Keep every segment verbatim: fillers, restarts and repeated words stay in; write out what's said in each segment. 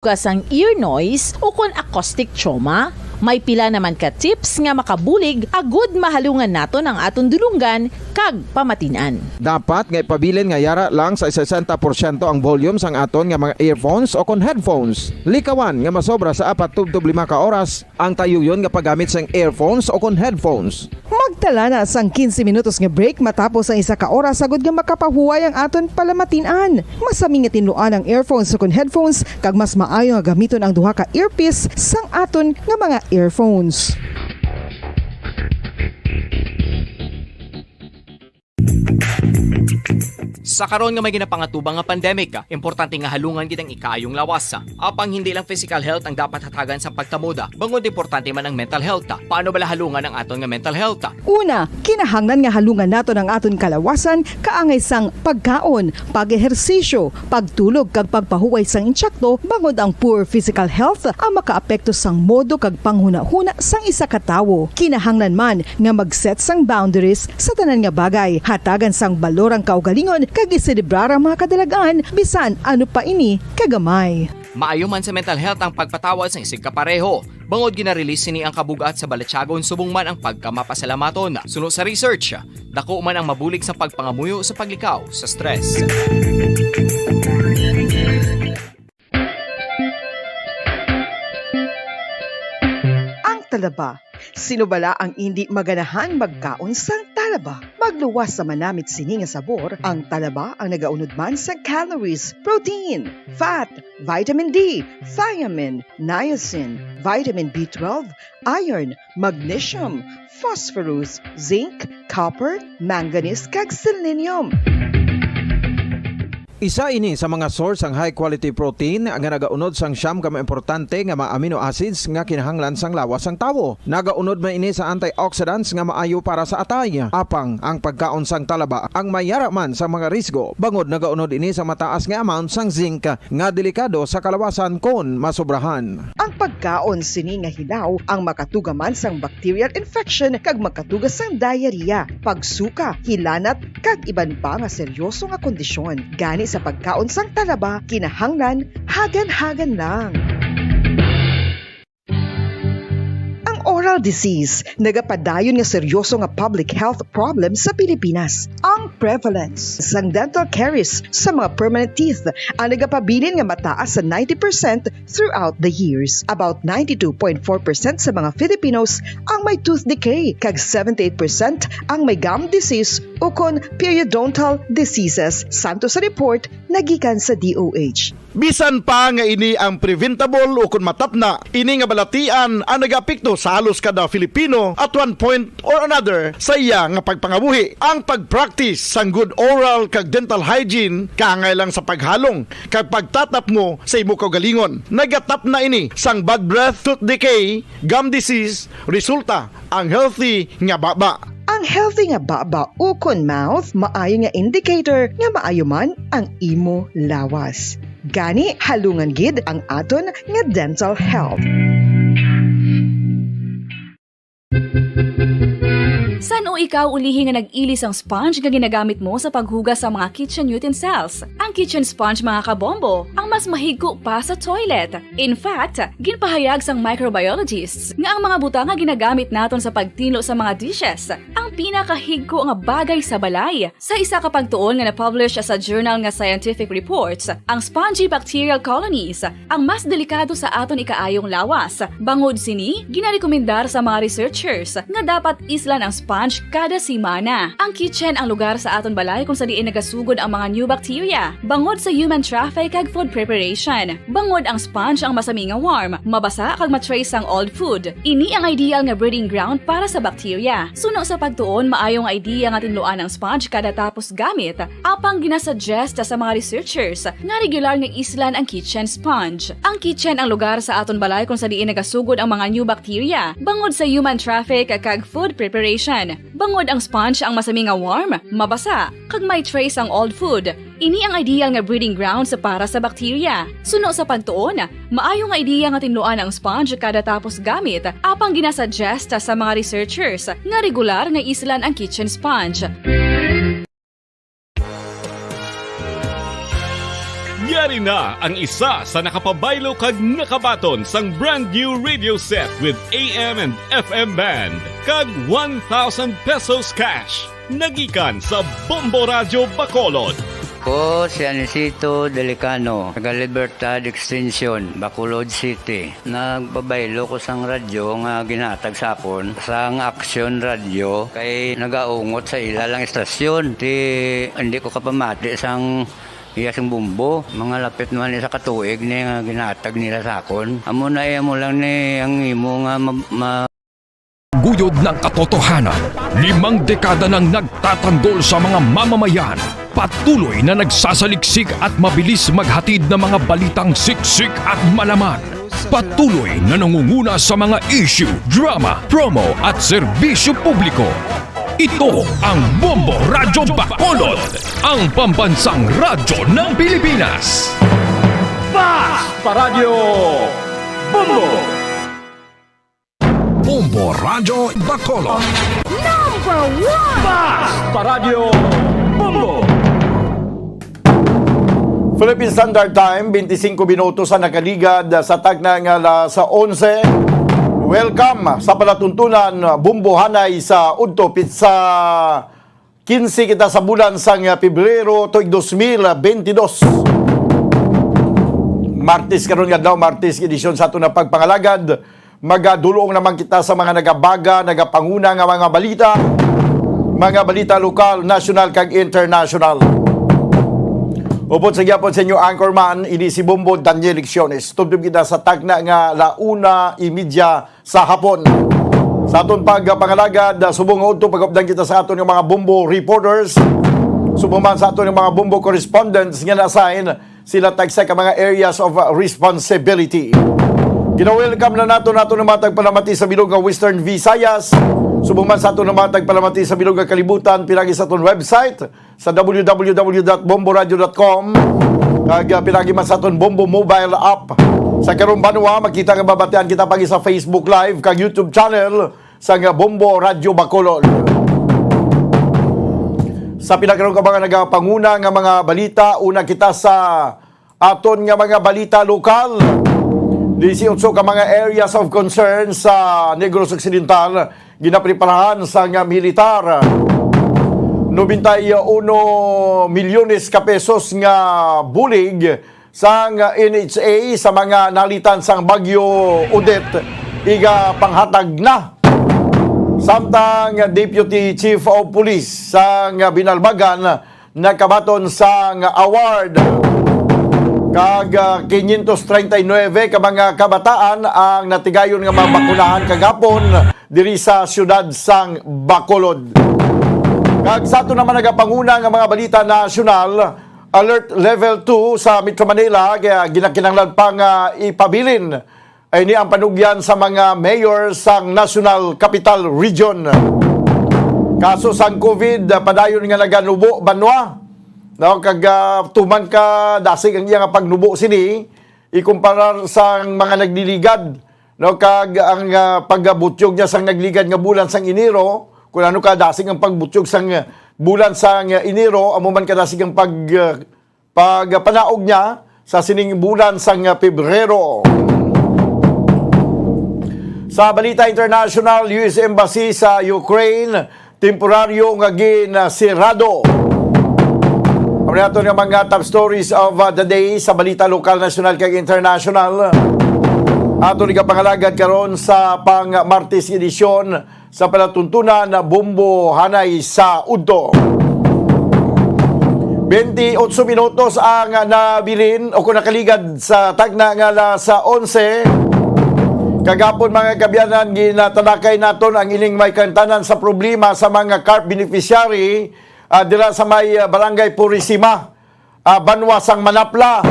Ka sang ear noise ukon acoustic trauma, may pila naman ka tips nga makabulig agud mahalungan naton ang aton dulonggan kag pamatin-an. Dapat nga ipabilin nga yara lang sa sesenta porsyento ang volume sang aton nga mga earphones ukon headphones. Likawan nga masobra sa apat tubtob lima ka oras ang tayuyon nga paggamit sang earphones ukon headphones. Magtala na sang quince minutos nga break matapos ang isa ka oras agud nga makapahuway ang aton palamatin-an. Masami nga tinluan ang earphones ukon headphones kag mas maayo nga gamiton ang duha ka earpiece sang aton nga mga earphones. Sa karon nga may ginapangatubang nga pandemic, importante nga halungan gid ang ikaayong lawas. Apang hindi lang physical health ang dapat hatagan sa pagtamod, bangod importante man ang mental health. Paano bala halungan ang aton nga mental health? Una, kinahanglan nga halungan naton ang aton kalawasan kaangay sang pagkaon, pag-ehersisyo, pagtulog kag pagpahuway sang intsakto, bangod ang poor physical health ang makaapekto sang modo kag panghunahuna sang isa ka tawo. Kinahanglan man nga mag-set sang boundaries sa tanan nga bagay. Hatagan sang balor ang kaugalingon kag iselebrar ang mga kadalag-an, bisan ano pa ini kagamay. Maayo man sa mental health ang pagpatawad sang isigkapareho, bangod gina-release sini ang kabug-at sa balatyagon subong man ang pagkamapasalamaton. Suno sa research, dako man ang mabulig sa pagpangamuyo sa paglikaw sa stress. Ang talaba. Sino bala ang indi maganahan magkaon sang talaba? Magluwas sa manamit sini nga sabor, ang talaba ang nagaunod man sa calories, protein, fat, vitamin D, thiamine, niacin, vitamin B twelve, iron, magnesium, phosphorus, zinc, copper, manganese, kag selenium. Isa ini sa mga source sang high quality protein nga nagaunod sang siyam ka mga importante nga mga amino acids nga kinahanglan sang lawas sang tawo. Nagaunod man ini sa antioxidants nga maayo para sa atay. Apang ang pagkaon sang talaba ang mayara man sa mga risgo, bangod nagaunod ini sa mataas nga amount sang zinc nga delikado sa kalawasan kon masobrahan. Ang pagkaon sini nga hilaw ang makatuga man sang bacterial infection kag makatuga sang diarrhea, pagsuka, hilanat, kag iban pa nga seryoso nga kondisyon. Gani sa pagkaon sang talaba, kinahanglan hagan-hagan lang. Ang oral disease nagapadayon nga seryoso nga public health problem sa Pilipinas. Ang prevalence sang dental caries sa mga permanent teeth ang nagapabilin nga mataas sa ninety percent throughout the years. About ninety-two point four percent sa mga Filipinos ang may tooth decay, kag seventy-eight percent ang may gum disease ukon periodontal diseases, santo sa report nagikan sa D O H. Bisan pa nga ini ang preventable ukon matapna, ini nga balatian ang nagaapekto sa halos kada Filipino at one point or another sa iya nga pagpangabuhi. Ang pag-practice sang good oral kag dental hygiene kaangay lang sa paghalong kag pagtatapngo sa imo kaugalingon. Nagatapna ini sang bad breath, tooth decay, gum disease, resulta ang healthy nga baba. Ang healthy nga baba ukon mouth maayo nga indicator nga maayo man ang imo lawas. Gani, halungan gid ang aton nga dental health. San-o ikaw ulihi nga nag-ili sang sponge nga ginagamit mo sa paghugas sa mga kitchen utensils? Ang kitchen sponge, mga kabombo, ang mas mahigko pa sa toilet. In fact, ginpahayag sang microbiologists nga ang mga butang nga ginagamit naton sa pagtinlo sa mga dishes ang pinakahigko nga bagay sa balay. Sa isa ka pagtuon nga na-publish sa journal nga Scientific Reports, ang spongy bacterial colonies ang mas delikado sa aton ikaayong lawas. Bangod sini, ginarekomendar sa mga researchers nga dapat islan ang sponge kada semana. Ang kitchen ang lugar sa aton balay kung sa diin nagasugod ang mga new bacteria, bangod sa human traffic kag food preparation. Bangod ang sponge ang masami nga warm, mabasa kag ma-trace sang old food. Ini ang ideal nga breeding ground para sa bacteria. Suno sa pagtuon, maayo nga idea nga tinluan ang sponge kada tapos gamit. Apang ginasuggest sa mga researchers nga regular nga islan ang kitchen sponge. Ang kitchen ang lugar sa aton balay kung sa diin nagasugod ang mga new bacteria, bangod sa human traffic kag food preparation. Bangod ang sponge ang masami nga warm, mabasa, kag may trace ang old food. Ini ang ideal nga breeding grounds para sa bacteria. Suno sa pagtuon, maayo nga idea nga tinluan ang sponge kada tapos gamit, apang ginasuggest sa mga researchers nga regular nga islan ang kitchen sponge. Ari na ang isa sa nakapabaylo kag nakabaton sang brand new radio set with A M and F M band kag one thousand pesos cash. Nagikan sa Bombo Radyo Bacolod. Ko si Anisito Delicano, taga Libertad Extension, Bacolod City. Nagpabaylo ko sang radyo nga ginhatag sa akon sang Action Radio kay nagaungot sa ila lang estasyon. Ti hindi ko kapamati sang iya sing bombo. Mga lapit naman isa ka tuig ni nga ginhatag nila sa akon. Amo na iya mo lang ni ang imo nga ma- ma- Guyod ng katotohanan, limang dekada nang nagtatanggol sa mga mamamayan. Patuloy na nagsasaliksik at mabilis maghatid ng mga balitang siksik at malaman. Patuloy na nangunguna sa mga issue, drama, promo at serbisyo publiko. Ito ang Bombo Radyo Bacolod, ang pambansang radyo ng Pilipinas. Basta Radyo Bombo! Bombo Radyo Bacolod. Number one! Basta Radyo Bombo! Philippine Standard Time, twenty-five minutos ang nakaligad sa tagna nga alas onse. Welcome sa palatuntunan, Bombo Hanay sa Udto, pitsa quince kita sa bulan sang Pebrero tuig dos mil bentidós. Martes karon nga adlaw, Martes edisyon sa aton nga pagpangalagad. Magadulong naman kita sa mga nagabaga, nagapanguna nga mga balita, mga balita lokal, nasyonal kag internasyonal. Upod sa gyapon sa inyo anchorman, ini si Bombo Daniel Lecciones. Tubtob kita sa tagna nga la una y media sa hapon. Sa aton pagpangalagad, subong nga udto pagupdan kita sa aton nga mga Bombo reporters, subong man sa aton nga mga Bombo correspondents nga na-assign, sila tagsa ka mga areas of responsibility. Gina-welcome na nato nato nga mga tagpalamati sa bilog nga Western Visayas, subong man sa ato nga mga tagpalamati sa bilog nga kalibutan, pinagi sa aton website sa w w w dot bombo radio dot com, kag ah, pinagi man sa aton Bombo mobile app. Sa karong banwa, makita nga mabatian kita pagi sa Facebook Live kag YouTube channel sang Bombo Radyo Bacolod. Sa pinakarong ka mga nagapanguna nga mga balita, una kita sa aton nga mga balita lokal. Disiotso ka mga areas of concern sa Negros Occidental ginapreparahan sang militar. Nobenta y uno milyones ka pesos nga bulig sang N H A sa mga nalitan sang Bagyo Odette igapanghatag na. Samtang Deputy Chief of Police sang Binalbagan nakabaton sang award. Kag ah, quinientos treinta y nueve ka mga kabataan ang natigayon nga mabakunahan kagapon diri sa siyudad sang Bacolod. Kag sa ato naman nagapanguna nga mga balita nasyonal, Alert Level two sa Metro Manila, kaya ginakinahanglan pa nga ipabilin ay ni ang panugyan sa mga mayor sang National Capital Region. Kaso sang COVID, padayon nga naganubo banwa. No, kag ah, tuman ka dasig ang iyang pagnubo sini ikumparar sang mga nagliligad. No, kag ang ah, pagbutyog niya sang nagligad nga bulan sang Enero, kun ano ka dasig ang pagbutyog sang bulan sang Enero, amo man kadasig ang pag ah, pagpanaog niya sa sining bulan sang Pebrero. Sa balita international, U S Embassy sa Ukraine temporaryo nga ginsirado. Ang ato nga mga top stories of uh, the day sa balita lokal, nasyonal kag international. Ato ni kapangalagad karon sa pang Martes edisyon sa palatuntunan, Bombo Hanay sa Udto. Twenty-eight minutos ang nabilin o kung nakaligad sa tagna nga alas onse. Kagapon, mga kaabyanan, ginatalakay naton ang ining may kantanan sa problema sa mga CARP beneficiary ah, dira sa may ah, Barangay Purisima, ah, banwa sang Manapla.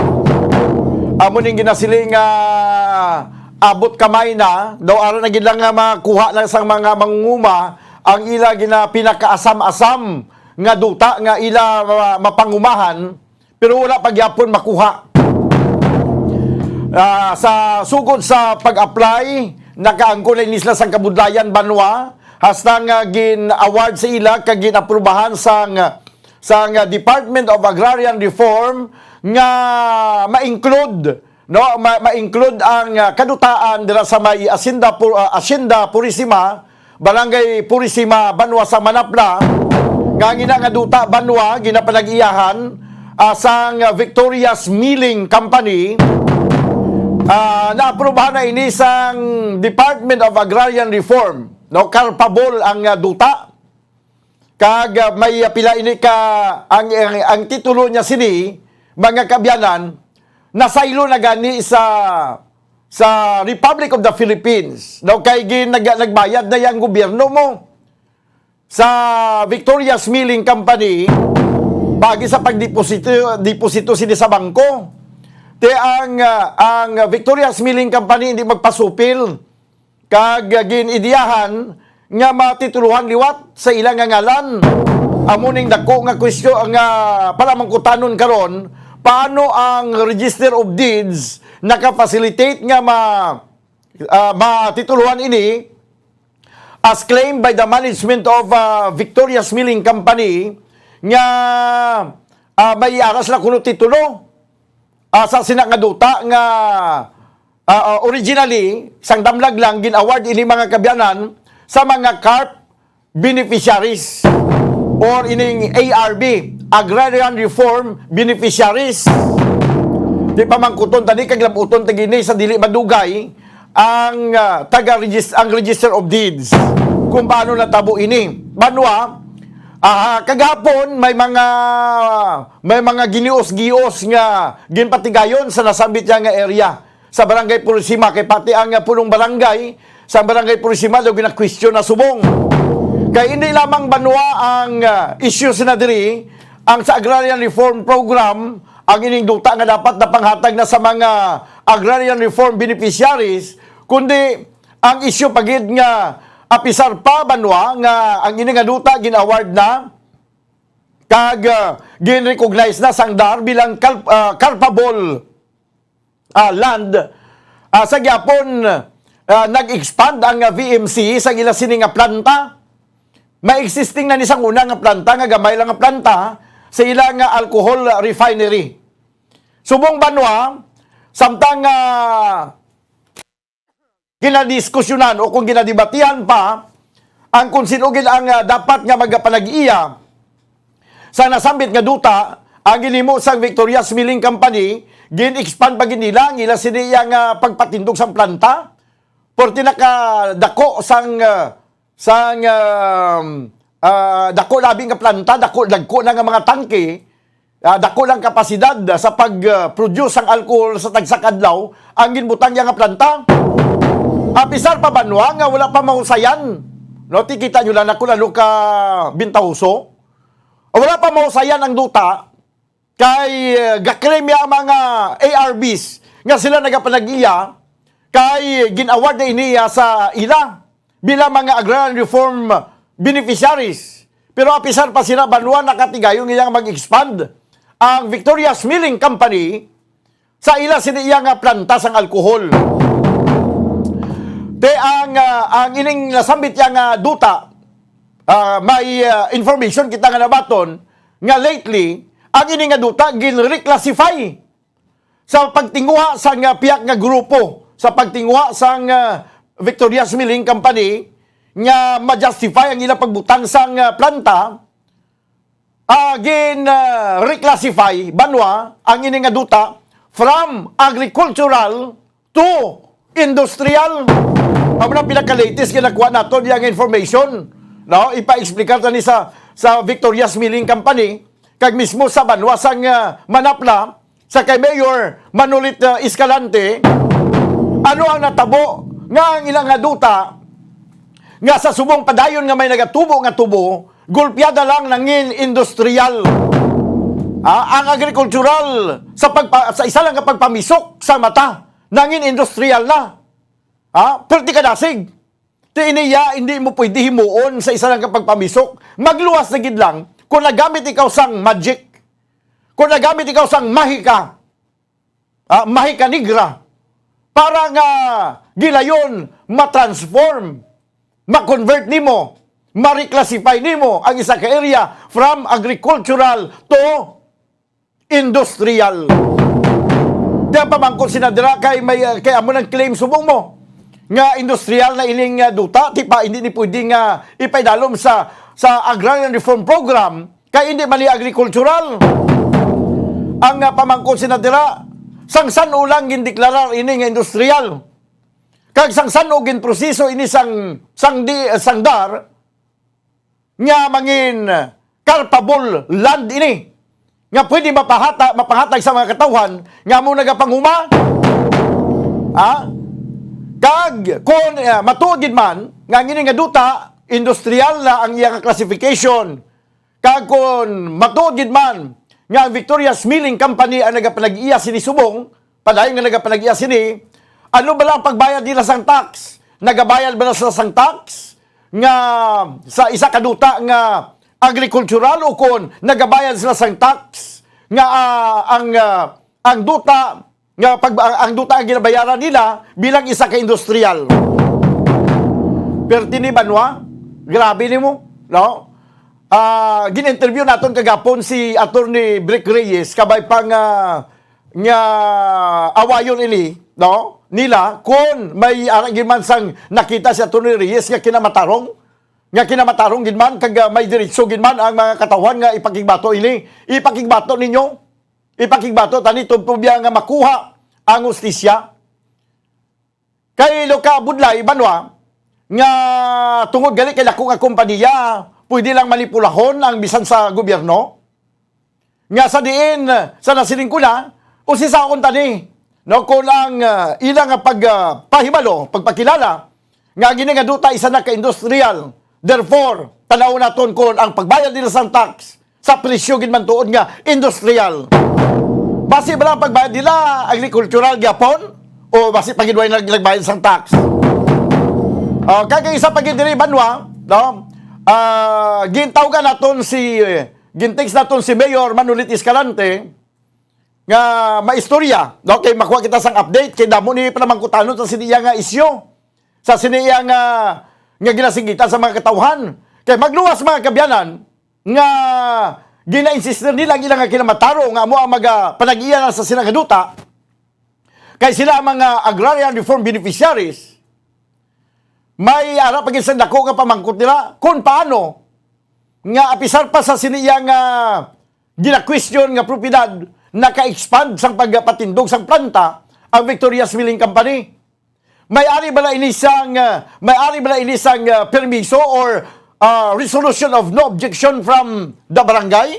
Amo ning ginasiling nga abot kamay na, daw ara na gid lang nga makuha na sang mga mangunguma ang ila gina pinakaasam-asam nga duta nga ila ma- mapangumahan, pero wala pa gyapon makuha. Ah, sa sugod sa pag-apply, nakaangkon na ini sila sang kabudlayan banwa, hasta nga gin-award sa ila kag gin-aprubahan sang sang Department of Agrarian Reform nga ma-include, no, ma- ma-include ang, ah, kadutaan dira sa may Hacienda Pu- ah, Hacienda Purisima, Barangay Purisima, banwa sa Manapla, nga ang ina nga duta banwa ginapanag-iyahan, ah, sang Victorious Milling Company. Ah, naaprubahan na ini sang Department of Agrarian Reform, no, carpable ang, ah, duta. Kag, ah, may, ah, pila ini ka, ang, ang, ang titulo niya sini, mga kaabyanan, nasaylo na gani sa, sa Republic of the Philippines. No, kay gin-, nag-, nagbayad na yang gobyerno mo sa Victorious Milling Company, bagi sa pagdeposito, deposito sini sa bangko. Te ang, ah, ang Victorious Milling Company hindi magpasupil kag gin-ideyahan nga matitulohan liwat sa ila nga ngalan. Amo ning dako nga kwestiyon nga palamangkutanon karon, paano ang Register of Deeds naka-facilitate nga ma-, ah, matitulohan ini as claimed by the management of, ah, Victorious Milling Company nga, ah, may aras la kuno titulo, ah, sa sina nga duta nga, ah, ah, originally, sang damlag lang, gin-award ini, mga kaabyanan, sa mga CARP beneficiaries or ining A R B, Agrarian Reform Beneficiaries. Di pa mangkuton tani kag labuton ta gini sa dili madugay ang, ah, taga regis-, ang Register of Deeds kung paano natabo ini. Banwa, ah, kagahapon may mga, may mga ginios-gios nga ginpatigayon sa nasambit niya nga area sa Barangay Purisima, kay pati ang, ah, punong barangay sa Barangay Purisima daw gina-question na subong. Kay hindi lamang banwa ang, ah, issue sina diri, ang sa Agrarian Reform Program, ang ining duta nga dapat napanghatag na sa mga Agrarian Reform beneficiaries, kundi ang issue pa gid nga apisar pa banwa nga ang ini nga duta gin-award na kag, ah, gin-recognize na sang DAR bilang kal-, ah, carpable, ah, land, ah, sa gihapon, ah, nag-expand ang, ah, V M C sa ila sini nga planta. May existing na ni sang una nga planta, nga gamay lang nga planta, sa ila nga alcohol refinery. Subong banwa, samtang, ah, ginadiskusyonan o kung ginadebatihan pa ang kung sino gid ang, ah, dapat nga magapanag-iya sa nasambit nga duta, ang ginhimo sang Victorious Milling Company, gin-expand pa gid nila ang ila sini iya nga pagpatindog sang planta. Porti nakadako sang, ah, sang, ah, ah, dako labi nga planta, dako, dagko na nga mga tangke, ah, dako lang kapasidad sa pag, ah, produce sang alcohol sa tagsa ka adlaw ang ginbutang niya nga planta. Apisar pa banwa nga wala pa mahusayan. No, ti kita nyo lang na kung ano ka bintahoso. Wala pa mahusayan ang duta kay, ah, gaklaim niya ang mga A R Bs nga sila nagapanag-iya kay gin-award na ini, ah, sa ila bilang mga agrarian reform beneficiaries. Pero apisar pa sila banwa nakatigayon nga mag-expand ang Victorious Milling Company sa ila sini iya nga planta sang alkohol. Te ang, ah, ang ining nasambit iya nga duta, ah, may, ah, information kita nga nabaton nga lately ang ini nga duta gin-reclassify sa pagtinguha sang, ah, pihak nga grupo, sa pagtinguha sang, ah, Victorious Milling Company nga ma-justify ang ilang pagbutang sang, ah, planta, ah, gin, ah, reclassify banwa ang ini nga duta from agricultural to industrial. Amo na pinaka-latest nga nakuha nato niya nga information, no? Ipa-explicar tani sa, sa Victorious Milling Company kag mismo sa banwa sang, ah, Manapla, sa kay Mayor Manolit, ah, Escalante, ano ang natabo nga ang ilang nga duta nga sa subong padayon nga may nagatubo nga tubo, gulpiada lang nangin industrial. Ah, ang agrikultural sa pagpa-, sa isa lang ka pagpamisok sa mata, nangin industrial na. Ah, perti ka dasig. Ti iniya, hindi mo pwede himuon sa isa lang ka pagpamisok. Magluwas na gid lang kung nagamit ikaw sang magic. Kung nagamit ikaw sang mahika, ah, mahika negra, para nga gilayon, ma-transform, ma-convert nimo, ma-reclassify nimo ang isa ka area from agricultural to industrial. Di ang pamangkot sina dira kay may, uh, kay amo nang claim subong mo nga industrial na ining, uh, duta, ti pa hindi ni pwede nga ipaidalom sa, sa Agrarian Reform Program, kay hindi man ni agricultural. Ang, uh, pamangkot sina dira, sang san-o lang gindeklarar ini nga industrial? Kag sang san-o ginproseso ini sang, sang di, sang dar, nga mangin carpable land ini nga pwede mapahata, mapahatag sa mga katawhan nga mo nagapanguma? Ha? Kag kung, eh, matuod gid man nga ang ini nga duta, industrial na ang iya nga classification, kag kung matuod gid man nga ang Victoria's Milling Company ang nagapanag-iya sini subong, padayon nga nagapanag-iya sini, ano bala ang pagbayad nila sang tax? Nagabayad bala sila sang tax nga sa isa ka duta nga agrikultural, o kon nagabayad sila sang tax nga, ah, ang, ah, ang duta nga pag, ang, ang duta ang ginabayaran nila bilang isa ka industrial? Perti ni Banwa, grabe nimo, no? Ah, gin-interview naton kagapon si Attorney Brick Reyes, kabay pa nga, nga awayon ini, no, nila, kun may ara gid man sang nakita si Attorney Reyes nga kinamatarong, nga kinamatarong gid man, kag, ah, may diretso gid man ang mga katawhan nga ipakigbato ini. Ipakigbato ninyo, ipakigbato tani tubtob ya nga makuha ang hustisya. Kay lo ka budlay, Banwa, nga tungod gali kay dako nga kompanya, pwede lang manipulahon ang bisan sa gobyerno. Nga sa diin, sa nasiling ko na, usisaon tani, no, kung ang, ah, ila nga pag, ah, pahibalo, pagpakilala, nga gini nga duta isa na ka industrial. Therefore, tanaw naton kung ang pagbayad nila sang tax sa presyo gid man tuod nga industrial. Basi bala ang pagbayad nila agricultural gyapon o basi pa gid way nag-, nagbayad sang tax? Ah, kag ang isa pa gid diri, Banwa, no? Ah, gintawgan naton si, eh, gintext naton si Mayor Manolete Escalante nga maistorya, no? Kay makuha kita sang update, kay damo ni panamangkutanon sa sini iya nga isyu, sa sini iya nga, nga ginasingitan sa mga katawhan. Kay magluwas, mga kabyanan, nga gina-insistir nila ang ilang nga kinamataro nga amo ang maga-, panag-iya na sa sila nga duta, kay sila ang mga agrarian reform beneficiaries, may ara pa gid sa dako nga pamangkot nila kung paano nga apisar pa sa sini iya nga gina-question nga propiedad, naka-expand sang pagpatindog sang planta ang Victoria's Milling Company. May ari bala ini sang, ah, may ari bala ini sang, ah, permiso or, ah, resolution of no objection from the barangay?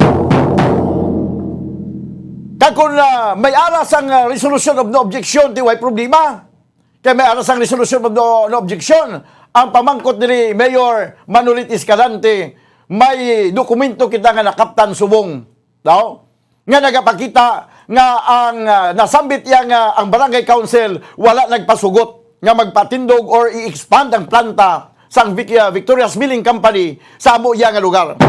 Kag kung, ah, may ara sang, ah, resolution of no objection, di way problema. Kay may ara sang resolution of no, no objection. Ang pamangkot diri, Mayor Manolete Escalante, may dokumento kita nga nakaptan subong. Daw? Nga nagapakita nga ang, ah, nasambit iya nga ang barangay council wala nagpasugot nga magpatindog or i-expand ang planta sang Vic-, ah, Victoria's Milling Company sa amo iya nga lugar.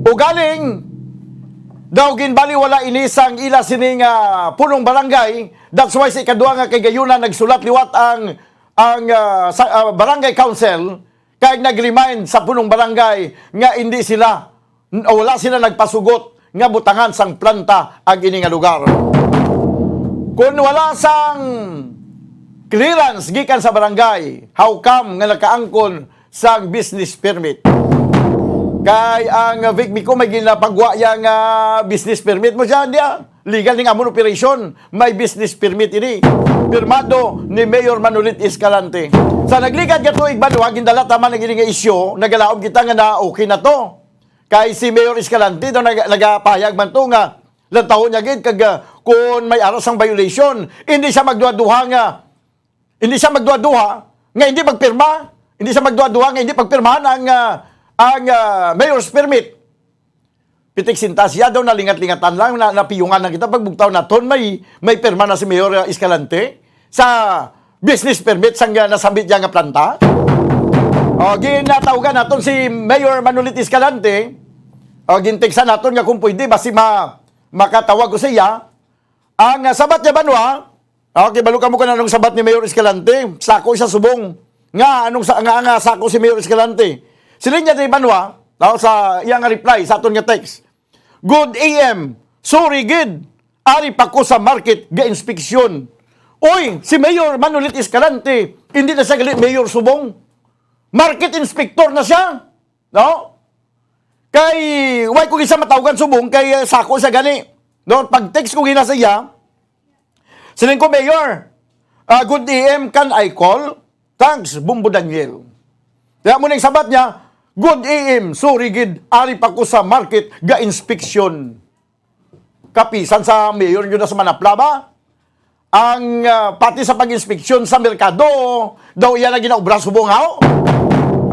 Ugaling, daw ginbaliwala ini sang ila sini nga punong barangay. That's why sa ikaduha nga kahigayunan nagsulat liwat ang, ang, ah, sa, ah, barangay council kag nag-remind sa punong barangay nga hindi sila, wala sila nagpasugot nga butangan sang planta ang ini nga lugar. Kung wala sang clearance gikan sa barangay, how come nga nakaangkon sang business permit? Kay ang Vicmico may ginapagwa iya nga business permit mo siya, diya? Legal ning amon operation, may business permit ini. Pirmado ni Mayor Manolete Escalante. Sa nagligad nga tuig, Banwa, gindala ta man ang ini nga isyu, nagalaom kita nga na okay na to. Kay si Mayor Escalante daw nag-, nagapahayag man to nga lantawon niya gid kag, ah, kung may ara sang violation, hindi siya magduha-duha nga, hindi siya magduha-duha nga hindi pagpirma, hindi siya magduha-duha nga hindi pagpirmahan ang, ah, ang, ah, mayor's permit. Pitik sinta siya daw nalingat-lingatan lang, na, napiyungan lang kita pagbugtaw naton may, may pirma na si Mayor, ah, Escalante sa business permit sang, ah, nasambit niya nga planta. O, ginatawgan naton si Mayor Manolete Escalante. O, ginteksan naton nga kung pwede, basi ma-, makatawag ko sa iya. Ang, ah, sabat niya, Banwa, okay, balo kamo kung anong sabat ni Mayor Escalante. Sako siya subong. Nga, anong sa-, nga, nga sako si Mayor Escalante? Siling niya ni Banwa, no, sa iya nga reply sa aton nga text. Good A M, sorry gid. Ari pa ko sa market ga inspeksyon. Oy, si Mayor Manolit Escalante, hindi na siya gali mayor subong. Market inspector na siya, no? Kay, why ko gisa matawgan subong kay, eh, sako siya gani. No, pag text ko gina sa iya, siling ko, "Mayor, ah, good A M, can I call? Thanks, Bumbo Daniel." Kaya mo nang sabat niya, "Good A M, sorry gid, ari pa ko sa market ga inspeksyon." Kapisan sa mayor nyo na sa Manapla ba? Ang, ah, pati sa pag-inspeksyon sa merkado, daw iya na ginaobra subong, haw?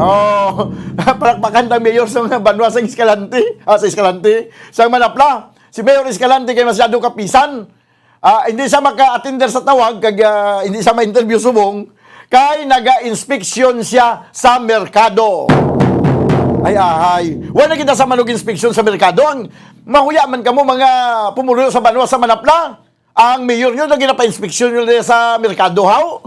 Oh, palakpakan ang mayor sa mga banwa sa Escalante, ah, sa Escalante, sa Manapla. Si Mayor Escalante kay masyado kapisan. Ah, hindi siya maka-attender sa tawag, kag, ah, hindi siya ma-interview subong, kay naga-inspeksyon siya sa merkado. Ay, ahay. Wala kita sa manug inspeksyon sa merkado. Ang mahuya man kamo, mga pumuluyo sa banwa sa Manapla, ang mayor nyo na ginapa-inspeksyon nyo na sa merkado, haw?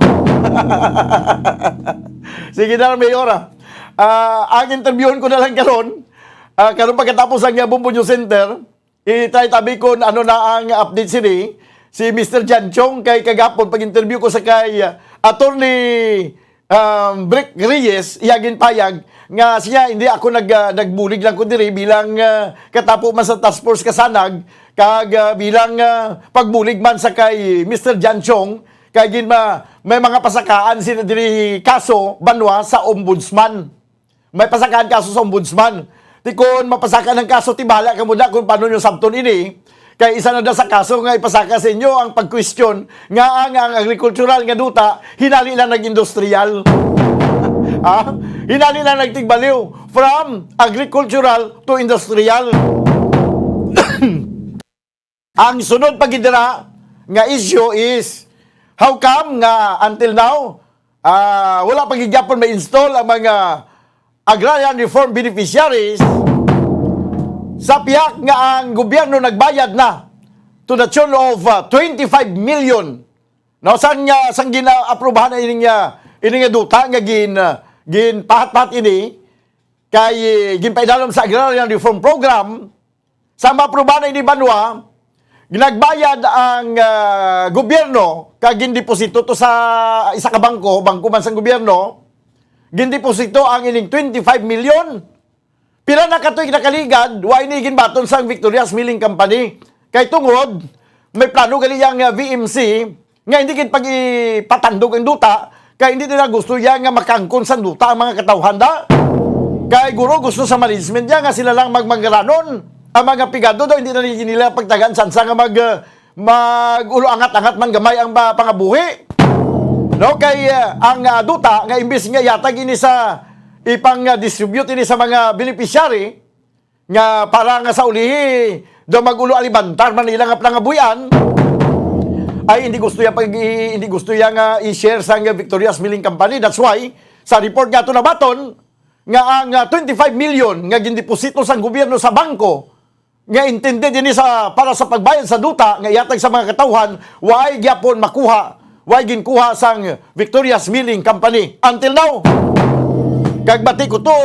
Sige na lang, Mayor, ah. Ah, ang interviewon ko na lang karon, ah, karon pagkatapos ang, ah, Bombo News Center, i-try tabi kon ano na ang update sini si Mister Jan Chong, kay kagapon pag-interview ko sa kay, ah, Attorney, um, Brick Reyes, iya ginpayag nga siya, "Hindi, ako nag-, ah, nagbulig lang ko diri bilang, ah, katapo man sa task force kasanag, kag, ah, bilang, ah, pagbulig man sa kay Mister Jan Chong, kay gin ma-, may mga pasakaan sila diri kaso banwa sa ombudsman." May pasakaan kaso sa ombudsman. Ti kon mapasakaan ang kaso, ti bahala kamo na kung paano nyo sabton ini. Kay isa na da sa kaso nga ipasaka sa inyo ang pag-question nga ang, ang agrikultural nga duta hinali lang nag-industrial. Ha? Hinali lang nagtigbaliw from agricultural to industrial. Ang sunod pa gid dira nga issue is, how come nga until now, ah, wala pa gid gyapon ma-install ang mga agrarian reform beneficiaries sa pihak nga ang gobyerno nagbayad na to the tune of, ah, twenty-five million, no, sang, ah, sang gina-aprobahan na ining, ah, ining duta nga gin-, ah, ginpahat-pahat ini kay, eh, ginpainalom sa Agrarian Reform Program. Sa maaprubahan na ini banwa, nagbayad ang, ah, gobyerno kag gindeposito to sa isa ka bangko, bangko man sang gobyerno, gindeposito ang ining twenty-five million. Pila na ka tuig nakaligad, wa ini ginbaton sang Victoria's Milling Company. Kay tungod, may plano gali ang, ah, V M C nga hindi gid pag-ipatandog ang duta, kay hindi nila gusto iya nga makangkon sang duta ang mga katawhan da. Kay guro gusto sa management niya nga sila lang magmangaranon. Ang mga pigado daw hindi na nila pagtagaan sansa nga mag, mag-ulo angat-angat man gamay ang, ah, pangabuhi. No, kay, ah, ang, ah, duta nga imbis nga yatag ini sa ipang, ah, distribute ini sa mga beneficiary, nga para nga sa ulihi daw mag-ulo alibantar man nila nga pangabuhian, ay hindi gusto iya pag, i-, hindi gusto iya nga i-share sang Victoria's Milling Company. That's why sa report nga ato nabaton nga ang, ah, twenty-five million nga gindeposito sang gobyerno sa bangko nga intended ini sa, para sa pagbayad sa duta nga ihatag sa mga katawhan, waay gyapon makuha, waay ginkuha sang Victoria's Milling Company until now. Kag bati ko to,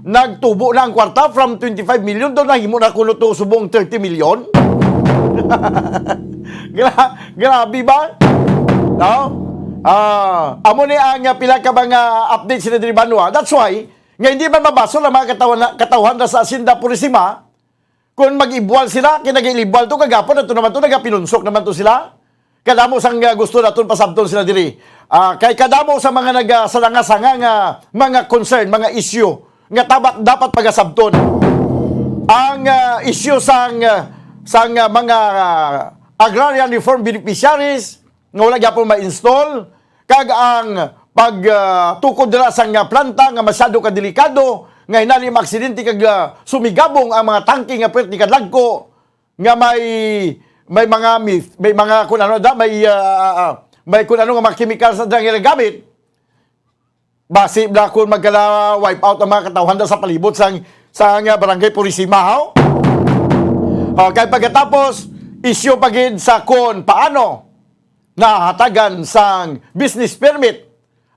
nagtubo na ang kwarta from twenty-five million, daw nahimo na kuno to subong thirty million. Gra-, grabe ba? No? Ah, amo ni ang, ah, pila ka mga update sila diri banwa. That's why nga hindi man mabasol ang mga katawhan, katawhan na sa Hacienda Purisima, kung mag-ibwal sila, kay nag-ilibwal to kagapon, ato naman to, nagapinunsok naman to sila. Kadamo sang, ah, gusto naton pasabton sila diri. Ah, kay kadamo sa mga nagasanga-sanga nga mga concern, mga issue nga tabat-, dapat pagasabton. Ang, ah, issue sang, ah, sang, ah, mga, ah, agrarian reform beneficiaries, nga wala gyapon ma-install, kag ang pag, ah, tukod dira sang, ah, planta nga masyado ka delikado, nga hinali maaksidente kag, ah, sumigabong ang mga tangke nga perti kadagko, nga may, may mga meth-, may mga kun ano da, may, ah, ah, ah, may kun ano nga mga chemical sa dira nga ginagamit. Basi bala kung magkala wipe out ang mga katawhan da sa palibot sang, sang, ah, Barangay Purisima, haw? O, kay pagkatapos, issue pa gid sa kon paano nahatagan sang business permit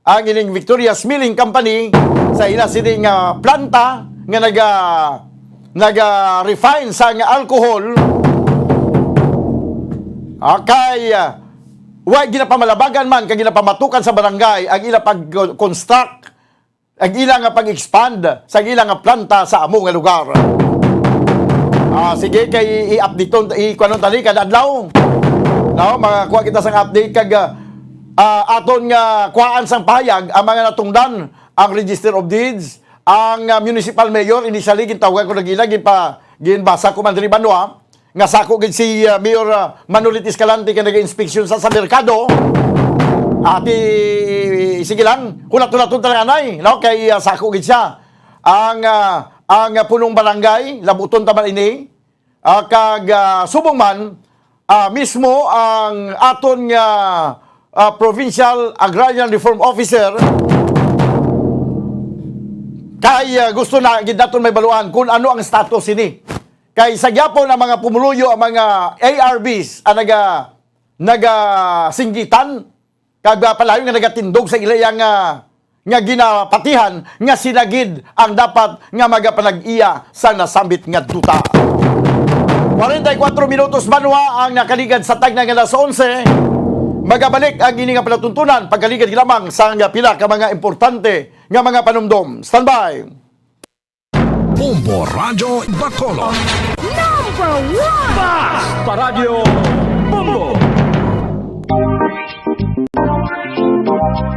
ang ining Victoria's Milling Company sa ila sini nga planta nga naga-, naga-refine sang alcohol, ah, kay, ah, wa ginapamalabagan man kag ginapamatukan sa barangay ang ila pag-construct, ang ila nga pag-expand sa ila nga planta sa amo nga lugar. Ah, sige, kay i-update-on, i-kuanon tani kada adlaw. No, makakuha kita sang update kag, ah, ah, aton nga kuhaan sang pahayag ang mga natungdan, ang Register of Deeds, ang, ah, municipal mayor, initially gintawgan ko na gila, ginpa-, ginbasa ko man diri banwa, nga sako gid si, ah, Mayor, ah, Manolete Escalante nga naga-inspeksyon sa, sa merkado. Ati, sige lang, kulat-kulat ta lang anay, no? Kay, ah, sako gid siya. Ang, ah, ang, ah, punong barangay, labuton ta man ini. Ah, kag, ah, subong man, ah, mismo ang aton nga, ah, Provincial Agrarian Reform Officer, kay, ah, gusto na gid naton mahibaluan kung ano ang status sini. Kay sa gyapon ang mga pumuluyo, ang mga A R Bs ang naga-, nagasinggitan, kag, ah, palayo nga nagatindog sa ila nga, nga ginapatihan nga sila gid ang dapat nga magapanag-iya sa nasambit nga duta. Kwarenta y kuwatro minutos banwa ang nakaligad sa tagna nga alas onse. Magabalik ang ini nga palatuntunan pagkaligad lamang sa nga pila ka mga importante nga mga panumdom. Standby! Bombo Radyo Bacolod. Number one! Basta Radyo Bombo!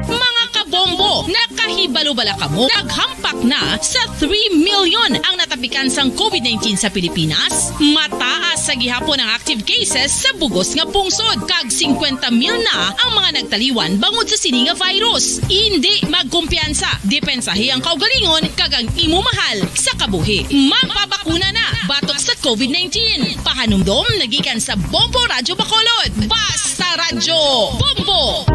Mga kabombo, nakahibalo bala kamo? Naghampak na sa three million ang natapikan sang covid nineteen sa Pilipinas. Mataas sa gihapon ang active cases sa bugos nga pungsod, kag singkwenta mil na ang mga nagtaliwan bangod sa sini nga virus. Indi magkumpiyansa, depensahi ang kaugalingon kag ang imo mahal sa kabuhi. Magpabakuna na batok sa covid nineteen. Pahanumdom nagikan sa Bombo Radyo Bacolod. Basta Radyo Bombo!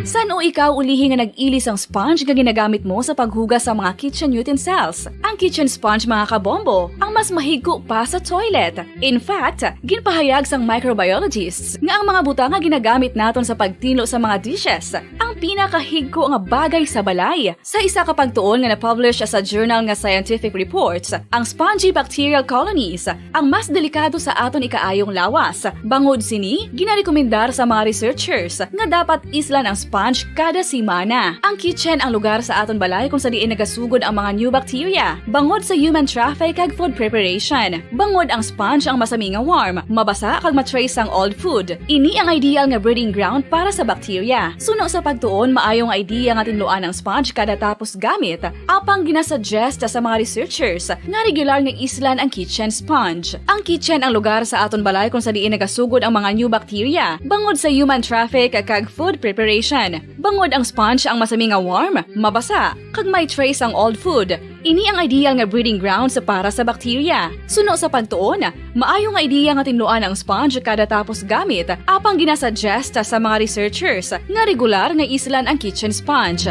San-o ikaw ulihi nga nag-ili sang sponge nga ginagamit mo sa paghugas sa mga kitchen utensils? Ang kitchen sponge, mga kabombo, ang mas mahigko pa sa toilet. In fact, ginpahayag sang microbiologists nga ang mga butang nga ginagamit naton sa pagtinlo sa mga dishes ang pinakahigko nga bagay sa balay. Sa isa ka pagtuon nga na-publish sa journal nga Scientific Reports, ang spongy bacterial colonies ang mas delikado sa aton ikaayong lawas. Bangod sini, ginarekomendar sa mga researchers nga dapat islan ang sponge kada semana. Ang kitchen ang lugar sa aton balay kung sa diin nagasugod ang mga new bacteria, bangod sa human traffic kag food preparation. Bangod ang sponge ang masami nga warm, mabasa kag ma-trace ang old food. Ini ang ideal nga breeding ground para sa bacteria. Suno sa pagtuon, maayo nga idea nga tinluan ang sponge kada tapos gamit, apang ginasuggest sa mga researchers nga regular nga islan ang kitchen sponge. Ang kitchen ang lugar sa aton balay kung sa diin nagasugod ang mga new bacteria, bangod sa human traffic kag food preparation. Bangod ang sponge ang masami nga warm, mabasa, kag may trace ang old food. Ini ang ideal nga breeding grounds para sa bacteria. Suno sa pagtuon, maayo nga idea nga tinluan ang sponge kada tapos gamit, apang ginasuggest sa mga researchers nga regular nga islan ang kitchen sponge.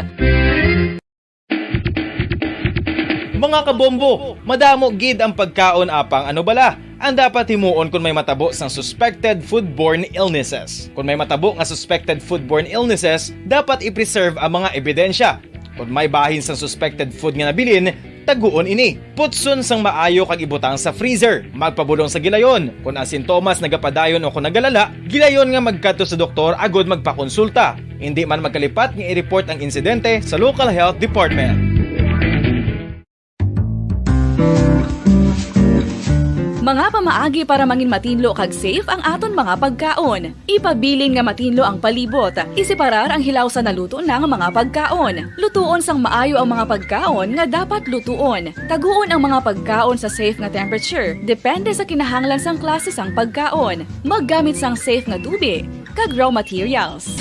Mga kabombo, madamo gid ang pagkaon, apang ano bala ang dapat himuon kon may matabo sang suspected foodborne illnesses? Kon may matabo nga suspected foodborne illnesses, dapat i-preserve ang mga ebidensya. Kon may bahin sang suspected food nga nabilin, taguon ini. Putson sang maayo kag ibutang sa freezer. Magpabulong sa gilayon. Kon ang sintomas nagapadayon o kon nagalala, gilayon nga magkadto sa doktor agud magpakonsulta. Indi man magkalipat nga i-report ang insidente sa local health department. Mga pamaagi para mangin matinlo kag safe ang aton mga pagkaon. Ipabilin nga matinlo ang palibot. Iseparar ang hilaw sa naluto na nga mga pagkaon. Lutuon sang maayo ang mga pagkaon nga dapat lutuon. Taguon ang mga pagkaon sa safe nga temperature, depende sa kinahanglan sang klase sang pagkaon. Maggamit sang safe nga tubi kag raw materials.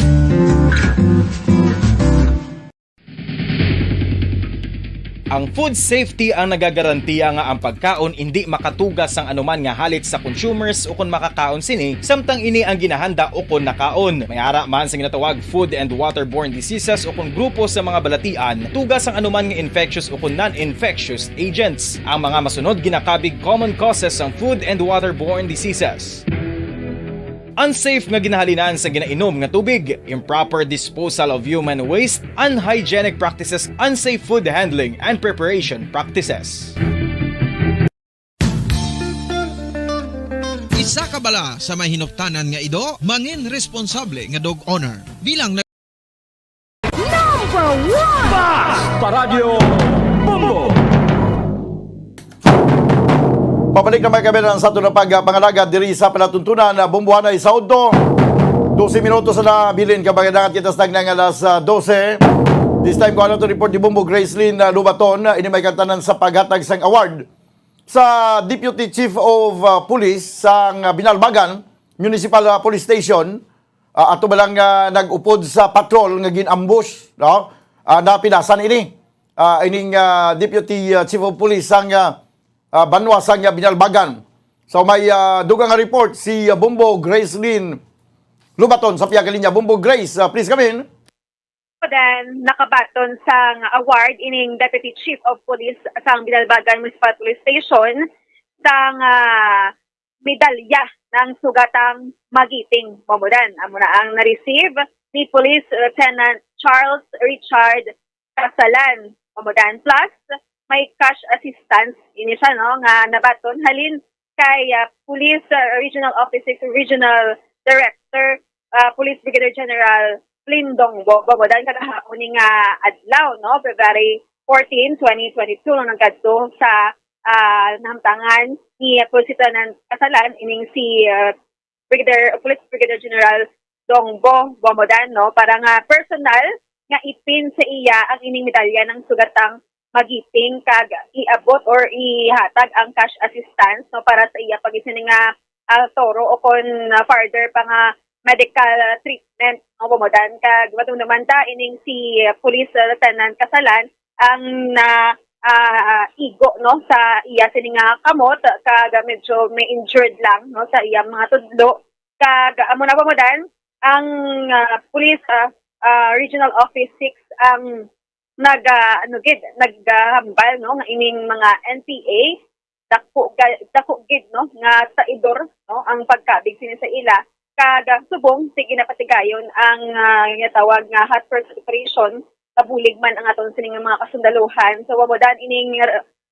Ang food safety ang nagagarantiya nga ang pagkaon indi makatuga sang anuman nga halit sa consumers ukon makakaon sini, samtang ini ang ginahanda ukon nakaon. May ara man sa ginatawag food and waterborne diseases ukon grupo sa mga balatian, tuga sang anuman nga infectious ukon non-infectious agents. Ang mga masunod ginakabig common causes sang food and waterborne diseases. Unsafe nga ginahalinan sa ginainom nga tubig, improper disposal of human waste, unhygienic practices, unsafe food handling and preparation practices. Isa ka bala sa may hinuktanan nga ido, mangin responsable nga dog owner. Bilang na Number one! Basta Radyo Bombo! Pabalik na, mga kabayan, sa aton nga pagpangalagad diri sa palatuntunan na Bombohanay sa udto. Dose minutos na nabilin, kabayan, nga kita sa tagnang alas, ah, dose. This time, kuha nato report ni Bombo Gracelyn, ah, Lubaton, ah, ini may katanan sa paghatag sang award sa Deputy Chief of, ah, Police sang, ah, Binalbagan Municipal, ah, Police Station, ah, ato ba lang, ah, nag-upod sa patrol nga gin-ambush, no? Ah, napilasan ini. Ah, ining, ah, Deputy, ah, Chief of Police sang, ah, ah, banwa sang, ah, Binalbagan. So may, ah, dugang nga report si, ah, Bombo Gracelyn Lubaton sa pihak linya. Bombo Grace, ah, please come in. Then, nakabaton sang award ining Deputy Chief of Police sang Binalbagan Municipal Police Station sang, ah, medalya nga sugatang magiting, Bombo Dan. Amo na ang na-receive ni Police Lieutenant Charles Richard Casalan, Bombo Dan. Plus, may cash assistance ini siya, no, nga nabaton halin kay, ah, Police, ah, Regional Office six Regional Director, ah, Police Brigadier General Flynn Dongbo, Bombo Dan, kagahapon ni nga adlaw, no, February fourteen, twenty twenty-two, no, nagkadto sa, ah, nahamtangan ni Police Lieutenant Casalan, ining si, ah, Brigadier, Police Brigadier General Dongbo, Bombo Dan, no, para nga personal nga ipin sa iya ang ining medalya nga sugatang magiting kag iabot or ihatag ang cash assistance, no, para sa iya pag-, sini nga, ah, thorough o kon, ah, further pa nga medical, ah, treatment, no, Bombo Dan. Kag madumduman ta ining si, ah, Police Lieutenant Casalan ang na, ah, igo, no, sa iya sini nga kamot, kag medyo may injured lang, no, sa iyang mga tudlo. Kag amo na, Bombo Dan, ang, ah, police, ah, ah, Regional Office six ang nag, ah, ano gid, naghambal, no, nga ining mga N P A, dako ga-, dako gid, no, nga traidor, no, ang pagkabig sini sa ila. Kag, ah, subong, sige na patigayon ang, ah, ginatawag nga hot pursuit operation, kabulig man ang aton sini nga mga kasundaluhan. So, Bombo Dan, ining,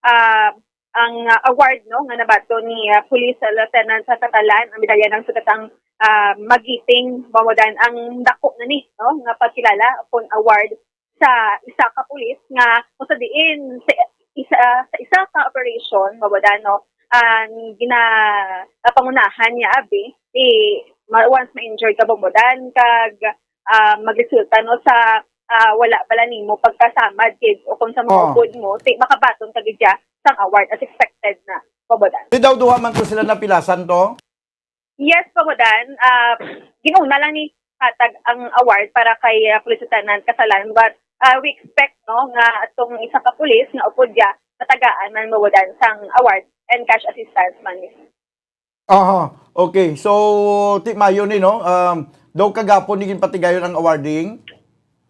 ah, ang, ah, award, no, nga nabaton ni, ah, Police Lieutenant Casalan, ang medalya nga sugatang, ah, magiting, Bombo Dan, ang dako na ni, no, nga pagkilala kon award sa isa ka pulis nga kung sa diin sa isa, sa isa ka operation, Bombo Dan, no, ang gina-, ah, pangunahan niya abi, eh, ma-, once ma-injured ka, Bombo Dan, kag, ah, magresulta, no, sa, ah, wala bala nimo pagkasamad gid o kung sa mga Oh. upod mo, ti-, makabaton ka gid siya sang award as expected na, Bombo Dan. Di daw duha man to sila napilasan to? Yes, Bombo Dan. Ah, gin-una lang ni hatag ang award para kay, ah, Police Lieutenant Casalan, but, ah, we expect, no, nga atong isa ka pulis nga upod niya matagaan man, Bombo Dan, sang award and cash assistance man mismo. Aha. Okay. So, ti mayo ni, no? Um, daw kagapon ni ginpatigayon ang awarding?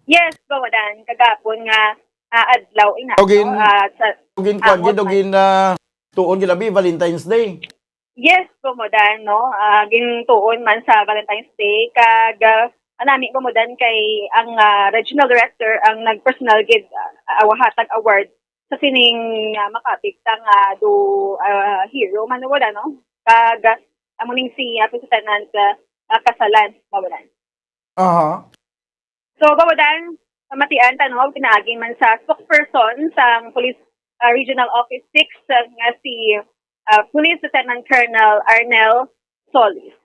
Yes, Bombo Dan. Kagapon nga, ah, adlaw ina, Daw gin-, no? Ah, sa, daw gin-, ah, kuwan gid, daw gin, ah, tuon gid abi, Valentine's Day. Yes, Bombo Dan, no? Ah, gintuon man sa Valentine's Day, kag, ah, anami, Bombo Dan, kay ang, ah, regional director ang nagpersonal gid, ah, ah, hatag award sa sining, ah, makabig ta nga do, ah, hero man wala, no? Kag, ah, amo ning si, ah, Police Lieutenant, ah, ah, Casalan, Bombo Dan. Aha. So, Bombo Dan, pamatian ta, no, pinaagi man sa spokesperson sang Police, ah, Regional Office six, ah, nga si, ah, Police Lieutenant Colonel Arnel Solis.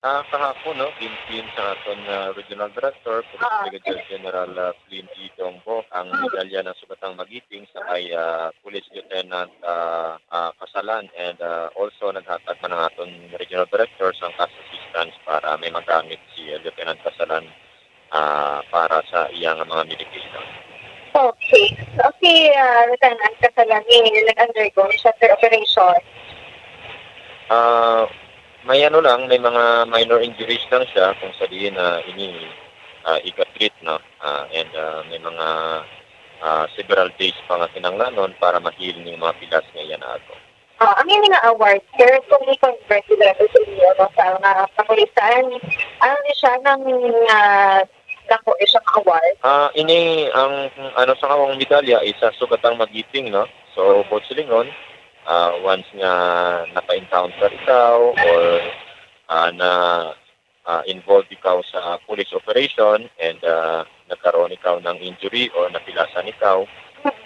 Ah, kahapon, no, ginpin sa aton, ah, Regional Director, Police Ah. Brigadier General, ah, Flynn E. Dongbo, ang medalya nga sugatang magiting sa kay, ah, Police Lieutenant, ah, ah, Casalan, and, ah, also naghatag man ang aton Regional Director sang cash assistance para may magamit si, ah, Lieutenant Casalan, ah, para sa iya nga mga medication. Okay. Okay, ah, Lieutenant Casalan, eh, nag-undergo siya sa operation? Ah, may ano lang, may mga minor injuries lang siya kung sa diin na ini, ah, iga-treat, no? Ah, and, ah, may mga, ah, several days pa nga kinahanglanon para ma-heal ning mga pilas nga iya naago. Ah, ang ini nga award, sir, kung i-convert dira sa inyo, no, sa mga kapulisan, ano ni siya nang, ah, dako ni siya nga award? Ah, ini ang, ano, sa akong medalya is sa Sugatang Magiting, no? So, Boss Lingon, ah, once nga naka-encounter ikaw or, ah, na ah, involved ikaw sa police operation and, ah, nagkaroon ikaw ng injury or napilasan ikaw,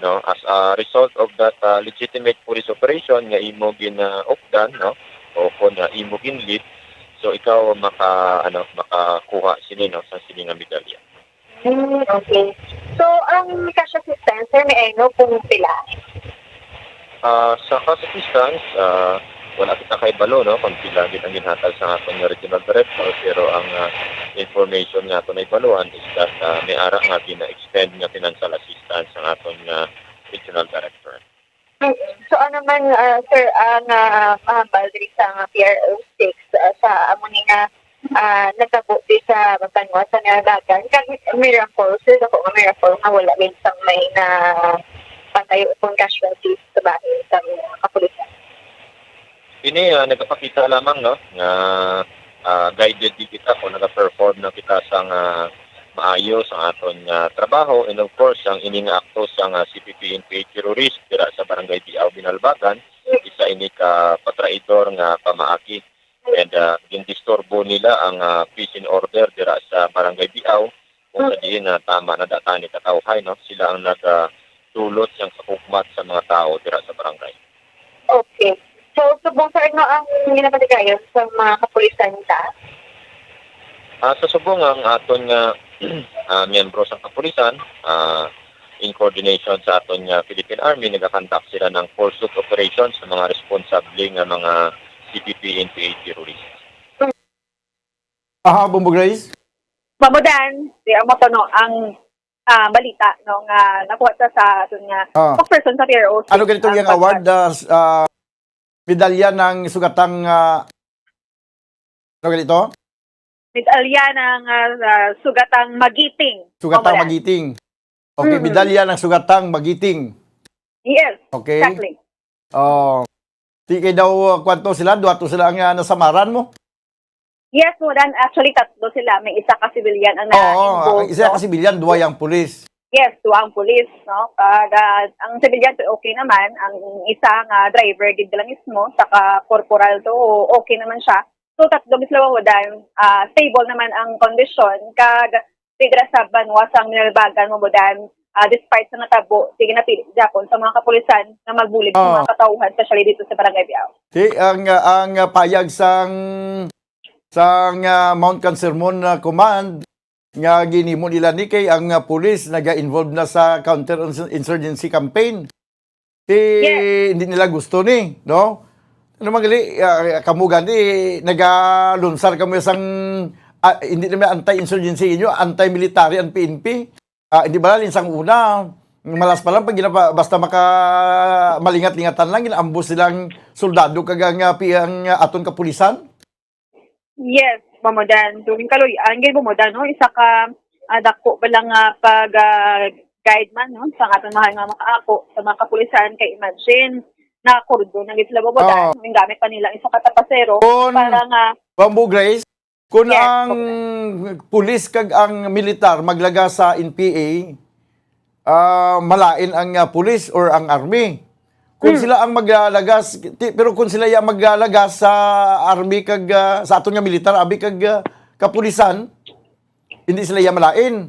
no? As a result of that, ah, legitimate police operation nga imo ginaupdan, no? O kung, ah, imo ginlead, so ikaw maka-, ano, makakuha sini, no, sa sini nga medalya. Hmm, okay. So, ang cash assistance, sir, may I know kung pila? Ah, sa cash assistance, ah, wala kita kahibalo, no, kung pila gid ang ginhatag sa aton nga regional director, pero ang, ah, information nga aton nahibaluan is that, ah, may ara nga gina-extend nga financial assistance ang aton nga regional director. Mm. So, ano man, ah, sir, ang, ah, mahambal diri sa nga P R O six, ah, sa amo ni nga, ah, nagtabo di sa banwa sa Narabagan, kag miracle, sir, ako nga miracle nga wala gid sang may napatay o kung casualties sa bahin sa mga kapulisan? Ini, ah, nagapakita lamang, no, nga, ah, guided di kita kung nagaperform na kita sang, ah, maayo sang aton nga trabaho. And of course, ang ini nga akto sang, ah, C P P N P A terrorist dira sa Barangay Biao, Binalbagan, isa ini ka patraidor nga pamaagi. And, ah, gindisturbo nila ang, ah, peace and order dira sa Barangay Biao, kung sa diin na tama na data ni katawhay, no? Sila ang nag, ah, dulot sang kakugmat sa mga tao dira sa barangay. Okay. So, subong sa ano ang ginapatigayon sa mga kapulisan ta? Ah, sa subong ang aton nga, ah, miyembro sa kapulisan, ah, in coordination sa aton nga Philippine Army, nagakandak sila ng pursuit operation sa mga responsable nga mga C P P N P A terrorists. Aha, Bombo Grace? Mamudan, di ang moto, no, ang, ah, balita, no, nga nakuha sa, sa aton nga Ah. spokesperson sa P R O. Ano ganito ang yung pagkuha award, ah, s-, ah, medalya ng sugatang, ah, ano ganito? Medalya ng, ah, ah, sugatang magiting. Sugatang Mamudan. Magiting. Okay, Mm. medalya ng sugatang magiting. Yes, Okay. exactly. Oh. Di kay daw, uh, kwanto sila? Duha to sila ang, uh, nasamaran mo? Yes, Mamudan. Actually, tatlo sila. May isa ka civilian ang Oo, na-involved, ang isa no? Ka civilian, duha ang pulis. Yes, duha ang pulis, no? Kag, ah, ang civilian, okay naman. Ang isa nga driver, gid lang mismo, saka corporal to, okay naman siya. So, tatlo gid sila, Mamudan. Ah, stable naman ang kondisyon. Kag, dira sa banwa sang Binalbagan, Mamudan, ah, despite sa natabo, sige, napili gyapon sa mga kapulisan nga magbulig sa Oo. mga katawhan, especially dito sa Barangay Biao. Di, ang, ang payag sang, sang, ah, Mount Kansermon, ah, Command nga ginhimo nila ni kay ang, ah, pulis naga-involve na sa counter-insurgency campaign. Ti, Yes. hindi nila gusto ni, no? Ano man gali, ah, kamo gani, nagalunsar kamo sang, ah, hindi naman anti-insurgency inyo, anti-military ang P N P. Ah, hindi ba, Lin, sang una, malas pa lang, pag ginapa-, basta maka-, malingat-lingatan lang, ginaambos silang soldado kag ang, ah, pi-, ang, ah, aton kapulisan? Yes, Mamudan. During Kaloy-an, gid, Mamudan, no? Isa ka, ah, dako ba lang nga pag, ah, guide man, no? Sa aton mahal nga mga ako, sa mga kapulisan, kay imagine, nakakordon na gid sila, Mamudan. Oo. Ang gamit pa nila isa ka tapasero Kun para nga Bamboo Grace, kun Yes, ang Mamudan. Pulis kag ang militar maglaga sa N P A, ah, malain ang, ah, pulis or ang army. Kung Hmm. sila ang maglalagas, ti-, pero kung sila ya maglalagas sa army kag, ah, sa aton nga militar, abi kag, ah, kapulisan, hindi sila ya malain.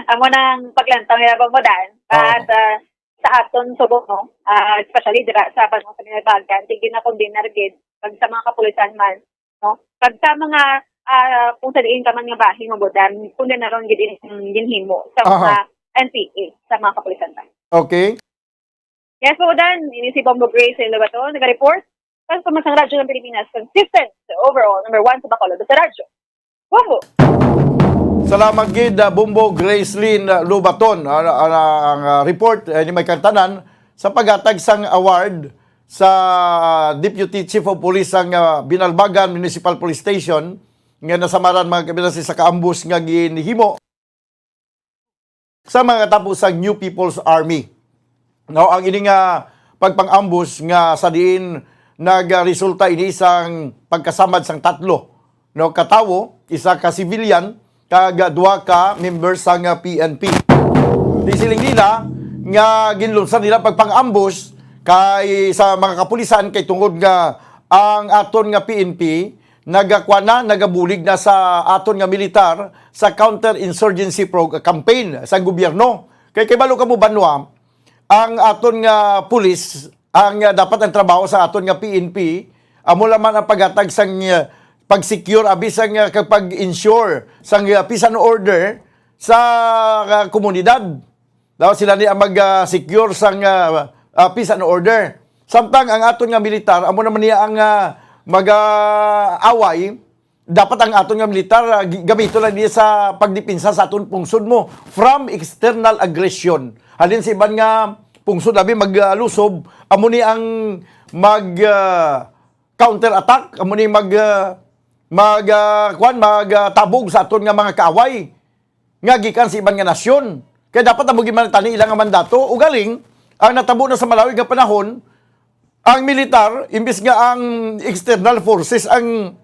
Amo nang paglantaw nila, Mamudan. Oo. At, ah, sa aton subong, no? Ah, especially dira sa banwa sa Binalbagan, sige na kung dinar gid, pag sa mga kapulisan man, no? Pag sa mga, ah, kung sa diin ka man nga bahin, Mamudan, kung na ron gid in-, ginhimo sa Aha. mga N P A, sa mga kapulisan ta. Okay. Yes, Mamudan, ini si Bombo Grace Lobato, nag-report para sa Pamansang Radyo ng Pilipinas, consistent, overall, number one sa Bacolod sa radyo. Bombo! Salamat gid, ah, Bombo Gracelyn, ah, Lobaton, ah, ah, ang, ah, report, eh, ni may kantanan sa paghatag sang award sa Deputy Chief of Police sang, ah, Binalbagan Municipal Police Station nga nasamaran, mga kabinasi, sa kaambos nga ginhimo sa mga katapo sang New People's Army. No, ang ini nga pagpang-ambush nga sa diin nagresulta ini sang pagkasamad sang tatlo, no, ka tawo, isa ka civilian kag duha ka member sang P N P. Di siling nila nga ginlunsad nila pagpang-ambush kay sa mga kapulisan kay tungod nga ang aton nga P N P nagakuan na, nagabulig na sa aton nga militar sa counter-insurgency prog-, campaign sa gobyerno. Kay, kay balo ka mo, Banwa, ang aton nga pulis, ang, ah, dapat ang trabaho sa aton nga P N P, amo lamang ang paghatag sang, ah, pag-secure, abi sang, ah, kag pag-ensure sang, ah, peace and order sa, ah, komunidad. Daw sila ni ang mag, ah, secure sang, ah, ah, peace and order. Samtang ang aton nga militar, amo naman niya ang, ah, mag-away, dapat ang aton nga militar, ah, gi-, gamiton lang niya sa pagdepensa sa aton pungsod mo from external aggression. Halin sa iban nga pungsod, abi maglusob, amo ni ang mag, ah, counter attack, amo ni mag, ah, mag, ah, kuwan, mag, ah, tabog sa aton nga mga kaaway nga gikan sa iban nga nasyon. Kaya dapat amo gid man tani ila nga mandato. Ugaling, ang natabo na sa malawig nga panahon, ang militar, imbis nga ang external forces ang,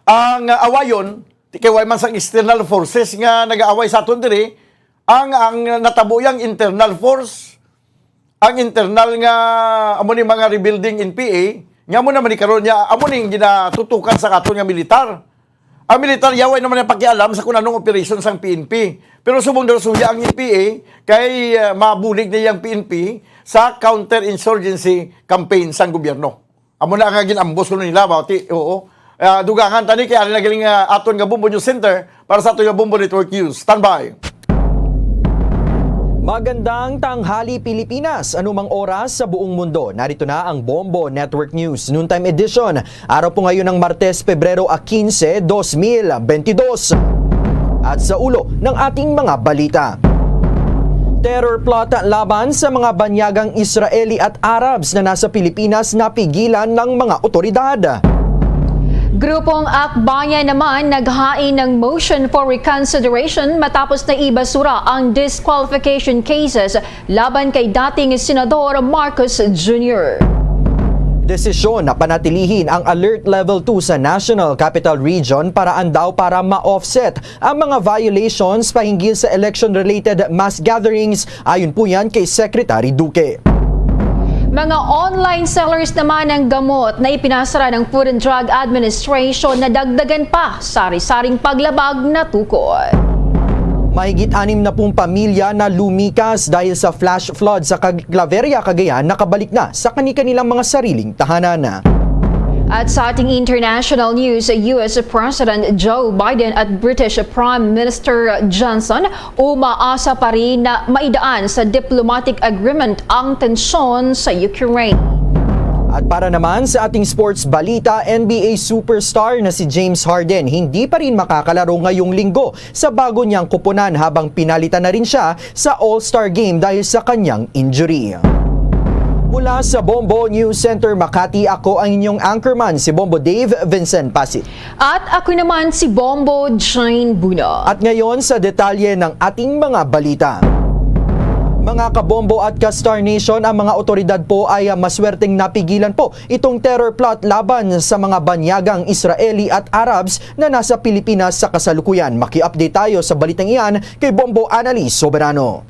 ang awayon, di kay way man sang external forces nga nag-aaway sa aton diri, ang, ang natabo yang internal force, ang internal nga, amo ni mga rebuilding in P A, nga amo naman ni karon niya, amo ni ginatutukan sa aton nga militar. Ang militar, yaway naman ang pakialam sa kung anong operation sang P N P. Pero subong daw suya ang P A, kay, ah, mabulig na yang P N P sa counter-insurgency campaign sang gobyerno. Amo na nga gin-ambush kuno nila, bawti, oo. Ah, dugangan tani kay ari na galing, ah, aton nga Bombo News Center para sa aton nga Bombo Network News. Standby. Magandang tanghali, Pilipinas. Anumang oras sa buong mundo, narito na ang Bombo Network News Noontime Edition. Araw po ngayon ng Martes, Pebrero a quince, dos mil bentidós. At sa ulo ng ating mga balita. Terror plot laban sa mga banyagang Israeli at Arabs na nasa Pilipinas napigilan ng mga otoridad. Grupong Akbayan naman naghain ng motion for reconsideration matapos na ibasura ang disqualification cases laban kay dating Senador Marcos Junior. Desisyon na panatilihin ang Alert Level two sa National Capital Region para andaw para ma-offset ang mga violations pahinggil sa election-related mass gatherings, ayon po yan kay Secretary Duque. Mga online sellers naman ng gamot na ipinasara ng Food and Drug Administration na dagdagan pa sari-saring paglabag na tukod. Mahigit anim na pung pamilya na lumikas dahil sa flash flood sa Cag-, Claveria, Cagayan, nakabalik na sa kani-kanilang mga sariling tahanan. At sa ating international news, U S President Joe Biden at British Prime Minister Johnson umaasa pa rin na maidaan sa diplomatic agreement ang tensyon sa Ukraine. At para naman sa ating sports balita, N B A superstar na si James Harden hindi pa rin makakalaro ngayong linggo sa bago niyang koponan habang pinalitan na rin siya sa All-Star Game dahil sa kanyang injury. Mula sa Bombo News Center Makati, ako ang inyong anchorman, si Bombo Dave Vincent Pasi. At ako naman si Bombo Jane Buna. At ngayon sa detalye ng ating mga balita. Mga kabombo at ka-Star Nation, ang mga otoridad po ay, ah, maswerteng napigilan po itong terror plot laban sa mga banyagang Israeli at Arabs na nasa Pilipinas sa kasalukuyan. Maki-update tayo sa balitang iyan kay Bombo Annalise Soberano.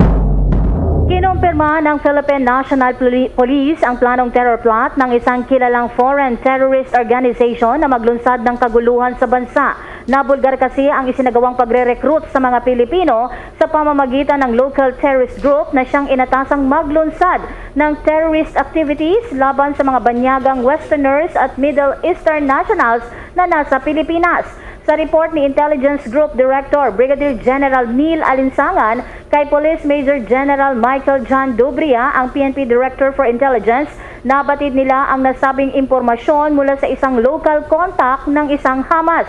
Kinumpirma ng Philippine National Poli-, Police ang planong terror plot ng isang kilalang foreign terrorist organization na maglunsad ng kaguluhan sa bansa. Nabulgar kasi ang isinagawang pagre-recruit sa mga Pilipino sa pamamagitan ng local terrorist group na siyang inatasang maglunsad ng terrorist activities laban sa mga banyagang Westerners at Middle Eastern nationals na nasa Pilipinas. Sa report ni Intelligence Group Director Brigadier General Neil Alinsangan kay Police Major General Michael John Dubria, ang P N P Director for Intelligence, nabatid nila ang nasabing impormasyon mula sa isang local contact ng isang Hamas.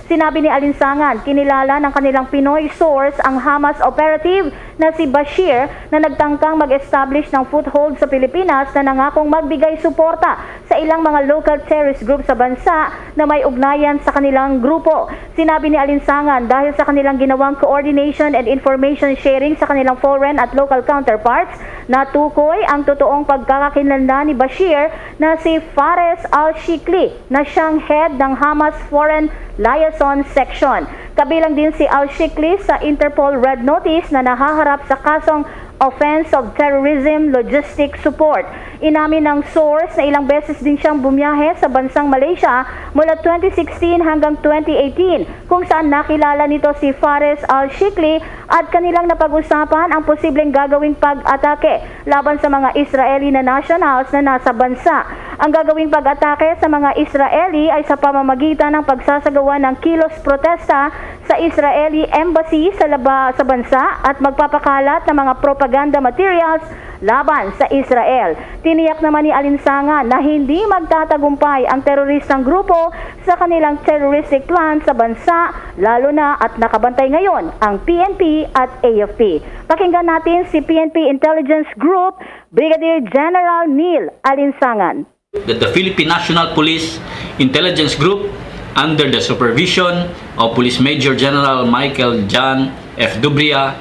Sinabi ni Alinsangan, kinilala ng kanilang Pinoy source ang Hamas operative na si Bashir na nagtangkang mag-establish ng foothold sa Pilipinas na nangakong magbigay suporta sa ilang mga local terrorist group sa bansa na may ugnayan sa kanilang grupo. Sinabi ni Alinsangan, dahil sa kanilang ginawang coordination and information sharing sa kanilang foreign at local counterparts, Natukoy ang totoong pagkakakilanlan ni Bashir na si Fares al-Shikli na siyang head ng Hamas Foreign Liaison Section. Kabilang din si al-Shikli sa Interpol Red Notice na nahaharap sa kasong Offense of Terrorism Logistic Support. Inamin ng source na ilang beses din siyang bumiyahe sa bansang Malaysia mula twenty sixteen hanggang twenty eighteen, kung saan nakilala nito si Fares al-Shikli at kanilang napag-usapan ang posibleng gagawing pag-atake laban sa mga Israeli na nationals na nasa bansa. Ang gagawing pag-atake sa mga Israeli ay sa pamamagitan ng pagsasagawa ng kilos protesta sa Israeli embassy sa laba sa bansa at magpapakalat ng mga propaganda materials laban sa Israel. Tiniyak naman ni Alinsangan na hindi magtatagumpay ang teroristang grupo sa kanilang terroristic plan sa bansa, lalo na at nakabantay ngayon ang P N P at A F P. Pakinggan natin si P N P Intelligence Group Brigadier General Neil Alinsangan. That the Philippine National Police Intelligence Group, under the supervision of Police Major General Michael John F. Dubria,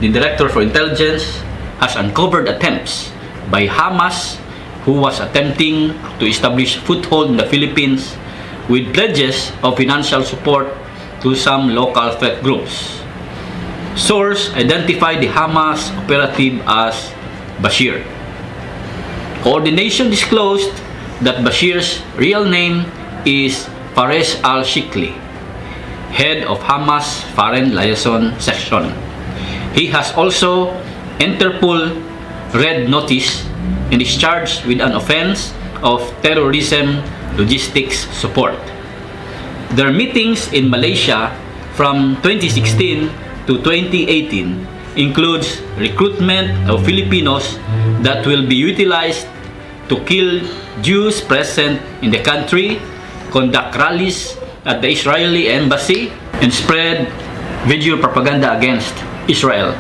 the Director for Intelligence, has uncovered attempts by Hamas, who was attempting to establish foothold in the Philippines with pledges of financial support to some local threat groups. Source identified the Hamas operative as Bashir. Coordination disclosed that Bashir's real name is Fares al-Shikli, head of Hamas Foreign Liaison Section. He has also Interpol Red Notice and is charged with an offense of terrorism logistics support. Their meetings in Malaysia from twenty sixteen to twenty eighteen includes recruitment of Filipinos that will be utilized to kill Jews present in the country, conduct rallies at the Israeli embassy, and spread video propaganda against Israel.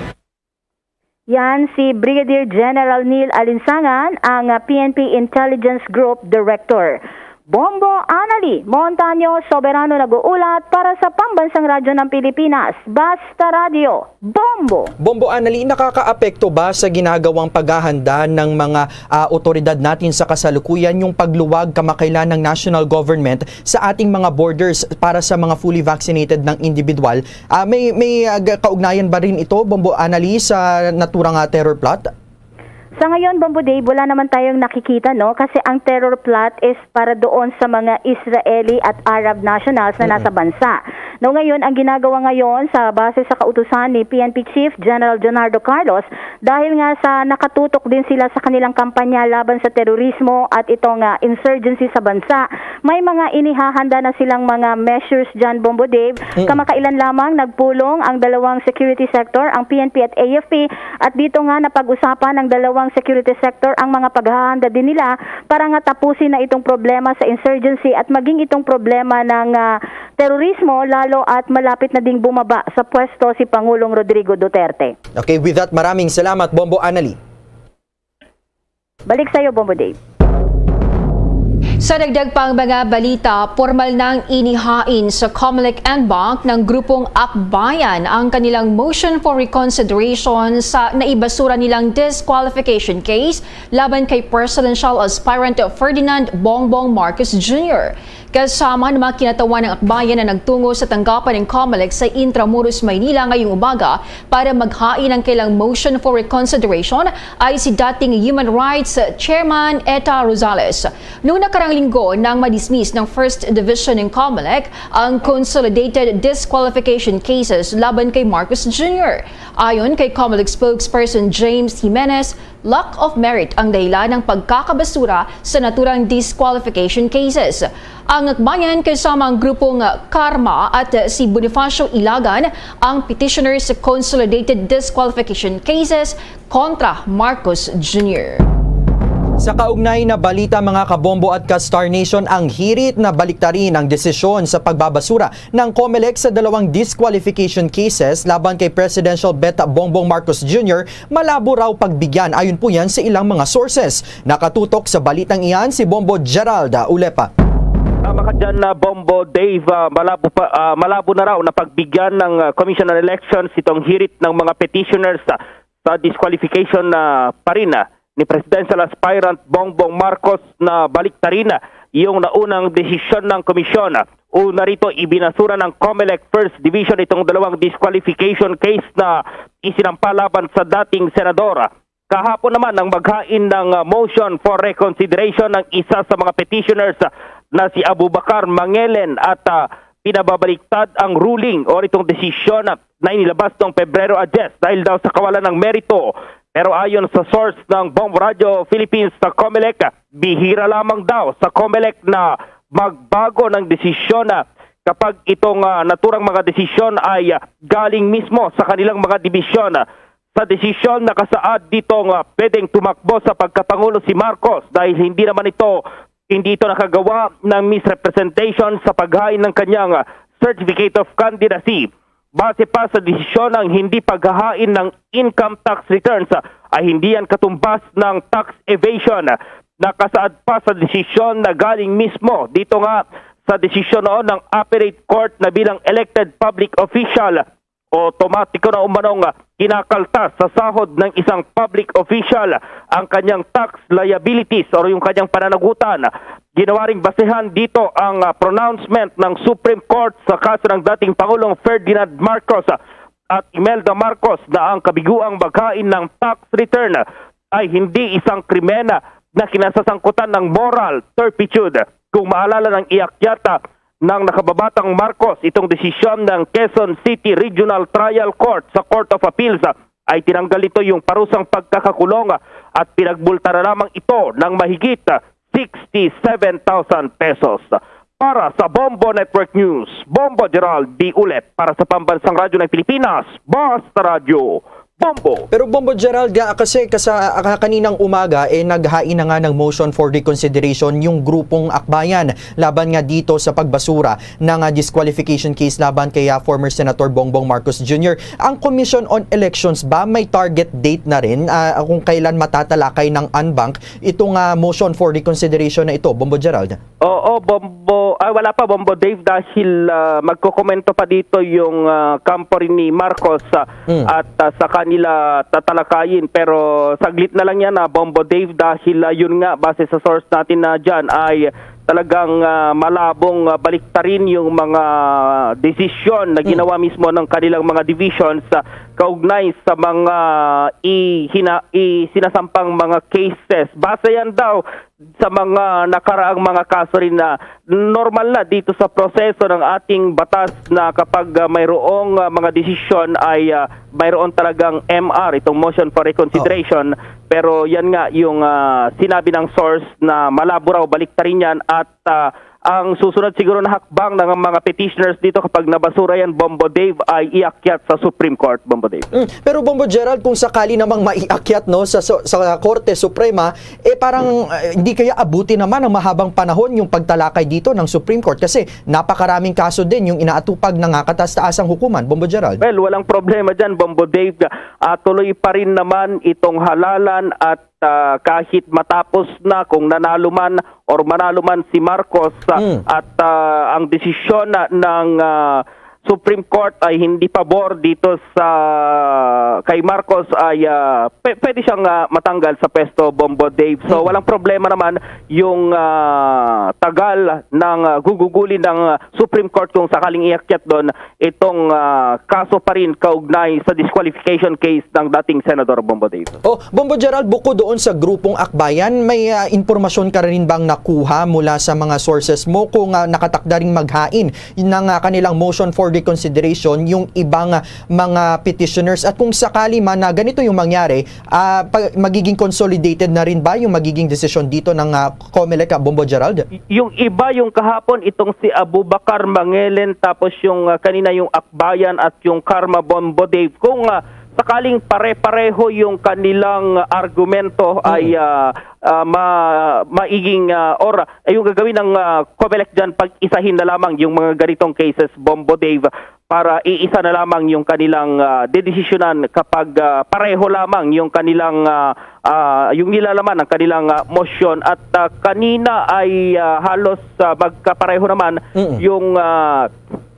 Yan si Brigadier General Neil Alinsangan, ang ah, P N P Intelligence Group Director. Bombo Anali Montaño, soberano nag-uulat para sa Pambansang Radyo ng Pilipinas, Basta Radio, Bombo! Bombo Anali, nakakaapekto ba sa ginagawang paghahanda ng mga ah, otoridad natin sa kasalukuyan yung pagluwag kamakailan ng national government sa ating mga borders para sa mga fully vaccinated ng individual? Ah, may may ah, ga- kaugnayan ba rin ito, Bombo Anali, sa naturang ah, terror plot? Sa ngayon, Bombo Dave, wala naman tayong nakikita, no? Kasi ang terror plot is para doon sa mga Israeli at Arab nationals na nasa bansa. No, ngayon, ang ginagawa ngayon sa base sa kautusan ni P N P Chief General Leonardo Carlos, dahil nga sa nakatutok din sila sa kanilang kampanya laban sa terorismo at itong ah, insurgency sa bansa, may mga inihahanda na silang mga measures dyan, Bombo Dave. Kamakailan lamang nagpulong ang dalawang security sector, ang P N P at A F P, at dito nga napag-usapan ng dalawang security sector ang mga paghahanda din nila para nga tapusin na itong problema sa insurgency at maging itong problema ng ah, terorismo, lalo at malapit na ding bumaba sa pwesto si Pangulong Rodrigo Duterte. Okay, with that, maraming salamat, Bombo Anali. Balik sa'yo, Bombo Dave. Sa dagdag pang mga balita, pormal nang inihain sa Comelec en banc ng Grupong Akbayan ang kanilang motion for reconsideration sa naibasura nilang disqualification case laban kay presidential aspirant Ferdinand Bongbong Marcos Junior. Kasama ang mga kinatawan ng Akbayan na nagtungo sa tanggapan ng Comelec sa Intramuros, Maynila ngayong umaga para maghain ng kailang motion for reconsideration ay si dating Human Rights Chairman Eta Rosales. Noong nakarang linggo nang madismiss ng First Division ng Comelec ang consolidated disqualification cases laban kay Marcos Junior. Ayon kay Comelec spokesperson James Jimenez, lack of merit ang dahilan ng pagkakabasura sa naturang disqualification cases. Ang Akbayan kasama ang grupong Karma at si Bonifacio Ilagan ang petitioner sa consolidated disqualification cases kontra Marcos Junior. Sa kaugnay na balita, mga kabombo at ka-Star Nation, ang hirit na baliktarin ang desisyon sa pagbabasura ng Comelec sa dalawang disqualification cases laban kay Presidential Bet Bongbong Marcos Junior, malabo raw pagbigyan, ayon po yan sa ilang mga sources. Nakatutok sa balitang iyan si Bombo Gerald Ulepa. Tama ka dyan, ah, Bombo Dave. Ah, malabo, pa, ah, malabo na raw na pagbigyan ng ah, Commission on Elections itong hirit ng mga petitioners ah, ah, disqualification na pa rin, ah, ni presidential aspirant Bongbong Marcos na baliktarin, ah, yung naunang desisyon ng komisyon. Una rito, ibinasura ng COMELEC First Division itong dalawang disqualification case na isinampa laban sa dating senador. Kahapon naman, ang maghain ng, ah, motion for reconsideration ng isa sa mga petitioners, ah, na si Abubacar Mangelen at, ah, pinababaliktad ang ruling o itong desisyon na inilabas noong Pebrero a diyes dahil daw sa kawalan ng merito. Pero ayon sa source ng Bombo Radio Philippines sa COMELEC, bihira lamang daw sa COMELEC na magbago ng desisyon na kapag itong, ah, naturang mga desisyon ay, ah, galing mismo sa kanilang mga dibisyon. Sa desisyon, nakasaad dito nga pwedeng tumakbo sa pagkapangulo si Marcos dahil hindi naman ito, hindi ito nakagawa ng misrepresentation sa paghain ng kanyang, ah, certificate of candidacy. Base pa sa desisyon, ang hindi paghahain ng income tax returns, ah, ay hindi yan katumbas ng tax evasion. Nakasaad pa sa desisyon na galing mismo dito nga sa desisyon noon ng appellate court na bilang elected public official, otomatiko na umanong, ah, kinakaltas sa sahod ng isang public official ang kanyang tax liabilities o yung kanyang pananagutan. Ginawaring basehan dito ang, ah, pronouncement ng Supreme Court sa kaso ng dating Pangulong Ferdinand Marcos, ah, at Imelda Marcos na ang kabiguang maghain ng tax return ay hindi isang krimen na kinasasangkutan ng moral turpitude. Kung maalala ng iakyat ng nakababatang Marcos itong desisyon ng Quezon City Regional Trial Court sa Court of Appeals, ay tinanggal nito yung parusang pagkakakulong at pinagbulta na lamang ito ng mahigit sixty-seven thousand pesos. Para sa Bombo Network News, Bombo Gerald D. Ulet para sa Pambansang Radyo ng Pilipinas, Basta Radyo, Bombo. Pero Bombo Gerald, ah, kasi kasa, ah, kaninang umaga, eh, naghain na nga ng motion for reconsideration yung grupong Akbayan laban nga dito sa pagbasura ng, ah, disqualification case laban kay, ah, former Senator Bongbong Marcos Junior. Ang Commission on Elections ba may target date na rin, ah, kung kailan matatalakay ng en banc itong, ah, motion for reconsideration na ito, Bombo Gerald? Oo, Bombo, ay, wala pa, Bombo Dave, dahil, ah, magkokomento pa dito yung, ah, kampo rin ni Marcos, ah, Mm. at, ah, sa kanila tatalakayin. Pero saglit na lang yan, ah, Bombo Dave, dahil, ah, yun nga, base sa source natin na dyan ay talagang, ah, malabong, ah, baliktarin yung mga desisyon na Mm. ginawa mismo ng kanilang mga divisions, ah, kaugnay sa mga ihina-, i-, sinasampang mga cases. Base yan daw sa mga nakaraang mga kaso rin na normal na dito sa proseso ng ating batas na kapag, ah, mayroong, ah, mga desisyon ay, ah, mayroon talagang M R, itong motion for reconsideration. Pero yan nga yung, ah, sinabi ng source na malabo raw baliktarin yan at, ah, ang susunod siguro na hakbang ng mga petitioners dito kapag nabasura yan, Bombo Dave, ay iakyat sa Supreme Court, Bombo Dave. Mm. Pero Bombo Gerald, kung sakali namang maiakyat, no, sa, sa, sa Korte Suprema, eh, parang, eh, hindi kaya abuti naman ang mahabang panahon yung pagtalakay dito ng Supreme Court? Kasi napakaraming kaso din yung inaatupag ng nakataas-taasang hukuman, Bombo Gerald. Well, walang problema dyan, Bombo Dave. Ah, tuloy pa rin naman itong halalan at, ah, kahit matapos na, kung nanalo man or manalo man si Marcos, ah, Mm. at, ah, ang desisyon na, ng, ah, Supreme Court ay hindi pabor dito sa kay Marcos ay, ah, pe-, pwede siyang, ah, matanggal sa pwesto, Bombo Dave. So, Mm. walang problema naman yung, ah, tagal ng, ah, gugugulin ng, ah, Supreme Court kung sakaling iakyat doon itong, ah, kaso pa rin kaugnay sa disqualification case ng dating Senador, Bombo Dave. Oh, Bombo Gerald, bukod doon sa grupong Akbayan, may, ah, impormasyon ka rin bang nakuha mula sa mga sources mo kung, ah, nakatakda ring maghain ng, ah, kanilang motion for reconsideration yung ibang, ah, mga petitioners? At kung sakali man na ganito yung mangyari, ah, pa-, magiging consolidated na rin ba yung magiging desisyon dito ng, ah, COMELEC, ah, Bombo Gerald? Y-, yung iba, yung kahapon, itong si Abubacar Mangelen, tapos yung, ah, kanina yung Akbayan at yung Karma, Bombo Dave. Kung, ah, sakaling pare-pareho yung kanilang argumento Mm. ay, ah, ah, ma-, maiging, ah, or, ah, yung gagawin ng, ah, COMELEC dyan, pag-isahin na lamang yung mga ganitong cases, Bombo Dave, para iisa na lamang yung kanilang, ah, dedesisyonan kapag, ah, pareho lamang yung kanilang, ah, ah, yung nilalaman ng kanilang, ah, motion. At, ah, kanina ay, ah, halos, ah, magkapareho naman Mm. yung, ah,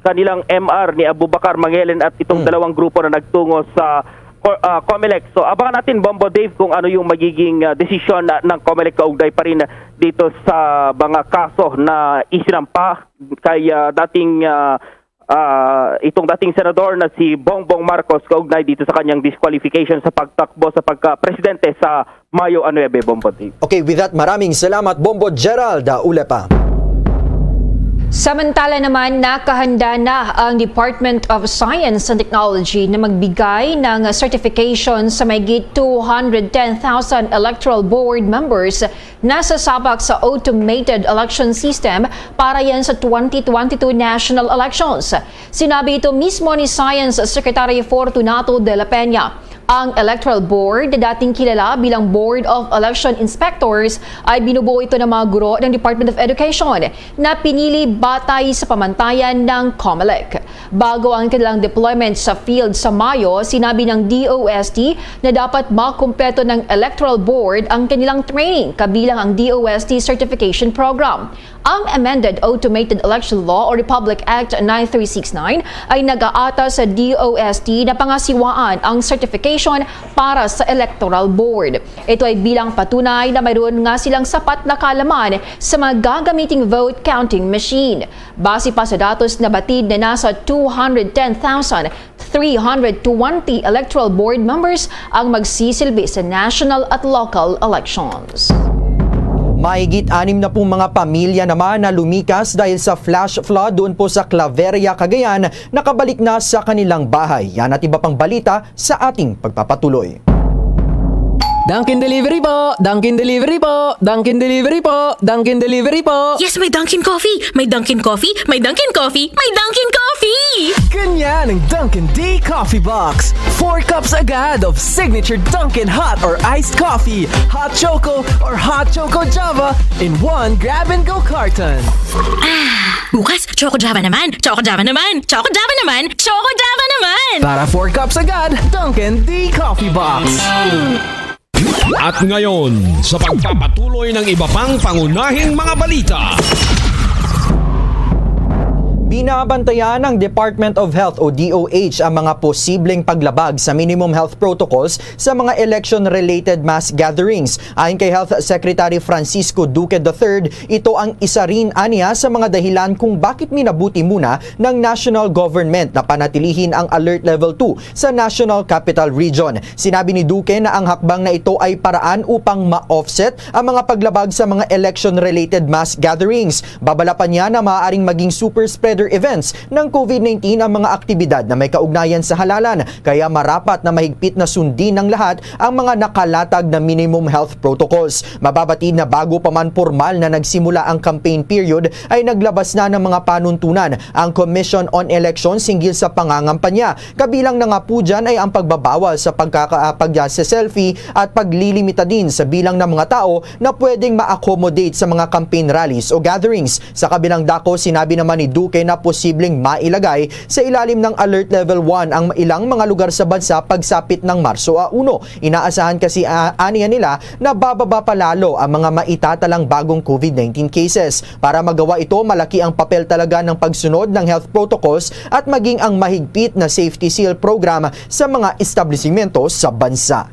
kanilang M R ni Abubacar Mangelen at itong Mm. dalawang grupo na nagtungo sa Co- ah, Comelec. So, abangan natin, Bombo Dave, kung ano yung magiging, ah, desisyon, ah, ng Comelec kaugnay pa rin dito sa mga kaso na isinampa kay, ah, dating, ah, ah, itong dating senador na si Bongbong Marcos kaugnay dito sa kanyang disqualification sa pagtakbo sa pagka-presidente sa Mayo nuebe, Bombo Dave. Okay, with that, maraming salamat, Bombo Gerald, ah, Ulepa. Samantala naman, nakahanda na ang Department of Science and Technology na magbigay ng certification sa mahigit two hundred ten thousand electoral board members na sasabak sa automated election system para yan sa twenty twenty-two national elections. Sinabi ito mismo ni Science Secretary Fortunato de la Peña. Ang Electoral Board, na dating kilala bilang Board of Election Inspectors, ay binubuo ito ng mga guro ng Department of Education na pinili batay sa pamantayan ng Comelec. Bago ang kanilang deployment sa field sa Mayo, sinabi ng D O S T na dapat makumpleto ng Electoral Board ang kanilang training, kabilang ang D O S T Certification Program. Ang Amended Automated Election Law o Republic Act nine three six nine ay nag-aata sa D O S T na pangasiwaan ang certification para sa Electoral Board. Ito ay bilang patunay na mayroon nga silang sapat na kaalaman sa mga gagamiting vote counting machine. Base pa sa datos, nabatid na nasa two hundred ten thousand three hundred twenty electoral board members ang magsisilbi sa national at local elections. Mahigit anim na pung mga pamilya naman na lumikas dahil sa flash flood doon po sa Claveria, Cagayan, nakabalik na sa kanilang bahay. Yan at iba pang balita sa ating pagpapatuloy. Dunkin Delivery po! Dunkin Delivery po! Dunkin Delivery po! Dunkin Delivery po! Yes, may Dunkin Coffee! May Dunkin Coffee! May Dunkin Coffee! May Dunkin Coffee! Ganyan ang Dunkin D Coffee Box. Four cups agad of signature Dunkin hot or iced coffee, hot choco or hot choco Java in one grab-and-go carton. Ah, bukas, Choco Java naman! Choco Java naman! Choco Java naman! Choco Java naman! Para four cups agad, Dunkin D Coffee Box. At ngayon, sa pagpapatuloy ng iba pang pangunahing mga balita. Binabantayan ng Department of Health o D O H ang mga posibleng paglabag sa minimum health protocols sa mga election-related mass gatherings. Ayon kay Health Secretary Francisco Duque the third, ito ang isa rin ania sa mga dahilan kung bakit minabuti muna ng national government na panatilihin ang Alert Level two sa National Capital Region. Sinabi ni Duque na ang hakbang na ito ay paraan upang ma-offset ang mga paglabag sa mga election-related mass gatherings. Babala pa niya na maaaring maging super spreader events ng COVID nineteen ang mga aktibidad na may kaugnayan sa halalan, kaya marapat na mahigpit na sundin ng lahat ang mga nakalatag na minimum health protocols. Mababatid na bago pa man pormal na nagsimula ang campaign period, ay naglabas na ng mga panuntunan ang Commission on Elections hinggil sa pangangampanya. Kabilang na nga po dyan ay ang pagbabawal sa pagkaka-, pag-, ah, selfie at paglilimita din sa bilang ng mga tao na pwedeng ma-accommodate sa mga campaign rallies o gatherings. Sa kabilang dako, sinabi naman ni Duque na posibleng mailagay sa ilalim ng Alert Level one ang ilang mga lugar sa bansa pagsapit ng Marso a uno. Inaasahan kasi, ah, aniya nila na bababa pa lalo ang mga maitatalang bagong COVID nineteen cases. Para magawa ito, malaki ang papel talaga ng pagsunod ng health protocols at maging ang mahigpit na safety seal program sa mga establisimento sa bansa.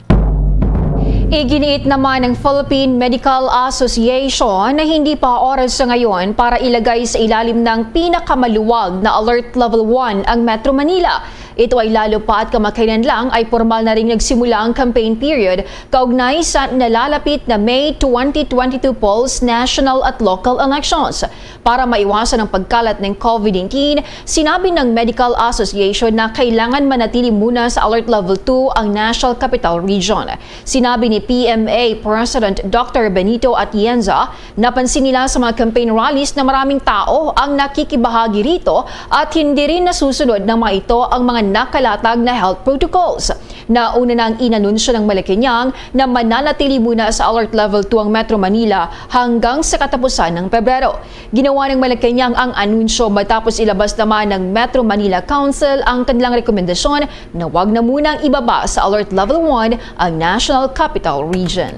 Iginiit naman ng Philippine Medical Association na hindi pa oras sa ngayon para ilagay sa ilalim ng pinakamaluwag na Alert Level one ang Metro Manila. Ito ay lalo pa at kamakailan lang ay pormal na ring nagsimula ang campaign period kaugnay sa nalalapit na May twenty twenty-two polls, national at local elections. Para maiwasan ang pagkalat ng COVID nineteen, sinabi ng Medical Association na kailangan manatili muna sa Alert Level two ang National Capital Region. Sinabi ni P M A President Doctor Benito Atienza, napansin nila sa mga campaign rallies na maraming tao ang nakikibahagi rito at hindi rin nasusunod ng mga ito ang mga nakalatag na health protocols. Nauna na ang inanunsyo ng Malacañang na mananatili muna sa Alert Level two ang Metro Manila hanggang sa katapusan ng Pebrero. Ginawa ng Malacañang ang anunsyo matapos ilabas naman ng Metro Manila Council ang kanilang rekomendasyon na wag na munang ibaba sa Alert Level one ang National Capital Region.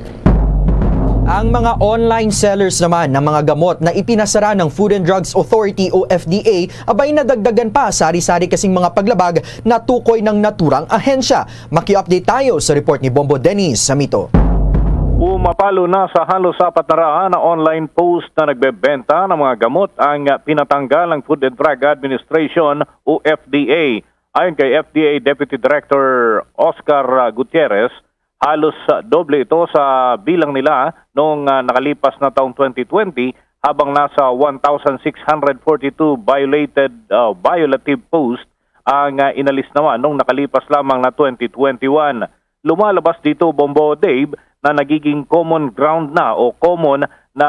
Ang mga online sellers naman ng mga gamot na ipinasara ng Food and Drugs Authority o F D A abay nadagdagan pa sari-sari kasing mga paglabag na tukoy ng naturang ahensya. Maki-update tayo sa report ni Bombo Dennis Samito. Pumapalo na sa halos apat na raan na online post na nagbebenta ng mga gamot ang pinatanggal ng Food and Drug Administration o F D A. Ayon kay F D A Deputy Director Oscar Gutierrez, halos doble ito sa bilang nila noong nakalipas na taong twenty twenty, habang nasa one thousand six hundred forty-two violated uh, violative post ang uh, inalis naman nung nakalipas lamang na twenty twenty-one. Lumalabas dito, Bombo Dave, na nagiging common ground na o common na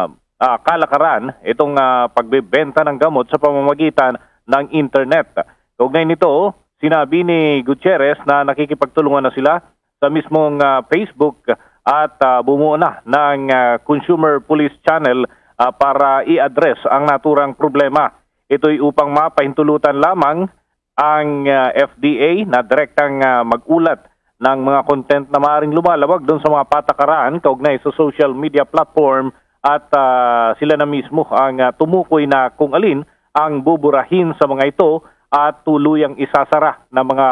uh, kalakaran itong uh, pagbebenta ng gamot sa pamamagitan ng internet. Kaugnay nito, sinabi ni Gutierrez na nakikipagtulungan na sila sa mismong uh, Facebook at uh, bumuo na ng uh, Consumer Police Channel uh, para i-address ang naturang problema. Ito'y upang mapahintulutan lamang ang uh, F D A na direktang uh, mag-ulat ng mga content na maaring lumalawag doon sa mga patakaran kaugnay sa social media platform at uh, sila na mismo ang uh, tumukoy na kung alin ang buburahin sa mga ito at tuluyang isasara na mga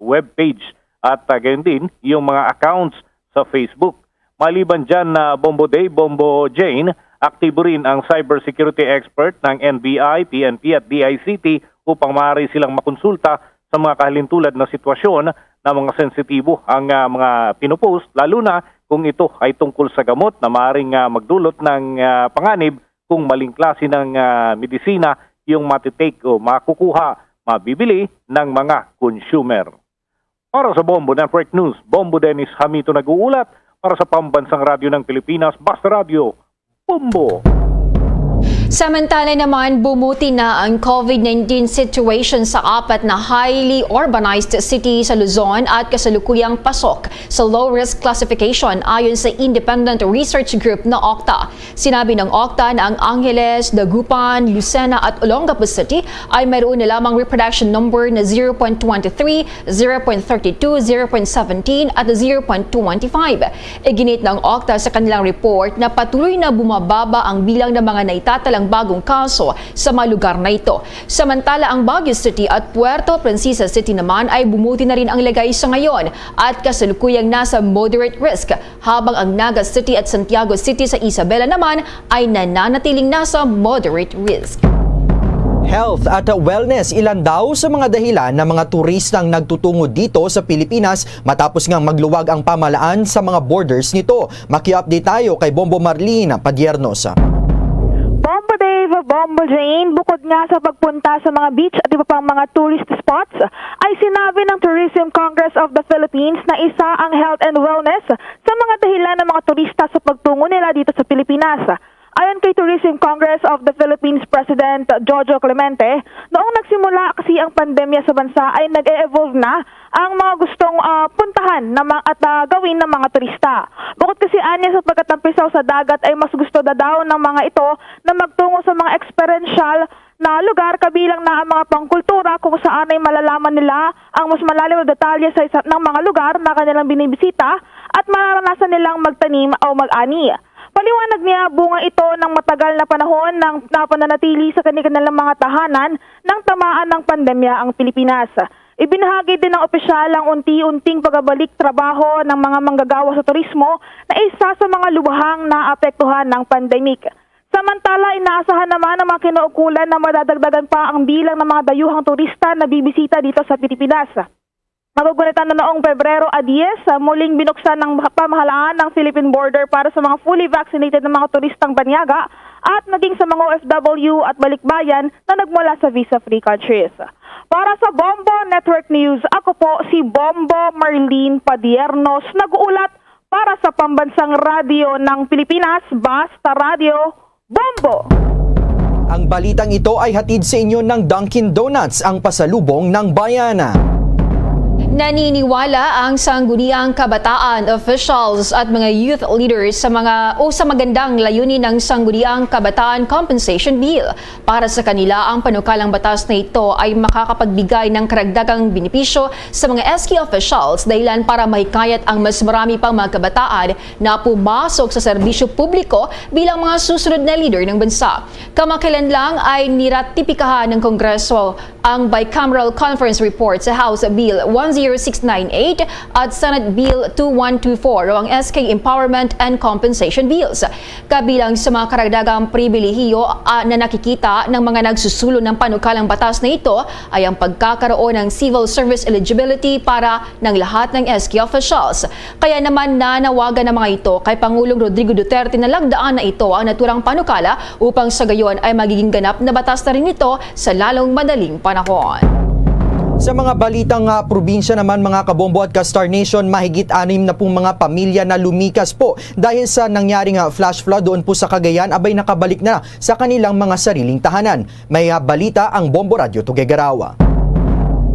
web page at uh, gayon din yung mga accounts sa Facebook. Maliban dyan na Bombo Day, Bombo Jane, aktibo rin ang cybersecurity expert ng N B I, P N P at D I C T upang maaari silang makonsulta sa mga kahalintulad na sitwasyon na mga sensitibo ang uh, mga pinupost, lalo na kung ito ay tungkol sa gamot na maaaring uh, magdulot ng uh, panganib kung maling klase ng uh, medisina yung matitake o makukuha, mabibili ng mga consumer. Para sa Bombo Network News, Bombo Dennis Hamito nag-uulat para sa Pambansang Radyo ng Pilipinas, Basta Radyo, Bombo. Samantala naman, bumuti na ang COVID nineteen situation sa apat na highly urbanized city sa Luzon at kasalukuyang pasok sa low-risk classification ayon sa independent research group na OCTA. Sinabi ng OCTA na ang Angeles, Dagupan, Lucena at Olongapo City ay mayroon na lamang reproduction number na zero point twenty-three, zero point thirty-two, zero point seventeen at zero point twenty-five. Iginit ng OCTA sa kanilang report na patuloy na bumababa ang bilang ng mga naitatalang bagong kaso sa mga lugar na ito. Samantala, ang Baguio City at Puerto Princesa City naman ay bumuti na rin ang lagay sa ngayon at kasalukuyang nasa moderate risk, habang ang Naga City at Santiago City sa Isabela naman ay nananatiling nasa moderate risk. Health at wellness, ilan daw sa mga dahilan ng mga turistang nagtutungo dito sa Pilipinas matapos nga magluwag ang pamahalaan sa mga borders nito. Maki-update tayo kay Bombo Marlene Padiernos. Bombo Dave, Bombo Jane, bukod nga sa pagpunta sa mga beach at iba pang mga tourist spots, ay sinabi ng Tourism Congress of the Philippines na isa ang health and wellness sa mga dahilan ng mga turista sa pagtungo nila dito sa Pilipinas. Ayon kay Tourism Congress of the Philippines President Jojo Clemente, noong nagsimula kasi ang pandemya sa bansa ay nag-e-evolve na ang mga gustong uh, puntahan na ma- at uh, gawin ng mga turista. Bukod kasi anya sa pagkatampisaw sa dagat ay mas gusto da daw ng mga ito na magtungo sa mga experiential na lugar kabilang na ang mga pangkultura kung saan ay malalaman nila ang mas malalim na detalye sa isa ng mga lugar na kanilang binibisita at mararanasan nilang magtanim o mag-ani. Paliwanag niya, bunga ito ng matagal na panahon ng napananatili sa kanilang mga tahanan nang tamaan ng pandemya ang Pilipinas. Ibinahagi din ng opisyal ang unti-unting pagabalik trabaho ng mga manggagawa sa turismo na isa sa mga lubhang naapektuhan ng pandemic. Samantala, inaasahan naman ang mga kinaukulan na madadagdagan pa ang bilang ng mga dayuhang turista na bibisita dito sa Pilipinas. Magugunitan na noong Pebrero a diyes, muling binuksan ng pamahalaan ang Philippine border para sa mga fully vaccinated na mga turistang banyaga at maging sa mga O F W at balikbayan na nagmula sa visa-free countries. Para sa Bombo Network News, ako po si Bombo Marlene Padiernos, nag-uulat para sa Pambansang Radyo ng Pilipinas, Basta Radyo, Bombo! Ang balitang ito ay hatid sa inyo ng Dunkin' Donuts, ang pasalubong ng bayan. Naniniwala ang Sangguniang Kabataan officials at mga youth leaders sa mga o sa magandang layunin ng Sangguniang Kabataan Compensation Bill. Para sa kanila, ang panukalang batas na ito ay makakapagbigay ng karagdagang benepisyo sa mga S K officials, dahilan para mahikayat ang mas marami pang mga kabataan na pumasok sa serbisyo publiko bilang mga susunod na leader ng bansa. Kamakailan lang ay niratipikahan ng Kongreso ang Bicameral Conference Report sa House Bill one zero six nine eight at Senate Bill two one two four o ang S K Empowerment and Compensation Bills. Kabilang sa mga karagdagang pribilehiyo, ah, na nakikita ng mga nagsusulong ng panukalang batas na ito ay ang pagkakaroon ng civil service eligibility para ng lahat ng S K officials. Kaya naman nanawagan ang mga ito kay Pangulong Rodrigo Duterte na lagdaan na ito ang naturang panukala upang sa gayon ay magiging ganap na batas na rin ito sa lalong madaling panahon. Sa mga balita nga probinsya naman, mga kabombo at ka-Star Nation, mahigit anim na pung mga pamilya na lumikas po dahil sa nangyari nga flash flood doon po sa Cagayan, abay nakabalik na sa kanilang mga sariling tahanan. May, ah, balita ang Bombo Radyo Tuguegarao.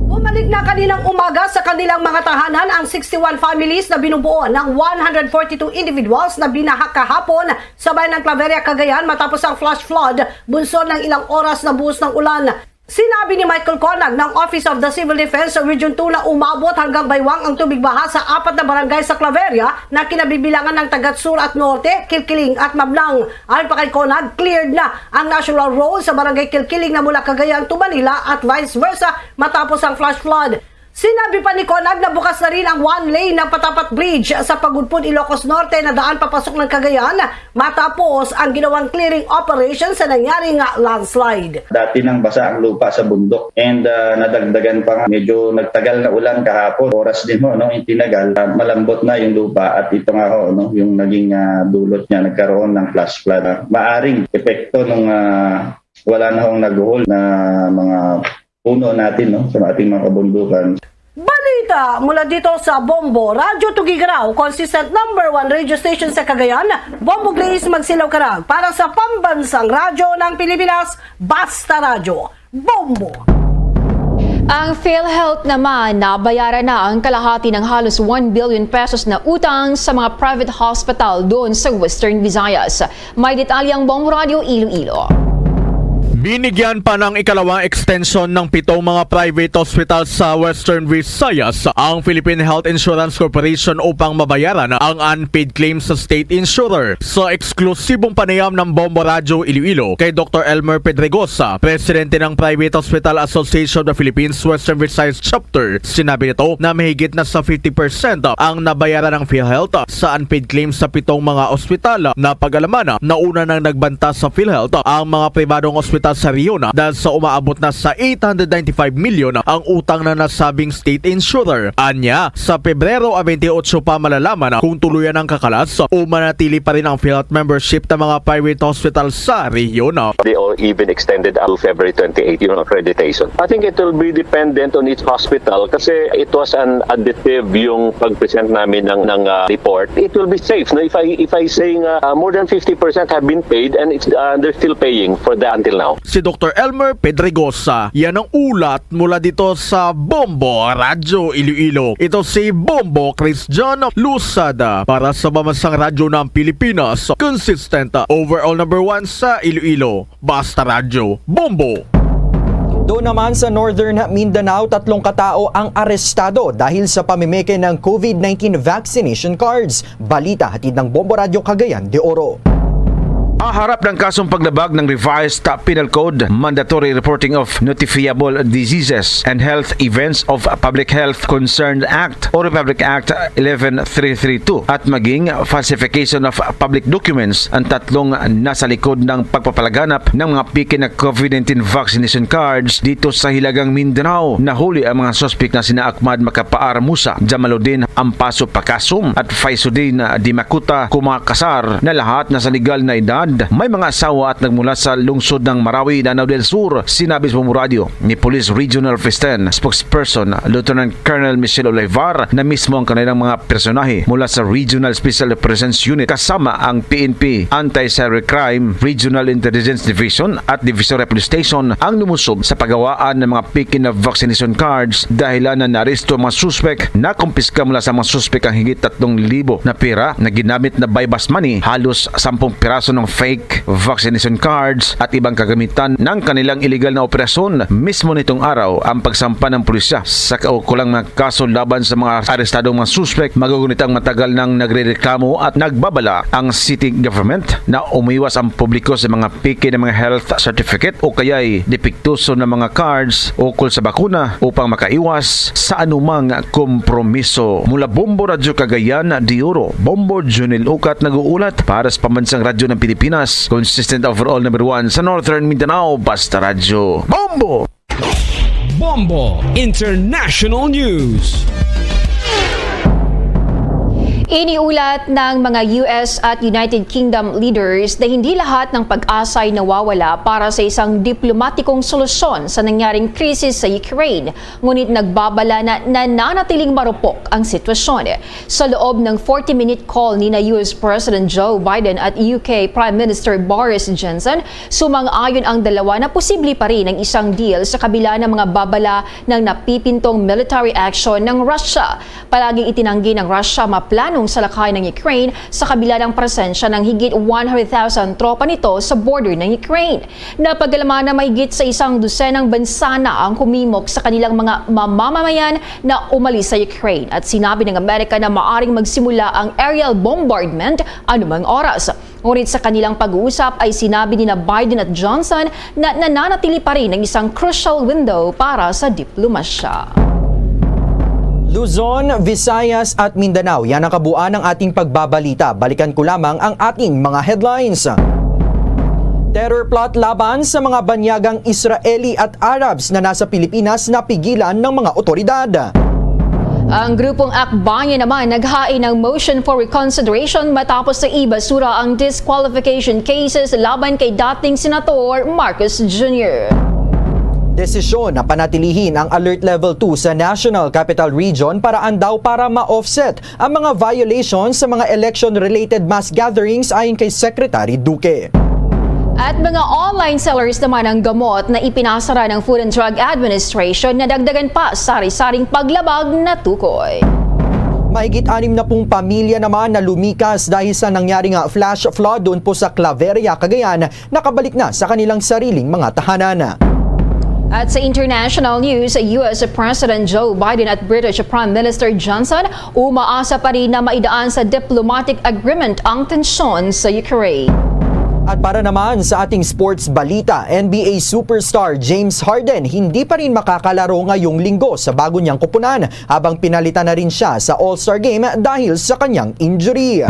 Bumalik na kaninang umaga sa kanilang mga tahanan ang sixty-one families na binubuo ng one hundred forty-two individuals na binaha kahapon sa bayan ng Claveria, Cagayan matapos ang flash flood bunsod ng ilang oras na buhos ng ulan. Sinabi ni Michael Conag ng Office of the Civil Defense sa Region two na umabot hanggang baywang ang tubig baha sa apat na barangay sa Claveria na kinabibilangan ng Tagatsur at Norte, Kilkiling at Mabnang. Ayon pa kay Conag, cleared na ang National Road sa Barangay Kilkiling na mula Cagayan to Manila at vice versa matapos ang flash flood. Sinabi pa ni Conag na bukas na rin ang one lane ng Patapat Bridge sa Pagudpud, Ilocos Norte na daan papasok ng Cagayan matapos ang ginawang clearing operation sa nangyaring landslide. Dati nang basa ang lupa sa bundok and, ah, nadagdagan pa nga. Medyo nagtagal na ulan kahapon. Oras din ho, no, yung tinagal, ah, malambot na yung lupa at ito nga ho, no, yung naging, ah, dulot niya, nagkaroon ng flash flood. Ah, maaring epekto nung, ah, wala na hong naguhol na mga puno natin, no, sa ating mga kabundukan. Balita mula dito sa Bombo Radyo Tuguegarao, consistent number one radio station sa Cagayan, Bombo Glaze Magsilaw Karag. Para sa Pambansang Radyo ng Pilipinas, Basta Radyo, Bombo. Ang PhilHealth naman, nabayaran na ang kalahati ng halos one billion pesos na utang sa mga private hospital doon sa Western Visayas. May detalye ang Bombo Radyo Iloilo. Binigyan pa ng ikalawang extension ng pitong mga private hospital sa Western Visayas ang Philippine Health Insurance Corporation upang mabayaran ang unpaid claims sa state insurer. Sa eksklusibong panayam ng Bombo Radyo Iloilo kay Doktor Elmer Pedregosa, presidente ng Private Hospital Association of the Philippines Western Visayas Chapter, sinabi nito na mahigit na sa fifty percent ang nabayaran ng PhilHealth sa unpaid claims sa pitong mga ospital. Napag-alaman na una nang nagbanta sa PhilHealth ang mga pribadong ospital sa rehiyon dahil sa umaabot na sa eight hundred ninety-five million ang utang na nasabing state insurer. Anya, sa Pebrero a twenty-eight pa malalaman kung tuluyan ang kakalas o manatili pa rin ang PhilHealth membership ng mga private hospital sa rehiyon. They all even extended up to February twenty-eight yung accreditation. I think it will be dependent on each hospital kasi it was an additive yung pag-present namin ng, ng, ah, report. It will be safe, no? If I, if I saying, ah, ah, more than fifty percent have been paid and it's, ah, they're still paying for that until now. Si Doktor Elmer Pedregosa, yan ang ulat mula dito sa Bombo Radyo Iloilo. Ito si Bombo Christian Lusada para sa Pambansang Radyo ng Pilipinas. Consistent, overall number one sa Iloilo. Basta Radyo, Bombo! Doon naman sa Northern Mindanao, tatlong katao ang arestado dahil sa pamimeke ng COVID nineteen vaccination cards. Balita hatid ng Bombo Radyo Cagayan de Oro. Ang harap ng kasong paglabag ng Revised Penal Code, Mandatory Reporting of Notifiable Diseases and Health Events of Public Health Concern Act o Republic Act eleven three three two at maging Falsification of Public Documents ang tatlong nasa likod ng pagpapalaganap ng mga peke na COVID nineteen vaccination cards dito sa Hilagang Mindanao. Nahuli ang mga suspek na sina Ahmad Makapaar Musa, Jamaluddin Ampaso Pakasum at Faisuddin Dimakuta Kumakasar na lahat nasa legal na edad May mga asawa at nagmula sa lungsod ng Marawi, Lanao del Sur. Sinabi sa Bombo Radio ni Police Regional Office ten spokesperson Lieutenant Colonel Michelle Olivar na mismo ang kanilang mga personahe mula sa Regional Special Operations Unit kasama ang P N P Anti-Cybercrime Regional Intelligence Division at Divisoria Police Station ang lumusob sa pagawaan ng mga fake na vaccination cards, dahilan na naaresto ang mga suspek. Nakumpiska mula sa mga suspek ang higit tatlong libo na pera na ginamit na buy-bust money, halos sampung piraso ng fake vaccination cards at ibang kagamitan ng kanilang iligal na operasyon. Mismo nitong araw ang pagsampa ng pulisya sa kaukulang mga kaso laban sa mga arestadong mga suspek. Magugunit ang matagal nang nagrereklamo at nagbabala ang city government na umiwas ang publiko sa mga peke na mga health certificate o kaya'y depektuso na mga cards ukol sa bakuna upang makaiwas sa anumang kompromiso. Mula Bombo Radyo Cagayan de Oro, Bombo Junel Ukat nag-uulat para sa Pambansang Radyo ng Pilipinas, consistent overall number one sa Northern Mindanao, Basta Radyo Bombo! Bombo International News. Iniulat ng mga U S at United Kingdom leaders na hindi lahat ng pag-asa ay nawawala para sa isang diplomatikong solusyon sa nangyaring krisis sa Ukraine, ngunit nagbabala na nananatiling marupok ang sitwasyon. Sa loob ng forty-minute call nina U S President Joe Biden at U K Prime Minister Boris Johnson, sumang-ayon ang dalawa na posible pa rin ang isang deal sa kabila ng mga babala ng napipintong military action ng Russia. Palaging itinanggi ng Russia ang mga planong salakayin ng Ukraine sa kabila ng presensya ng higit one hundred thousand tropa nito sa border ng Ukraine. Napag-alaman na mahigit sa isang dosenang bansa na ang humimok sa kanilang mga mamamayan na umalis sa Ukraine, at sinabi ng Amerika na maaring magsimula ang aerial bombardment anumang oras. Ngunit sa kanilang pag-uusap ay sinabi nina Biden at Johnson na nananatili pa rin ang isang crucial window para sa diplomasya. Luzon, Visayas at Mindanao, yan ang kabuuan ng ating pagbabalita. Balikan ko lamang ang ating mga headlines. Terror plot laban sa mga banyagang Israeli at Arabs na nasa Pilipinas napigilan ng mga otoridad. Ang grupong Akbayan naman naghain ng motion for reconsideration matapos na ibasura ang disqualification cases laban kay dating Senator Marcos Junior. Desisyon na panatilihin ang Alert Level two sa National Capital Region paraan daw para ma-offset ang mga violations sa mga election-related mass gatherings, ayon kay Secretary Duque. At mga online sellers naman ng gamot na ipinasara ng Food and Drug Administration, nadagdagan pa sari-saring paglabag na tukoy. Mahigit anim na pung pamilya naman na lumikas dahil sa nangyaring flash flood doon po sa Claveria, Cagayan, nakabalik na sa kanilang sariling mga tahanan. At sa international news, U S President Joe Biden at British Prime Minister Johnson umaasa pa rin na maidaan sa diplomatic agreement ang tensyon sa Ukraine. At para naman sa ating sports balita, N B A superstar James Harden hindi pa rin makakalaro ngayong linggo sa bago niyang koponan, habang pinalitan na rin siya sa All-Star Game dahil sa kanyang injury.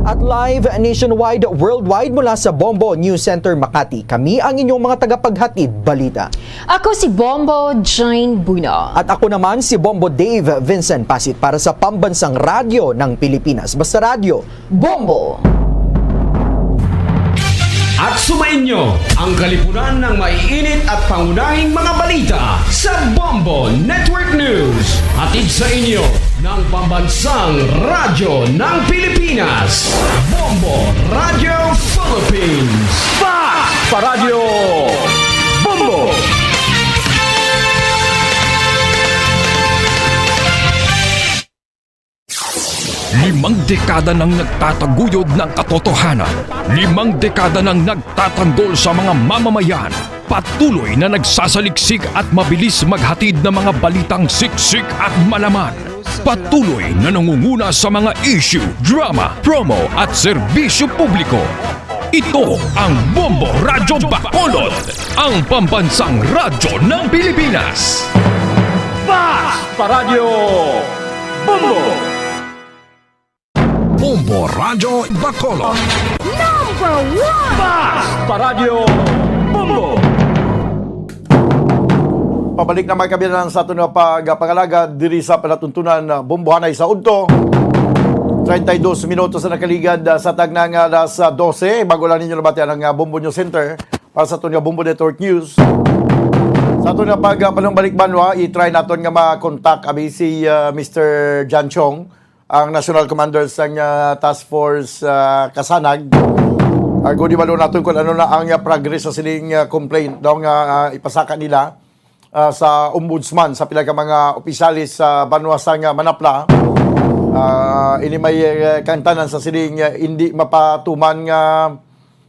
At live nationwide, worldwide mula sa Bombo News Center Makati, kami ang inyong mga tagapaghatid balita. Ako si Bombo Jane Buno. At ako naman si Bombo Dave Vincent Pasit para sa Pambansang Radyo ng Pilipinas. Basta Radyo, Bombo! At sumainyo ang kalipunan ng maiinit at pangunahing mga balita sa Bombo Network News. Hatid sa inyo ng Pambansang Radyo ng Pilipinas, Bombo Radio Philippines. Fast pa Radyo Bombo! Limang dekada nang nagtataguyod ng katotohanan. Limang dekada nang nagtatanggol sa mga mamamayan. Patuloy na nagsasaliksik at mabilis maghatid ng mga balitang siksik at malaman. Patuloy na nangunguna sa mga issue, drama, promo at serbisyo publiko. Ito ang Bombo Radyo Bacolod, ang pambansang radyo ng Pilipinas. Fast pa Radyo Bombo! Bombo Radyo Bacolod. Number one! Fast pa Radyo Bombo! Pabalik na, mga kaabyanan, sa aton nga pagpangalagad diri sa palatuntunan, ah, Bombohanay sa Udto. Treinta y dos minutos na nakaligad, ah, sa tagna nga alas, ah, dose. Bago lang ninyo nabatian ang, ah, Bombo News Center para sa aton nga Bombo Network News. Sa aton nga pag, ah, panumbalik banwa, i-try naton nga ma-contact abi si, ah, Mister John Chong, ang National Commander sang, ah, Task Force, ah, Kasanag. Agod ibalo naton kung ano na ang, ah, progress sa sining, ah, complaint daw nga, ah, ipasaka nila, ah, sa ombudsman sa pila ka mga opisyales sa banwa sang, ah, Manapla. Ah, ini may, eh, kaangtanan sa sining, ah, hindi mapatuman nga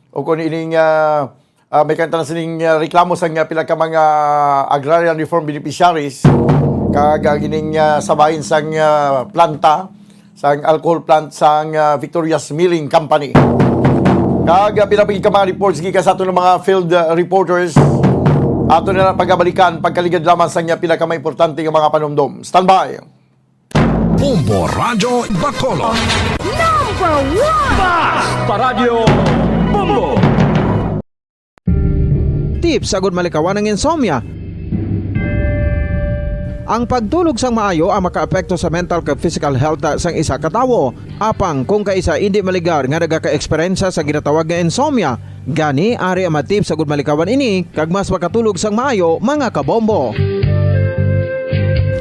o kung ining, ah, ah, may kaangtanan sining, ah, reklamo sang, ah, pila ka mga agrarian reform beneficiaries kag ang ining, ah, sabahin sang, ah, planta sang alcohol plant sang, ah, Victoria's Milling Company. Kag, ah, pila pa gid ka mga reports gikan sa aton nga mga field, ah, reporters. Ato na lang pagabalikan pagkaligad lamang sang, ah, pila ka mga importante nga mga panumdom. Standby. Bombo Radyo Bacolod. Number one! Basta Radyo Bombo! Tips agud malikawan ang insomnia. Ang pagtulog sang maayo ang makaapekto sa mental kag physical health sang isa ka tawo. Apang kung kaisa indi maligar nga nagaka-eksperyensya sa ginatawag nga insomnia, gani ari ang mga tips agud malikawan ini kag mas makatulog sang maayo, mga kabombo.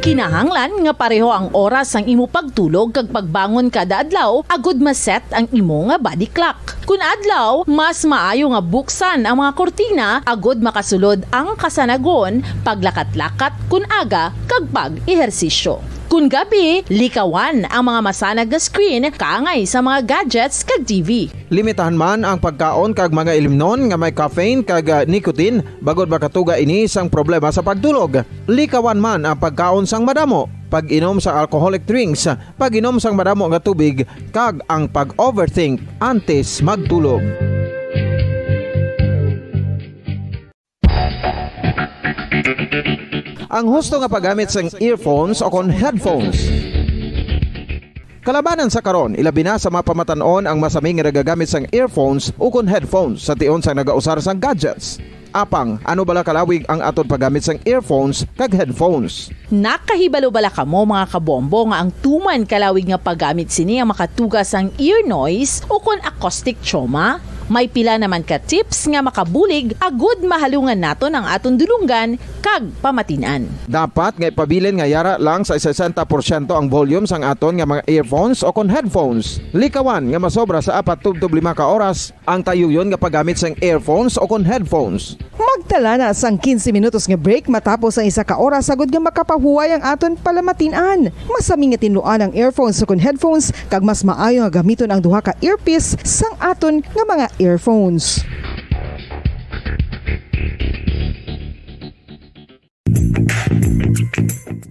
Kinahanglan nga pareho ang oras sang imo pagtulog kag pagbangon kada adlaw agud ma-set ang imo nga body clock. Kun adlaw, mas maayo nga buksan ang mga kurtina agud makasulod ang kasanagon, paglakat-lakat kun aga, kag pag-ehersisyo. Kun gabi, likawan ang mga masanag nga screen kaangay sa mga gadgets kag T V. Limitahan man ang pagkaon kag mga ilimnon nga may caffeine kag, ah, nicotine, bangod makatuga ini sang problema sa pagtulog. Likawan man ang pagkaon sang madamo, pag-inom sa alcoholic drinks, pag-inom sang madamo nga tubig, kag ang pag-overthink antes magtulog. Ang husto nga paggamit sang earphones o kon headphones. Kalabanan sa karon, ilabi na sa mga pamatan-on ang masami nga nagagamit sang earphones o kon headphones sa tion sang nagausar sang gadgets. Apang, ano bala kalawig ang aton paggamit sang earphones kag headphones? Nakahibalo bala kamo, mga kabombo, nga ang tuman kalawig nga paggamit sini ang makatuga sang ear noise o kon acoustic trauma? May pila naman ka tips nga makabulig agud mahalungan naton ang aton dulonggan kag pamatin-an. Dapat nga ipabilin nga yara lang sa sesenta porsyento ang volume sang aton nga mga earphones o kon headphones. Likawan nga masobra sa apat tubtob lima ka oras ang tayuyon nga paggamit sang earphones o kon headphones. Magtala na sang quince minutos nga break matapos ang isa ka oras, agud nga makapahuway ang aton palamatin-an. Masami nga tinluan ang earphones o kon headphones, kag mas maayo nga gamiton ang duha ka earpiece sang aton nga mga earphones.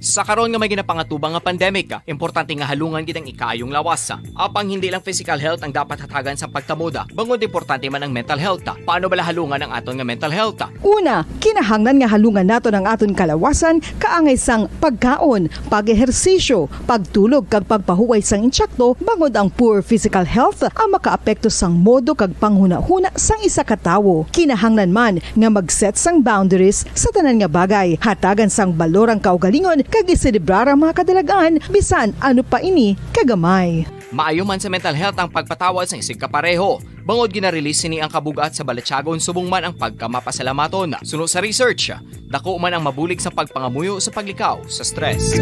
Sa karon nga may ginapangatubang nga pandemic, importante nga halungan gid ang ikaayong lawas. Apang hindi lang physical health ang dapat hatagan sa pagtamod, bangod importante man ang mental health. Paano bala halungan ang aton nga mental health? Una, kinahanglan nga halungan naton ang aton kalawasan kaangay sang pagkaon, pag-ehersisyo, pagtulog kag pagpahuway sang insakto, bangod ang poor physical health ang makaapekto sang modo kag panghunahuna sang isa ka tawo. Kinahanglan man nga mag-set sang boundaries sa tanan nga bagay. Hatagan sang balor ang kaugalingon kag iselebrar ang mga kadalag-an, bisan ano pa ini kagamay. Maayo man sa mental health ang pagpatawad sang isigkapareho, bangod gina-release sini ang kabug-at sa balatyagon subong man ang pagkamapasalamaton. Suno sa research, dako man ang mabulig sa pagpangamuyo sa paglikaw sa stress.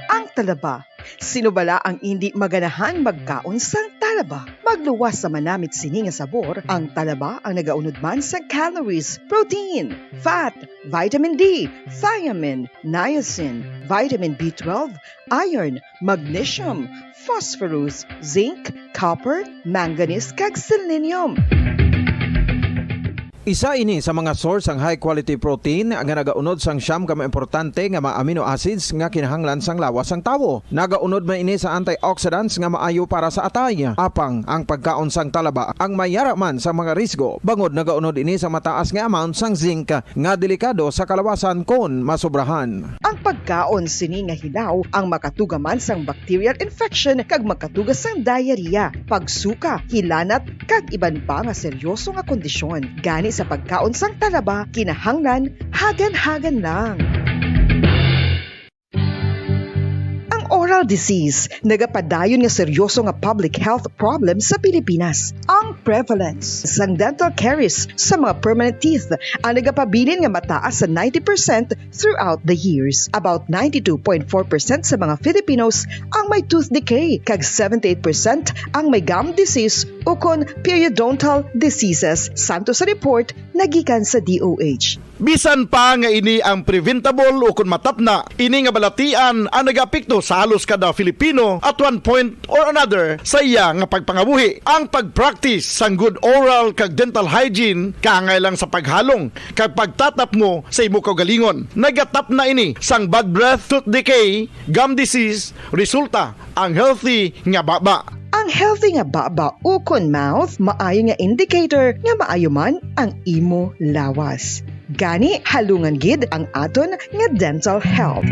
Ang talaba. Sino bala ang indi maganahan magkaon sang talaba? Magluwas sa manamit sini nga sabor, ang talaba ang nagaunod man sa calories, protein, fat, vitamin D, thiamine, niacin, vitamin B twelve, iron, magnesium, phosphorus, zinc, copper, manganese, kag selenium. Isa ini sa mga source sang high quality protein nga nagaunod sang siyam ka mga importante nga mga amino acids nga kinahanglan sang lawas sang tawo. Nagaunod man ini sa antioxidants nga maayo para sa atay. Apang ang pagkaon sang talaba ang mayara man sa mga risgo, bangod nagaunod ini sa mataas nga amount sang zinc nga delikado sa kalawasan kon masobrahan. Ang pagkaon sini nga hilaw ang makatuga man sang bacterial infection kag makatuga sang diarrhea, pagsuka, hilanat, kag iban pa nga seryoso nga kondisyon. Gani, Sa pagkaon sang talaba, kinahanglan hagan-hagan lang. Ang oral disease nagapadayon nga seryoso nga public health problem sa Pilipinas. Ang prevalence sang dental caries sa mga permanent teeth ang nagapabilin nga mataas sa ninety percent throughout the years. About ninety-two point four percent sa mga Filipinos ang may tooth decay, kag seventy-eight percent ang may gum disease ukon periodontal diseases, santo sa report nagikan sa D O H. Bisan pa nga ini ang preventable ukon matapna, ini nga balatian ang nagaapekto sa halos kada Filipino at one point or another sa iya nga pagpangabuhi. Ang pag-practice sang good oral kag dental hygiene kaangay lang sa paghalong kag pagtatapngo sa imo kaugalingon. Nagatapna ini sang bad breath, tooth decay, gum disease, resulta ang healthy nga baba. Ang healthy nga baba ukon mouth maayo nga indicator nga maayo man ang imo lawas. Gani, halungan gid ang aton nga dental health.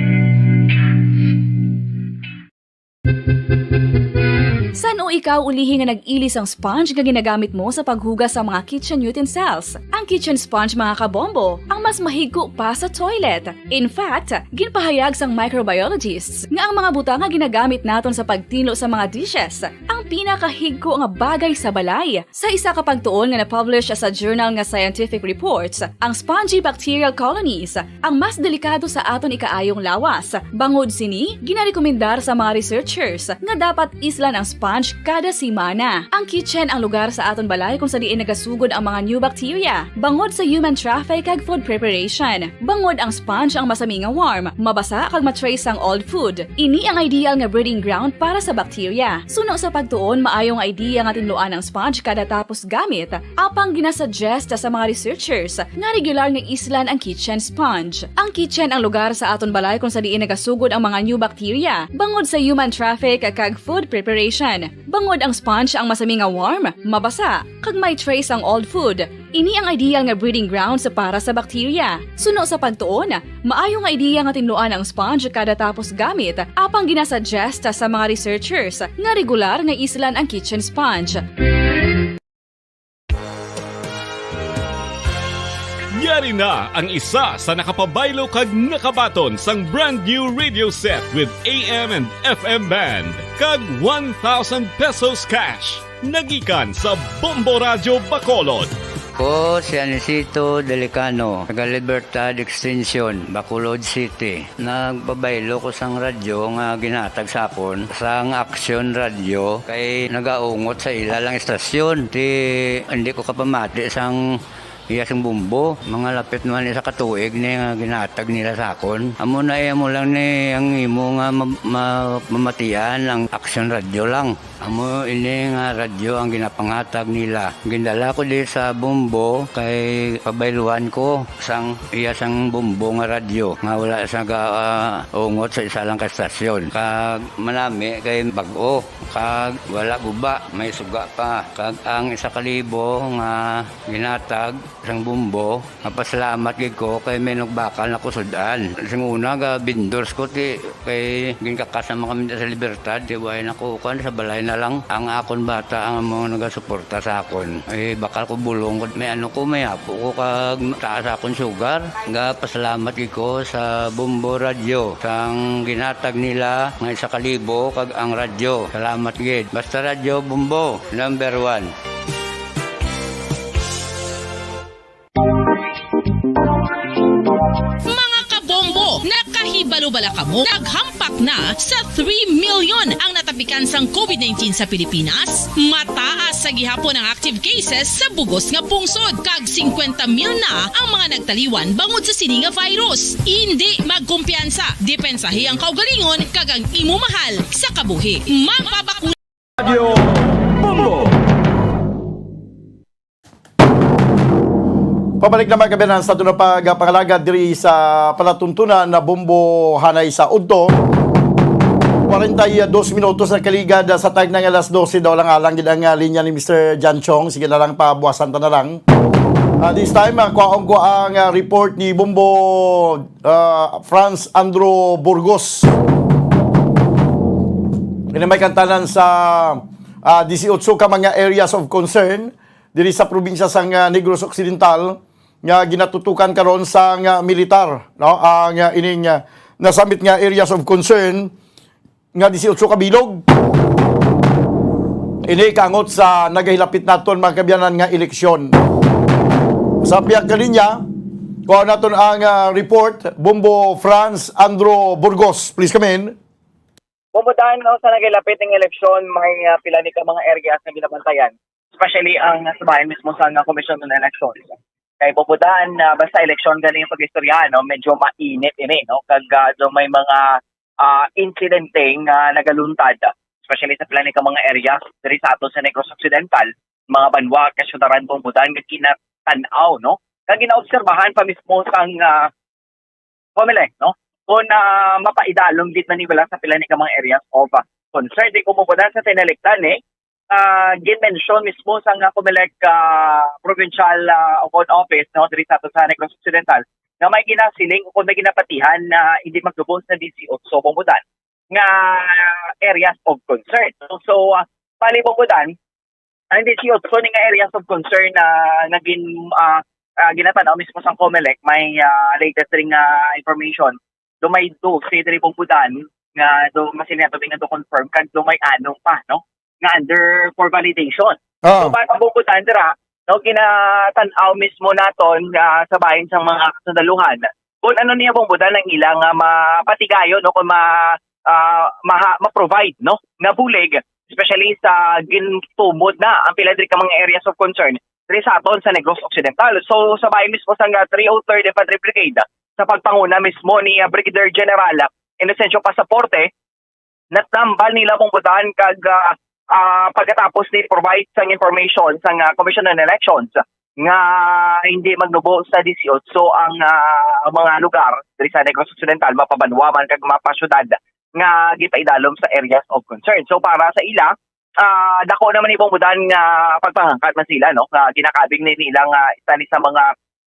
San-o ikaw ulihi nga nag-ili sang sponge nga ginagamit mo sa paghugas sa mga kitchen utensils? Ang kitchen sponge, mga kabombo, ang mas mahigko pa sa toilet. In fact, ginpahayag sang microbiologists nga ang mga butang nga ginagamit naton sa pagtinlo sa mga dishes ang pinakahigko nga bagay sa balay. Sa isa ka pagtuon nga na-publish sa journal nga Scientific Reports, ang spongy bacterial colonies ang mas delikado sa aton ikaayong lawas. Bangod sini, ginarekomendar sa mga researchers nga dapat islan ang sponge kada semana. Ang kitchen ang lugar sa aton balay kung sa diin nagasugod ang mga new bacteria, bangod sa human traffic kag food preparation. Bangod ang sponge ang masami nga warm, mabasa kag ma-trace ang old food. Ini ang ideal nga breeding ground para sa bacteria. Suno sa pagtuon, maayo nga idea nga tinluan ang sponge kada tapos gamit, apang ginasuggest sa mga researchers nga regular nga islan ang kitchen sponge. Ang kitchen ang lugar sa aton balay kung sa diin nagasugod ang mga new bacteria, bangod sa human traffic kag food preparation. Bangod ang sponge ang masami nga warm, mabasa, kag may trace ang old food. Ini ang ideal nga breeding grounds para sa bacteria. Suno sa pagtuon, maayo nga ideya nga tinluan ang sponge kada tapos gamit, apang ginasuggest sa mga researchers nga regular nga islan ang kitchen sponge. Yari na ang isa sa nakapabaylo kag nakabaton sang brand new radio set with A M and F M band kag one thousand pesos cash. Nagikan sa Bombo Radyo Bacolod. Ko si Anisito Delicano, taga Libertad Extension, Bacolod City. Nagpabaylo ko sang radyo nga ginhatag sa akon sang Action Radio kay nagaungot sa ila lang istasyon. Ti, hindi ko kapamati sang iya sing Bombo. Mga lapit naman isa ka tuig ni nga ginhatag nila sa akon. Amo na, eh, amo lang ni ang imo nga ma-, ma-, mamatian ang Action Radio lang. Amo ini nga radyo ang ginapanghatag nila. Gindala ko di sa Bombo kay pabayluan ko sang iya sang Bombo nga radyo nga wala sa ga, ah, ungot sa isa lang ka estasyon. Kag manami kay bag-o, kag wala guba, may suga pa. Kag ang isa ka libo nga ginatag sang Bombo, mapasalamat gid ko kay may nagbakal na ko sud-an. Sing una, ga vendors ko, ti, kay ginkakas naman kami sa Libertad, ti, way na ko, kuwan, sa balay na lang. Ang akon bata ang mga nagasuporta sa akon. Eh, bakal ko bulong, may ano ko, may apo ko, kag taas akon sugar. Ga pasalamat gid ko sa Bombo Radyo, sang ginatag nila nga isa ka libo, kag ang radyo. Salamat gid. Basta Radyo Bombo, number one. Mga kabombo, nakahibalo bala kamo? Naghampak na sa three million ang natapikan sang COVID nineteen sa Pilipinas. Mataas sa gihapon ang active cases sa bugos nga pungsod, kag singkwenta mil na ang mga nagtaliwan bangod sa sini nga virus. Indi magkumpiyansa, depensahi ang kaugalingon kag ang imo mahal sa kabuhi. Magpabakuna. Radyo Bombo. Pabalik na, mga kaabyanan, sa aton pagpangalagad diri sa palatuntunan na Bombo hanay sa udto. Kwarenta y dos minutos na kaligad sa tagna nga alas dose daw lang, alang gid ang, ah, linya ni Mister John Chong. Sige na lang, pabuwasan ta na lang. Ah, this time, ah, kuhaon ko ang, ah, report ni Bombo, ah, Franz Andrew Burgos. Ini may kantanan sa, ah, disiotso ka mga areas of concern. diri sa probinsya sang, ah, Negros Occidental nga ginatutukan karon sang, ah, militar, no? Ang, ah, ining, ah, nasambit nga areas of concern nga disiotso ka bilog. Ini kangot sa nagahilapit naton, mga kaabyanan, nga eleksyon. Sa pihak nga linya, kuha naton ang, ah, report, Bombo Franz Andro Burgos. Please come in. Bombo Dan, no, sa nagahilapit nga eleksyon, may, ah, pila ni ka mga areas nga ginabantayan, especially ang sa bahin mismo sa nga Commission on Elections. Kay Bombo Dan, ah, basta eleksyon gani ang pag-istorya, no, medyo mainit ini, no, kag, ah, do may mga, ah, insidente nga nagaluntad, especially sa pila ni ka mga areas diri sa ato sa Negros Occidental, mga banwa, kasyudaran, Bombo Dan, nga ginatan-aw, no, kag ginaobserbahan pa mismo sang, ah, Comelec, no? Kung, ah, mapaidalom gid man ni wala sa pila ni ka mga areas of, ah, concern. Di ko, Bombo Dan, sa tinalikdan, eh, ah, gin-mention mismo sang, ah, Comelec, ah, provincial, ah, o kon office, no, diri sa ato sa Negros Occidental, nga may ginasiling o kung may ginapatihan na hindi magdubol sa disiotso, Bombo Dan, nga areas of concern. So, so, ah, bali, Bombo Dan, ang disiotso ni nga areas of concern na naging, ah, ah, ginatan-aw mismo sang Comelec, may, ah, latest ring, ah, information. Do may dose diri, Bombo Dan, nga do masiling nato nga do confirm, kag do may anom pa, no, nga under for validation. So, Ah. para, Bombo Dan, dira, no, ginatan-aw mismo naton, ah, sa bahin sang mga kasundaluhan kung ano niya, Bombo Dan, ang ilang, ah, mapatigayon o kung ma-, ah, maha-, ma-provide, no, nga bulig, especially sa gintumod na ang pila diri ka mga areas of concern diri sa aton sa Negros Occidental. So, sa bahin mismo sang, ah, three oh third Infantry Brigade, sa pagpanguna mismo ni, ah, Brigadier General Inocencio Pasaporte, natambal nila, Bombo Dan, kag, ah, ah, pagkatapos ni provide sang information sang, ah, Commission on Elections nga hindi magnubo sa disiotso ang, ah, mga lugar diri sa Negros Occidental, mapabanwa man kag mapasyudad, nga gipaidalom sa areas of concern. So, para sa ila, ah, dako naman ni, Bombo Dan, nga pagpangangkat man sila, no, nga ginakabig ni nila nga isa ni sa mga,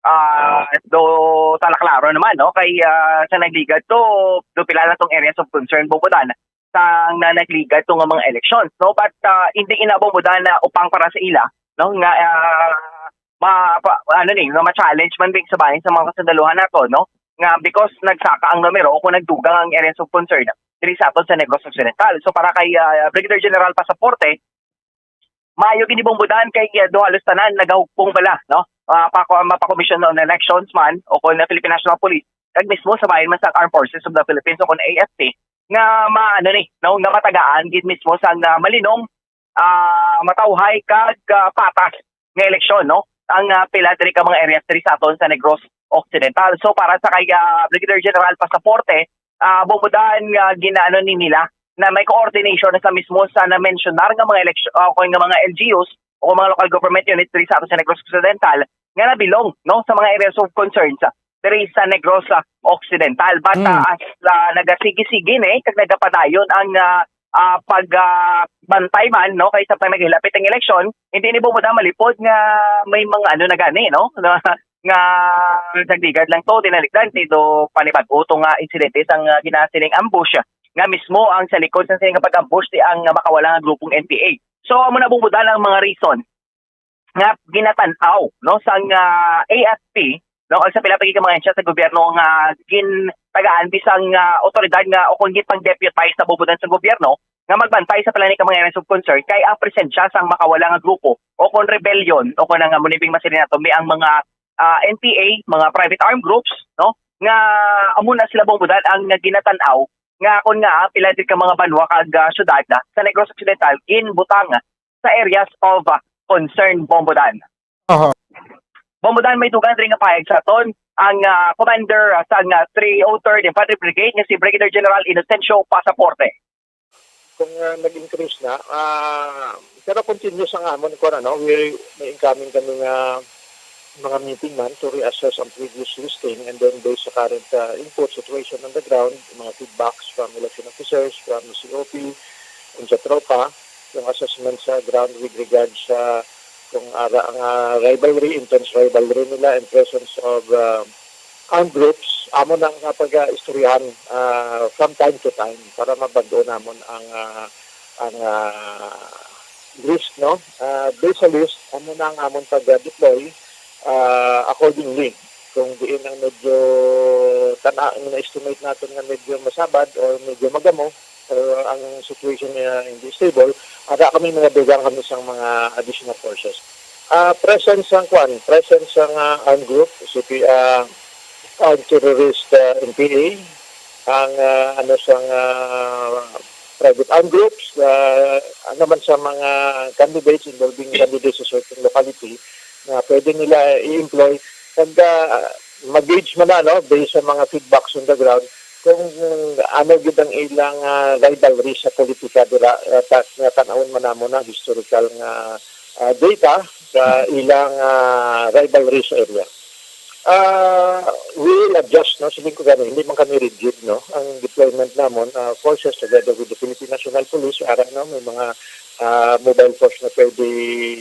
ah, do talaklaro naman, no, kay, ah, sa nagligad to, do pila na tong areas of concern, Bombo Dan, sang na nagligad to nga mga elections, no? But, ah, hindi ina, Bombo Dan, na upang para sa ila, no, nga, ah, ma-, pa-, ano ni, nga ma-challenge man din sa bahin sa mga kasundaluhan nato, no, nga because nagsaka ang numero o kung nagdugang ang areas of concern diri sa aton sa Negros Occidental. So, para kay, ah, Brigadier General Pasaporte, maayo gid ni, Bombo Dan, kay, ah, do halos tanan nagahugpong bala, no? Ah, pa, mapa-Commission on Elections man o kon Philippine National Police, kag mismo sa bahin man sa Armed Forces of the Philippines o kon A F P, nga ma-, ano ni, no, nga matagaan gid mismo sang, ah, malinom, ah, matawhay kag, ah, patas nga eleksyon, no, ang, ah, pila diri ka mga areas diri sa aton sa Negros Occidental. So, para sa kay, ah, Brigadier General Pasaporte, ah, Bombo Dan, nga ginaano ni nila na may coordination na sa mismo sa na-mentionar nga mga eleksyon, ah, o nga mga L G Us o mga local government units diri sa aton sa Negros Occidental nga nabilong, no, sa mga areas of concerns, ah, diri sa Negros, ah, Occidental. But, Mm. ah, as, ah, nagasigi-sige ni kag nagapadayon ang, ah, ah, pag, ah, bantay man, no, kay sa pag naghilapit ang eleksyon, hindi ni, Bombo Dan, malipod nga may mga ano na gani, no, na, nga nagligad lang to, tinalikdan, dito panibag-o to nga insidente sang, ah, ginasiling ambush, nga mismo ang sa likod sa sining pag-ambush di ang, ah, makawala nga grupong N P A. So, amo na, Bombo Dan, ang mga reason nga ginatan-aw, no, sang, ah, A F P, no, o sa pila pa gid ka mga ahensya sa gobyerno nga gintagaan bisan nga otoridad nga o kung ginpang-deputize sa bubudan sa gobyerno nga magbantay sa pila ni ka mga areas of concern kay ang presensya sang makawala nga grupo o kon rebellion o kon ang amo ni bing masiling nato may ang mga, ah, N P A, mga private armed groups, no, nga amo na sila, Bombo Dan, ang nga ginatan-aw nga kon nga, ah, pila gid ka mga banwa kag, ah, syudad, ah, sa Negros Occidental ginbutang sa areas of, ah, concern, Bombo Dan. Aha. Bombo Dan, may dugang diri nga pahayag sa aton ang, ah, commander, ah, sa nga three oh third Infantry Brigade nga si Brigadier General Inocencio Pasaporte. Kung, ah, nag-increase na, ah, pero continuous ang amon, kung ano, we, may incoming kami nga mga meeting man to reassess ang previous listing, and then based sa current, ah, input situation on the ground, mga feedbacks from election officers, from C O P, and sa tropa, yung assessment sa ground with regards sa kung ara ang, ah, rivalry, intense rivalry nila and presence of, ah, armed groups, amo na nga pag-istoryahan, ah, from time to time para mabag-o namon ang, ah, ang, ah, list, no? Ah, based sa list, amo na ang amon pag-deploy, ah, accordingly. Kung diin ang medyo tana-, ang na-estimate naton nga medyo masabad or medyo magamo, or ang situation niya hindi stable, ara kami, mga dugang kami sang mga additional forces. Ah, presence sang kwan, presence sang, ah, armed group, C P, ah, ang terrorist, ah, N P A, ang, ah, ano, sang, ah, private armed groups, ah, ano man sa mga candidates, involving candidates sa certain locality na pwede nila i-employ. Pag, ah, mag-gauge man na, no, based sa mga feedbacks on the ground, kung ano gid ang ilang, ah, rivalry sa politika dira, ah, ta-, nga tan-awon man namo na historical nga, ah, data sa ilang, ah, rivalry sa area. Ah, we will adjust, no? Siling ko gani, hindi man kami rigid, no? Ang deployment namon, ah, forces together with the Philippine National Police, ara, no, may mga, ah, mobile force na pwede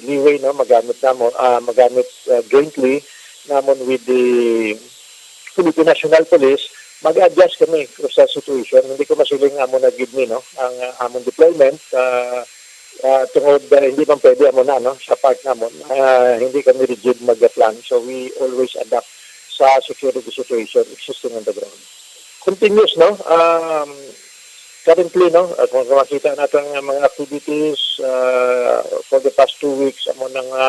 leeway, no, magamit namon, ah, magamit, ah, jointly namon with the Philippine National Police, mag-adjust kami sa situation. Hindi ko masiling amo na gid ni, no, ang, ah, amon deployment, ah, ah, tungod, ah, hindi man pwede amo na, no, sa part namon. Ah, hindi kami rigid mag-plan. So we always adapt sa security situation existing on the ground. Continuous, no? Um, currently, no, ah, kung makita natin nga mga activities, ah, for the past two weeks, amo na nga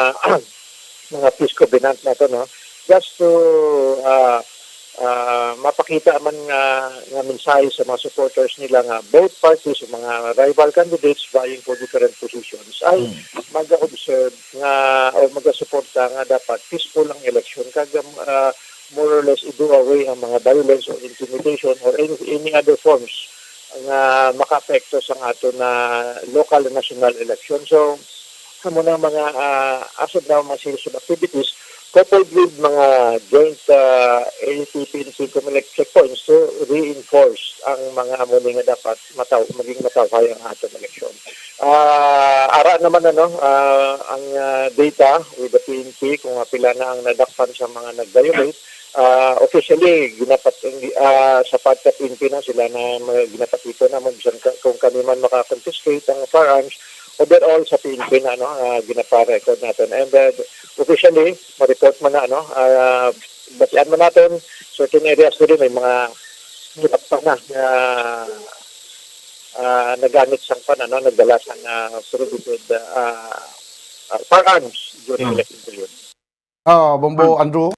mga peace covenant nato, no? Just to, ah, ah, mapakita man nga, nga mensahe sa mga supporters nila nga both parties, mga rival candidates vying for different positions, ay Mm. mag-observe nga o magasuporta nga dapat peaceful ang election, kag, ah, more or less i-do away ang mga violence or intimidation or any, any other forms nga makaapekto sa ato na local and national election. So, amo na mga, ah, as of now, mga series of activities coupled with mga joint, ah, A P P N C Comelec checkpoints to reinforce ang mga amo ni nga dapat mataw-, maging matawhay ang aton eleksyon. Ah, ara naman, ano, ah, ang, ah, data with the P N P kung, ah, pila na ang nadakpan sa mga nag-violate. Ah, officially, ginapat-, ah, sa P N P na sila na ma-, ginapatipon na mo, bisan ka, kung kami man maka-confiscate ang firearms, overall sa P N P na, no, ah, ginapa-record natin. And, uh, officially, ma-report man na, no, ah, basihan man natin, certain areas diri may mga hirap pa na, ah, ah, nagamit sang pan, ano, nagdala sang, ah, prohibited, ah, ah, firearms during Hmm. election period. Ah, Bombo Hmm. Andrew?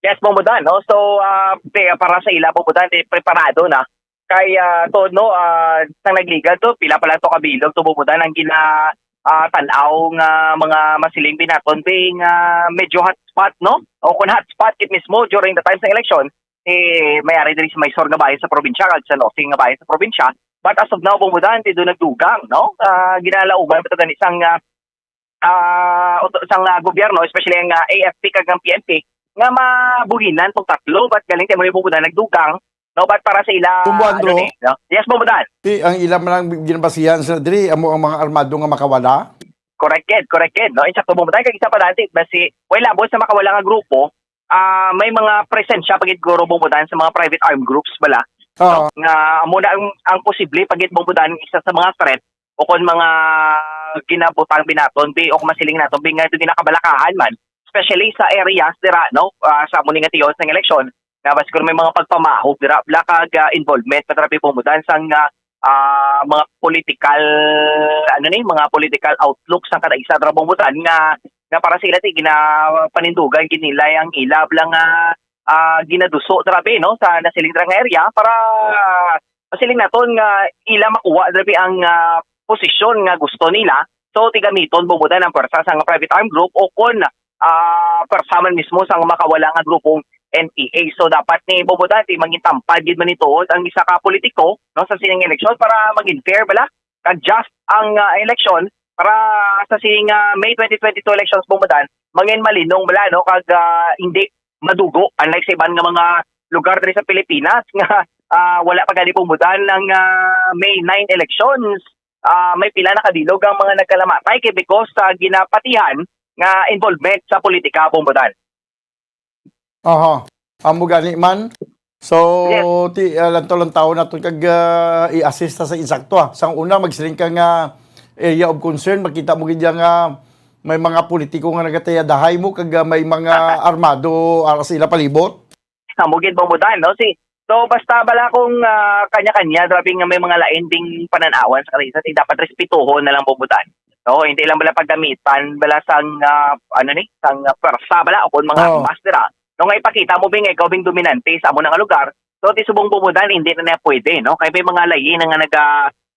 Yes, Bombo Dan, no? So, ah, pe-, para sa ila, Bombo Dan, eh, preparado na. Kay, ah, to, no, ah, sang nagligad to, pila pa lang to kabilog to, Bombo Dan, ang gina-, ah, tan-aw nga mga masiling binaton, be, nga medyo hotspot, no? O kung hotspot kit mismo during the time sa election, eh, may ari diri sa may sur nga bahin sa probinsya, kag sa norte nga bahin sa probinsya. But as of now, Bombo Dan, ti do nagdugang, no? Ah, ginalauman pa to gani sang, ah, ah, uto-, sang, ah, gobyerno, especially ang, ah, A F P kag ang P N P, nga mabuhinan tong tatlo, but galing kay mo yung Bombo Dan nagdugang, no? But para sa ila, Bombo ano Andrew? ni, no? Yes, Bombo Dan. Ti, ang ila man lang ginabasihan sa diri, amo ang mga armado nga makawala? Correct, kid, correct, kid, no? Insakto, Bombo Dan, kag isa pa dati, basi, way labot sa makawala nga grupo, ah, may mga presensya pa gid guro, Bombo Dan, sa mga private armed groups bala, Oo. no? Nga amo na ang, ang posible pa gid, Bombo Dan, isa sa mga threat o kon mga ginabutang binaton, bi, o kung masiling naton, bi, nga ito ginakabalakahan man, especially sa areas dira, no? Ah, sa amo ni nga tiyon sang eleksyon, nga basi kun may mga pagpamahog dira, bala kag, ah, involvement na grabe, Bombo Dan, sang, ah, ah, mga political, ano ni, mga political outlook sang kada isa dira, Bombo Dan, nga, nga para sa ila ti ginapanindugan gid nila ang ila bala nga, ah, ginaduso dira, bi, no, sa nasiling dira nga area para masiling naton nga ila makuha dira, bi, ang, ah, posisyon nga gusto nila. So, ti gamiton, Bombo Dan, ang pwersa sang private armed group o kon, ah, pwersa man mismo sang makawala nga grupong N P A. So, dapat ni, Bombo Dan, ti mangin tampad gid man ni tuod ang isa ka politiko, no, sa sining eleksyon para maging fair bala kag just ang, ah, eleksyon para sa sining, ah, May twenty twenty-two elections, Bombo Dan, mangin malinong bala, no, kag, ah, hindi madugo, unlike sa iban nga mga lugar diri sa Pilipinas nga, ah, wala pa gani, Bombo Dan, ang, ah, May nine elections. Ah, may pila na kabilog ang mga nagkalamatay kay because sa ginapatihan nga involvement sa politika, Bombo Dan. Aha. Amo gani man. So, Yes. ti, ah, lantaw-lantaw naton kag, ah, i-assist ta sa insakto, ah. Sang una, magsiling ka nga, area of concern, makita mo gid ya nga may mga politiko nga nagatayadahay mo kag, ah, may mga armado ara sa ila palibot. Amo gid, Bong Budan, no? Si, so, basta bala kung, ah, kanya-kanya, grabe nga may mga lain ding panan-awan sa kada isa, ti dapat respetuhon na lang, Bong Budan. No, hindi lang bala paggamitan bala sang, ah, ano ni, sang, ah, pwersa bala o kung mga Oo. armas dira. No, nga ipakita mo, Bing, nga ikaw, Bing, dominante sa amo na nga lugar. So, ti subong, Bong Budan, hindi na niya pwede, no? Kay may mga lain na nga naga,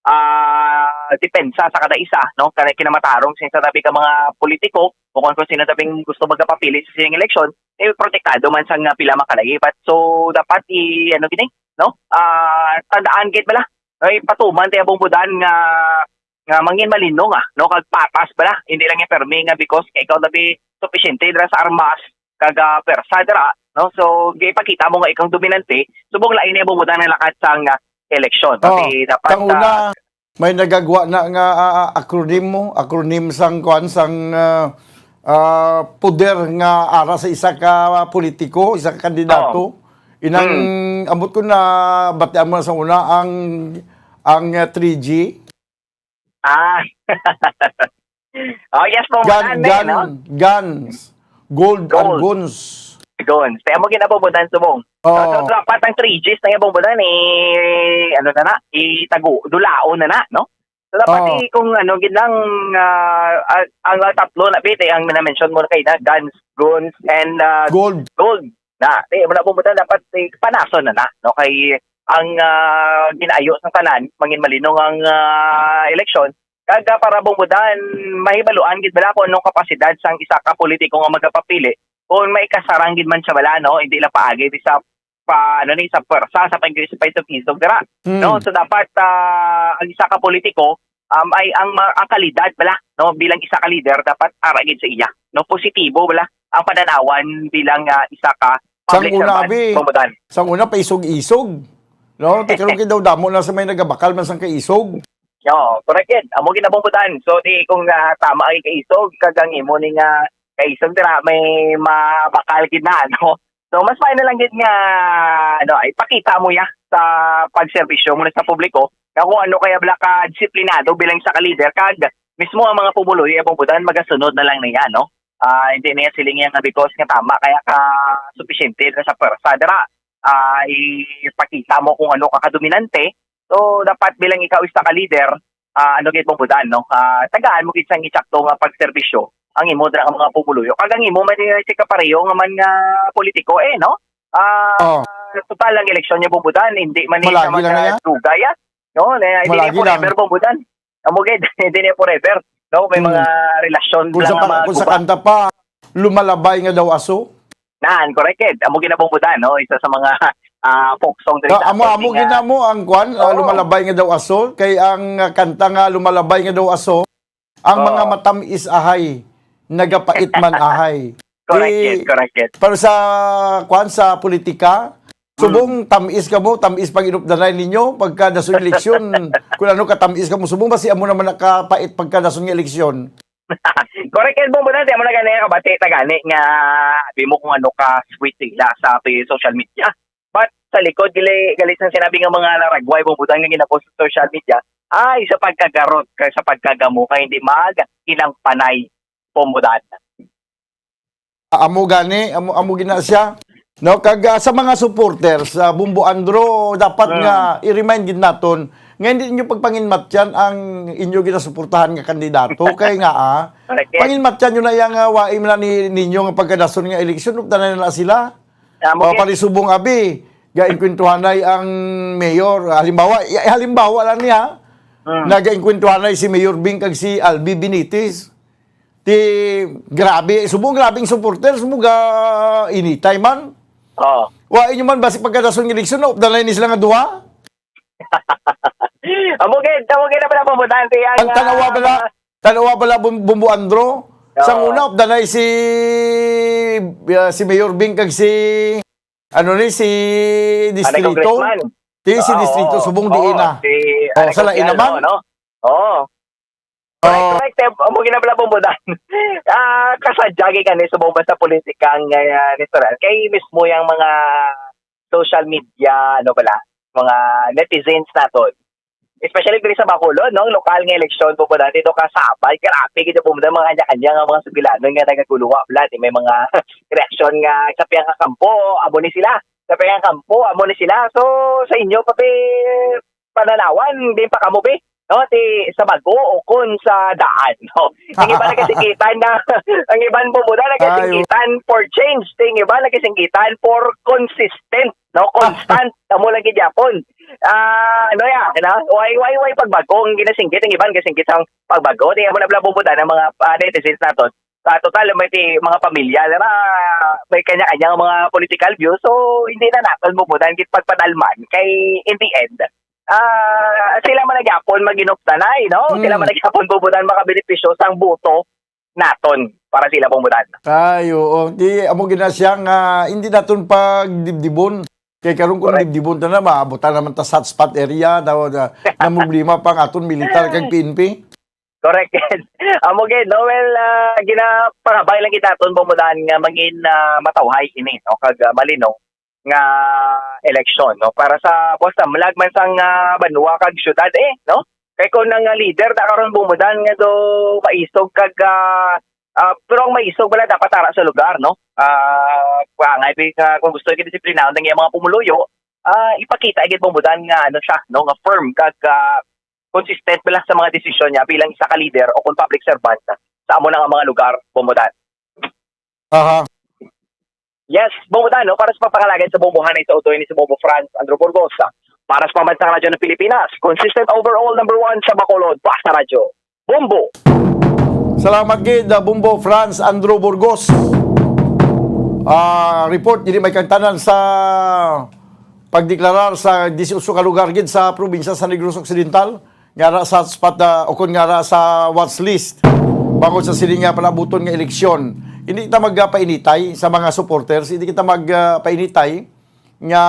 ah, depensa sa kada isa, no? Kaya kinamatarong sa isa tabi ka mga politiko o kung, kung sino tabing gusto magpapili sa sining eleksyon, eh, protektado man sa nga pila makalayi. But, so, dapat i-, ano gini, no? Ah, tandaan gid bala. Ay, patuman tayo, Bong Budan, nga, nga mangin malinong, ah, no? Kag patas bala. Hindi lang yung permi nga because kay ikaw tabi sufisyente dira sa armas, kag, ah, pwersa dira, no? So, gipakita mo nga ikaw ang dominante, subong lain na, Bong Budan, ang lakat sang, ah, eleksyon, no? Oo. Ti dapat, Sang una, ah, may nagagwa na nga, ah, ah, acronym mo, acronym sang, kuwan, sang, ah, ah, poder nga ara sa isa ka politiko, isa ka kandidato. Oo. Inang, Hmm. ambot ko na, batian mo na sa una ang, ang, ah, three G. Ah. Oh, yes, Bong Gun, Budan, eh, gun, no? Guns. Gold and Gold. Guns. Guns. Kaya mo ginabubutan subong. Oo. So, so, dapat ang three Gs na yung Bong Budan, eh, ano na na, itago, dulaon na na, no? So, dapat Oo. eh, kung ano, gid lang, ah, ang, ang tatlo na bit, eh, ang na-mention mo na kayo na, guns, guns, and, ah, Gold. Gold. Na, eh, wala, Bong Budan, dapat, eh, panason na na, no? Kay ang, ah, ginaayo sang tanan, mangin malinong ang, ah, eleksyon, kag, ah, para, Bong Budan, mahibaluan gid bala kung anong kapasidad sang isa ka politiko nga magapapili, kung may kasarang gid man siya bala, no? Hindi lang paagi di sa pa, ano ni, sa pwersa, sa pag-, sa pag-isog-isog dira, Hmm. no? So, dapat, ah, ang isa ka politiko, um, ay ang ma-, ang kalidad bala, no? Bilang isa ka leader, dapat ara gid sa iya, no? Positibo bala ang pananawan bilang, ah, isa ka Sang public una, servant, abi, Bong Budan. Sang una, paisog-isog, no? Ti karon kay daw damo na sa may nagabakal man sang kaisog. Oo, correct yan. Amo gid na, Bong Budan. So, di kung, ah, tama ang kaisog, kag ang imo ni nga kaisog dira, may mabakal gid na, ano? So, mas fine na lang gid nga, ano, ipakita mo ya sa pagserbisyo mo na sa publiko, nga kung ano kaya bala ka disiplinado bilang isa ka leader, kag mismo ang mga pumuluyo, Bong Budan, magasunod na lang niya, no? Ah, hindi niya siling yan nga because nga tama kaya ka sufisyente na sa pwersa dira. Ah, ipakita mo kung ano ka kadominante. So, dapat bilang ikaw isa ka leader, ah, ano gid, Bong Budan, no? Ah, tagaan mo gid sang insakto nga pagserbisyo ang imo dira nga mga pumuluyo. Kag ang imo man yung si kapareho nga man nga politiko, eh, no? Ah, Oh. total ang eleksyon niya, Bong Budan, hindi man ni Malagi sa lang mga na yan? dugay, ah. No, na, hindi Malagi niya forever, lang. Bong Budan. Amo gid, hindi niya forever. No, may Hmm. mga relasyon Kung lang sa ang pa-, mga kung sa guba. kanta pa, "Lumalabay nga daw aso." Nan, correct gid. Amo gid na, Bong Budan, no? Isa sa mga, ah, folk song diri Ah, sa amo, aton amo nga gid na mo ang kwan, ah, Oo. "Lumalabay nga daw aso." Kay ang, ah, kanta nga "Lumalabay nga daw aso," ang Oo. mga matamis ahay, nagapait man ahay. Correct Di, it, correct it. Pero sa, kwan, sa politika, subong Mm. tamis ka mo, tamis pag inupdanay ninyo, pagka dason eleksyon, kung ano katamis ka mo, subong ba si amo naman nakapait pagka dason nga eleksyon? Correct it, Bong Budan, di mo na gani kabati, ta gani nga, di mo kung ano ka sweet sila sa ato yung social media. But sa likod, gali, gali sa sinabi nga mga laragway, Bong Budan, nga ginapost sa social media, ay, sa pagkagarot, kay sa pagkagamo, kay hindi mag ilang panay, Bong Budan. Amo gani, amo, amo gina siya. No, kag, ah, sa mga supporters, ah, Bumbo Andro, dapat Hmm. nga i-remind gid naton nga hindi ninyo pagpanginmatyan ang inyo ginasuportahan nga kandidato. Kay nga, ah, Correct. panginmatyan nyo na yang, ah, waim na ni, ninyo nga pagkadason nga eleksyon, updanan na sila. Amo O, gid. Palisubong abi, ga-engkwentuhanay ang mayor. Halimbawa, i-, halimbawa lang niya, Hmm. nag-engkwentuhanay si Mayor Bing kag si Albi Benitez. Ti, grabe, subong grabing supporters mo ga initay man. Oo. Wa inyo man basi pagkadason nga eleksyon, no? Dalay ni sila nga duha. Amo gid, amo gid na pala pamutante ang, Ang tanawa ah, bala, mga tanawa bala Bum-, Bumbo Andro. Oo. Sang una, dalay si, ah, si Mayor Bing kag si, ano ni, si Ano, Distrito. Congressman? Ti, si Oo, Distrito, oo. subong Oo, diin na. si, Oh, ano, sa lain Confial, naman? no? Oo. Correct, Oh. correct. Eh, amo gid na pala, Bumbo Dan. Ah, kasadya gid kani subong ba sa politika nga, ah, natural. Kay mismo yang mga social media, ano bala, mga netizens naton, Especially diri sa Bacolod, no? Lokal nga eleksyon, Bombo Dan, dito ka Sabad, grabe gid, Bombo Dan, mga kanya-kanya nga mga sugilanon nga nagaguluwa, bala, di may mga reaksyon nga sa pihak nga kampo, amo ni sila. Sa pihak nga kampo, amo ni sila. So, sa inyo, pati pananawan, din pa kamo, be? No, ti sa bago o kon sa daan, no? Ang iba nagkasinggitan na, ang iban, Bombo Dan, nagkasinggitan for change, ti ang iba nagkasinggitan for consistent, no? Constant, amo lang gid yapon. Ah, ano ya, na? Why, why, why pagbago ang ginasinggit? Ang iban kasinggit ang pagbago. Ti amo na bala, Bombo Dan, ang mga, ah, netizens naton. Ah, total, may ti-, mga pamilya na may kanya-kanya nga mga political views. So, hindi na naton, Bombo Dan, gid pagpadalman. Kay, in the end, ah, sila man nagyapon mag-inupdanay, no? Hmm. Sila man nagyapon, Bombo Dan, makabenepisyo sang boto naton para sila, Bombo Dan. Ay, oo. Di, amo gina siya nga, hindi naton pagdibdibon. Kay karon kung Correct. dibdibon ta na, maabutan naman ta sa hotspot area, na, na, na problema pa ang aton militar kag P N P. Correct. Amo gid, no? Well, ah, ginapangabay lang kita aton, Bombo Dan, nga mangin, ah, matawhay ini, no? Kag, ah, malino nga eleksyon, no? Para sa, basta, malagman sang, ah, banwa kag syudad, eh, no? Kay kung ang, ah, leader na karon, Bombo Dan, nga do maisog kag, ah, ah, pero ang maisog wala dapat ara sa lugar, no? Ah, angay bi-, ah, kung gusto gid disiplinado ang iyang mga pumuluyo, ah, ipakita gid, Bombo Dan, nga ano siya, no? Nga firm kag, ah, consistent bala sa mga desisyon niya bilang isa ka leader o kung public servant sa amo na nga mga lugar, Bombo Dan. Aha. Yes, Bombo Dan, no? Para sa pagpangalagad sa Bombo Hanay sa Utoy ni si Bombo Franz Andrew Burgos. Para sa Pambansang Radyo ng Pilipinas, consistent overall number one sa Bacolod, Basta Radyo. Bombo! Salamat gid, ah, Bombo Franz Andrew Burgos. Ah, report, dili may kangtanan sa pagdeklarar sa disiotso ka lugar gid sa probinsya sa Negros Occidental, nga ara sa spot, ah, o kon nga ara sa watch list bangod sa sini nga palabuton nga eleksyon. Hindi kita magpainitay sa mga supporters, hindi kita magpainitay nga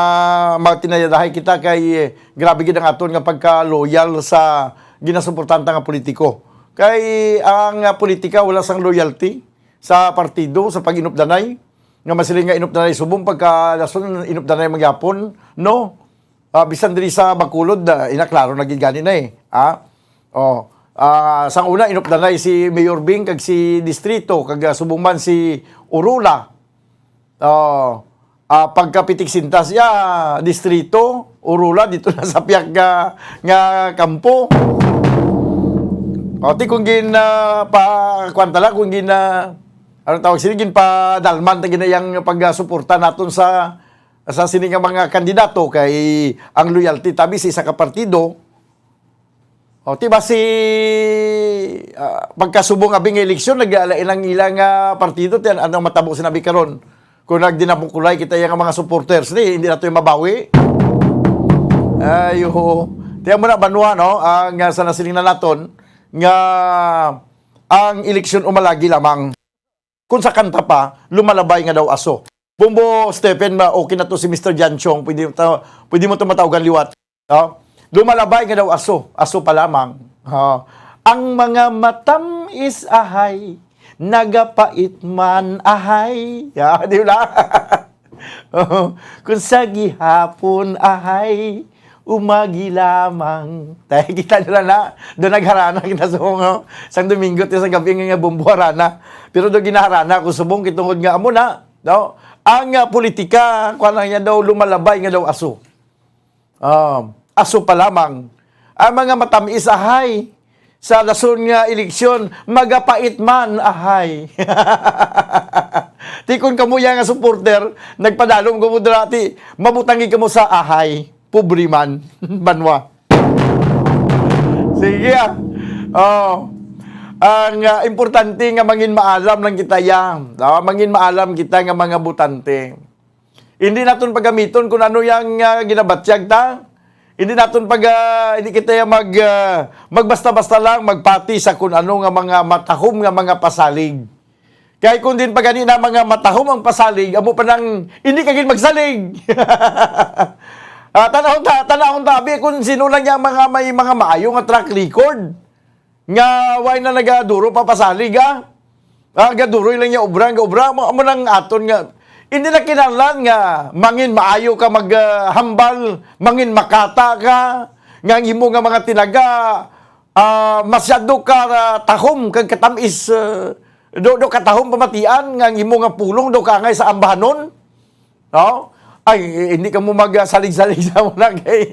matinayadahay kita kay, eh, grabe gid ang aton nga pagka-loyal sa ginasuportahan ta nga politiko. Kay ang, ah, politika wala sang loyalty sa partido, sa pag-inupdanay, nga masiling nga inupdanay subong pagka dason inupdanay magyapon, no? Ah, bisan diri sa Bacolod, ah, ina, klaro na gid gani na, eh. Ah? Oh, ah, sang una inupdanay si Mayor Bing kag si Distrito, kag, ah, subong man si Urula. Oh, ah, pagkapitik sintas ya, Distrito, Urula, dito na sa piyak nga, nga kampo. O, ti kung gin, ah, pa, kwan tala, kung gin, ah, ano tawag sini, ginpadalman ta gina yang pagsuporta naton sa, sa sini nga mga kandidato kay ang loyalty tabi sa isa ka partido. O, ti ba si, ah, pagkasubong abi nga eleksyon, nag-, ilang, ilang, ah, partido, ti an-, ano matabo sinabi karon? Kung nagdinamukulay kita yang mga supporters ni, hindi nato yung mabawi. Ay, oo. Tiyan mo na, banwa, no? Ang, ah, sa nasiling na naton, nga ang eleksyon umalagi lamang. Kung sa kanta pa, lumalabay nga daw aso. Bombo Stephen, ma-, okay na to si Mister Jan Chong. Pwede ta-, pwede mo to matawgan liwat. No? Lumalabay nga daw aso. Aso pa lamang. Ha. Ang mga matamis ahay, nagapait man ahay. Ya, di ba? Kung sa gihapon ahay, umagi lamang. Tayo kita nila na, doon nagharana kita sa mga, sang Domingo, ti sa gabi nga, nga bombo harana. Pero doon ginaharana ko subong, kitungod nga amo na, no? Ang, ah, politika, kuha na niya daw, lumalabay nga daw aso. Ah, aso pa lamang. Ang mga matamis ahay, sa dason nga eleksyon, magapait man ahay. Ti kon kamo ya nga supporter, nagpadalom kamo dira, ti mabutangi kamo sa ahay. Pobre man, banwa. Sige, ah. Oh. Ang, ah, importante nga mangin maalam lang kita ya. Ah, mangin maalam kita nga mga botante. Hindi naton pagamiton kung ano yang, ah, ginabatyag ta. Hindi naton pag, ah, hindi kita ya mag, ah, magbasta-basta lang magpati sa kung ano nga mga matahom nga mga pasalig. Kay kung din pa gani na mga matahom ang pasalig, amo pa nang hindi ka gid magsalig. Ah, tanahon ta, tanahon ta, abi, kung sino lang yang mga may mga maayo nga track record. Nga way na nagaduro pa pasalig, ah. Ah, gaduroy lang niya obra, nga obra mo, amo nang aton nga. Hindi na kinahanglan nga mangin maayo ka mag, ah, hambal, mangin makata ka, Nga ang imo nga mga tinaga, ah, masyado ka, ah, tahom kag katamis, ah, do, do katahom pamatian nga ang imo nga pulong do kaangay sa ambahanon? No? Ay, hindi ka mo magsalig-salig sa mo na kay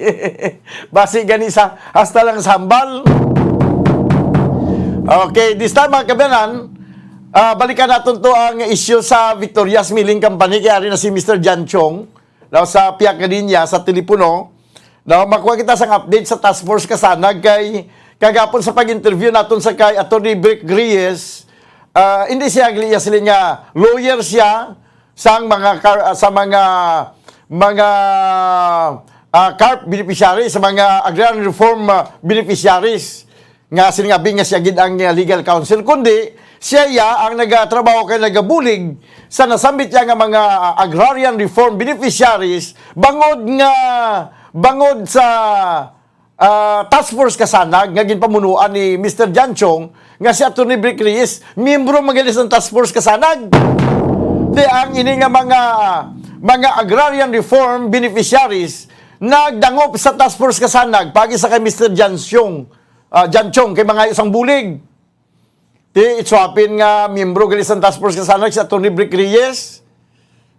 basi gani sa hasta lang sambal. Okay, this time, mga kabayanan, ah, balikan naton to ang issue sa Victoria's Milling Company. Kay ari na si Mister John Chong, daw sa Piakadinya sa telepono. Daw makuha kita sang update sa Task Force Kasanag kay kagapon sa pag-interview naton sa kay Attorney Brick Reyes, ah, hindi siya gliya sila nga lawyer siya sang mga kar-, sa mga, mga, ah, carp beneficiaries, sa mga agrarian reform, ah, beneficiaries, nga sinabi nga siya gid ang, ah, legal counsel, kundi siya iya ang nagatrabaho kay nagabulig sa nasambit niya nga mga, ah, agrarian reform beneficiaries bangod nga, bangod sa, ah, Task Force Kasanag nga ginpamunuan ni Mister John Chong, nga si Attorney Brick Reyes, miyembro man gani sang Task Force Kasanag. Di ang ini nga mga, mga agrarian reform beneficiaries nagdangop sa Task Force Kasanag pagi sa kay Mister John Chong, ah, John Chong kay mga isang bulig. Ti, it so happen nga miyembro gali sang Task Force Kasanag si Attorney Brick Reyes.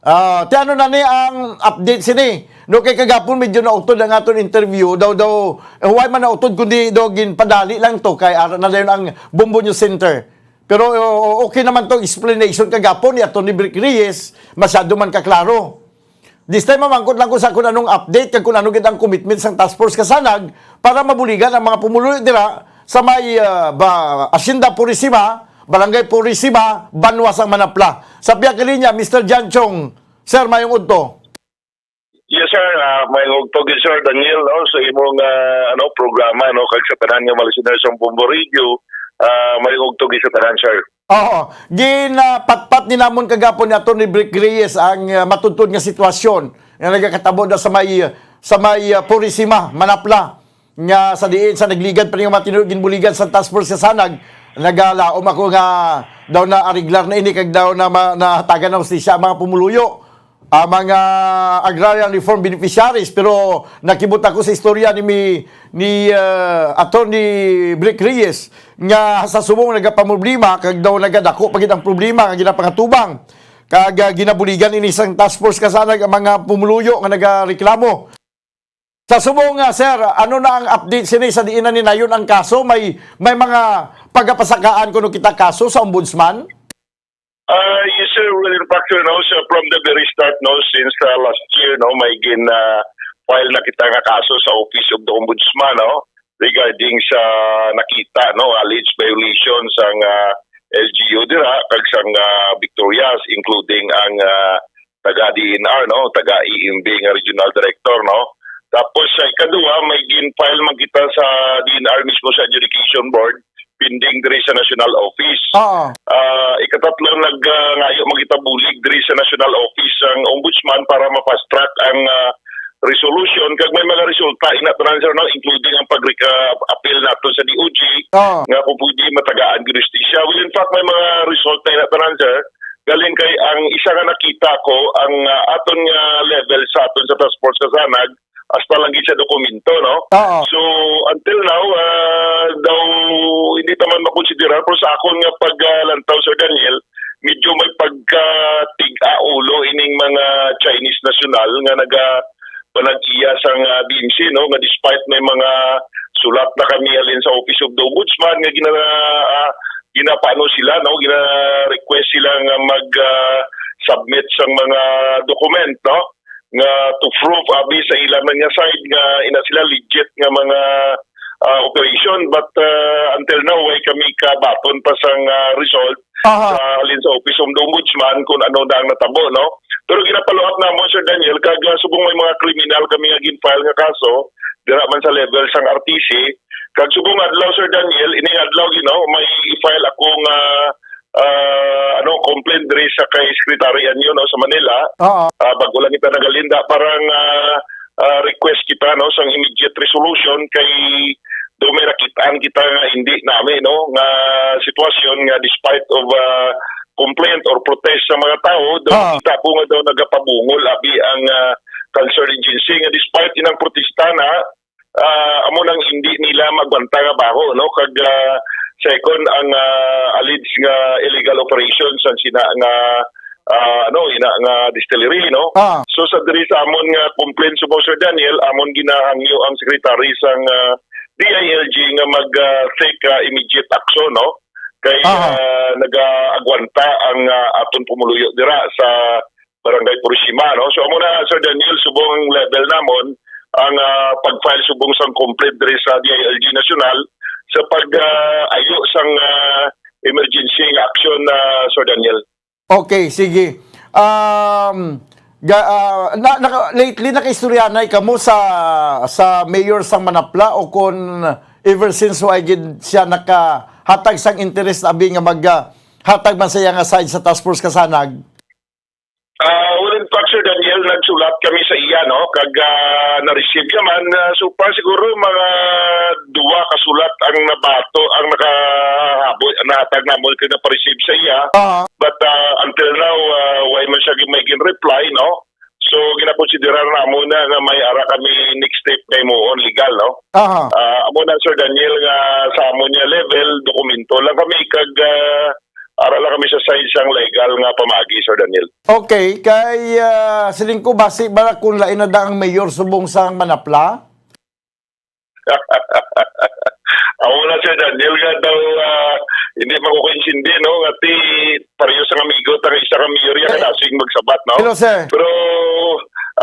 Ah, ti ano na ni ang update sini? No, kay kagapon medyo nautod ang aton interview. Daw, daw, eh, why man nautod kundi daw ginpadali lang to kay ara na dayon ang Bombo News Center. Pero, o-, okay naman tong explanation kagapon ni Attorney Brick Reyes, masyado man kaklaro. This time, mamangkot lang ko sa kung anong update kag kung ano gid ang commitment sang Task Force Kasanag para mabuligan ang mga pumuluyo dira sa may, ah, ba, Hacienda Purisima, Barangay Purisima, Banwa sang Manapla. Sa pihak linya, Mister John Chong. Sir, mayong udto. Yes, sir. Ah, mayong udto gid, Sir Daniel, no, sa imong, ah, ano, programa, no, kag sa tanan nga mga listeners sang Bombo Radio. Ah, mayong udto gid sa tanan, sir. Oo. Ginapatpat ni namon kagapon ni Attorney Brick Reyes ang, ah, matudtod nga sitwasyon nga nagakatabo na sa may, sa may, ah, Purisima, Manapla, nga sa diin sa nagligad pa ning mga tinuod ginbuligan sa Task Force Kasanag, nagalaom ako nga daw na ariglar na ini kag daw na ma-, nahatagan na hustisya ang mga pumuluyo, ang mga agrarian reform beneficiaries. Pero nakibot ako sa istorya ni mi-, ni, ah, Attorney Brick Reyes nga sa subong nagapamroblema kag daw nagadako pa gid ang problema nga ginapangatubang kag, ah, ginabuligan ini sang Task Force Kasanag ang mga pumuluyo nga nagareklamo. Sa subong nga, sir, ano na ang update sini sa diin na ninayon ang kaso? May, may mga pagapasakaan kuno kita kaso sa ombudsman? Ah, yes, sir. Well, in fact, sir, no, so from the very start, no, since, uh, last year, no, may gin, uh, file na kita nga kaso sa Office of the Ombudsman, no, regarding sa nakita, no, alleged violations sang, uh, L G U dira kag sang, uh, Victorias, including ang, uh, taga D N R, no, taga E M B nga regional director, no. Tapos sa ikaduha, may gin-file man kita sa D N R mismo sa Adjudication Board pending diri sa National Office. Oo. Ah, ikatatlo, nag, ah, ngayo man kita bulig diri sa National Office ang Ombudsman para ma-fast track ang, ah, resolution kag may mga resulta ina tanan, sir, no, including ang pag-appeal nato sa D O J Oo. nga kung pwede matagaan og hustisya. Well, in fact, may mga resulta ina tanan, sir. Galing kay ang isa nga nakita ko, ang, ah, aton nga level sa aton sa Task Force Kasanag, hasta lang gid sa dokumento, no? Oo. So, until now, ah, daw hindi ta man makonsiderar, pero sa akon nga paglantaw, Sir Daniel, medyo may pagkatig-a ulo ining mga Chinese national nga naga-, panag-iya sang, ah, B M C, no, nga despite may mga sulat na kami halin sa Office of the Ombudsman nga gina-, ah, ginapaano sila, no, gina-request sila nga mag, ah, submit sang mga document, no, nga to prove abi sa ila man nga side nga ina sila legit nga mga, ah, operation, but, ah, until now way kami kabaton pa sang, ah, result Aha. sa halin sa Office of the Ombudsman kung ano na ang natabo, no? Pero gina-follow up namon, Sir Daniel, kag, ah, subong may mga kriminal kami nga gin-file nga kaso, dira man sa level sang R T C, kag subong adlaw, Sir Daniel, ining adlaw, you know, may i-file ako nga, ah, ano, complaint diri sa kay Secretary Anyo, no, sa Manila. Oo. Ah, bago lang kita nagalinda, parang, ah, ah, request kita, no, sang immediate resolution kay do may nakitaan kita nga hindi nami, no, nga sitwasyon nga despite of, ah, complaint or protest sa mga tawo, daw Ah. kita po nga daw nagapabungol abi ang, ah, concerned agency nga despite inang protesta na, ah, amo nang hindi nila magwanta nga baho, no? Kag, ah, second, ang, ah, alleged nga illegal operations ang sina nga, ah, ano, ina nga distillery, no? Ah. So, sa diri sa amon nga complaint subong, Sir Daniel, amon ginahangyo ang secretary sang, ah, D I L G nga mag, ah, take, ah, immediate action, no? Kay, Aha. ah, nagaagwanta ang, ah, aton pumuluyo dira sa Barangay Purisima, no? So, amo na, Sir Daniel, subong ang level namon, ang, ah, pag-file subong sang complaint diri sa D I L G National sa pag, ah, ayo sang, ah, emergency nga aksyon, ah, Sir Daniel. Okay, sige. Um, ga-, ah, na, naka-, lately, nakaistoryanay kamo sa, sa mayor sang Manapla, o kon ever since wa gid siya nakahatag sang interest, abi nga mag, ah, hatag man sa iya nga side sa Task Force Kasanag? Ah, well, in fact, Sir Daniel, nagsulat kami sa iya, no? Kag, ah, na-receive niya man, ah, so far siguro mga duwa ka sulat ang nabato, ang nakahaboy, nahatag namon kag napa-receive sa iya. Aha. But, ah, until now, ah, wala man siya gi-, may gin-reply, no? So, ginakonsidera namon na nga may ara kami next step na himuon legal, no? Aha. Ah, amo na, Sir Daniel, nga sa amon nga level, dokumento lang kami kag, ah, ara lang kami sa side sang legal nga pamaagi, Sir Daniel. Okay, kay, ah, siling ko, basi ba kung lain na da ang mayor subong sang Manapla? Amo na, Sir Daniel, nga daw, ah, hindi man ko kaintindi, no? Nga ti, pareho sang amigo, ta nga isa ka mayor, ya, Ay. Kasing magsabat, no? Hello, sir. Pero,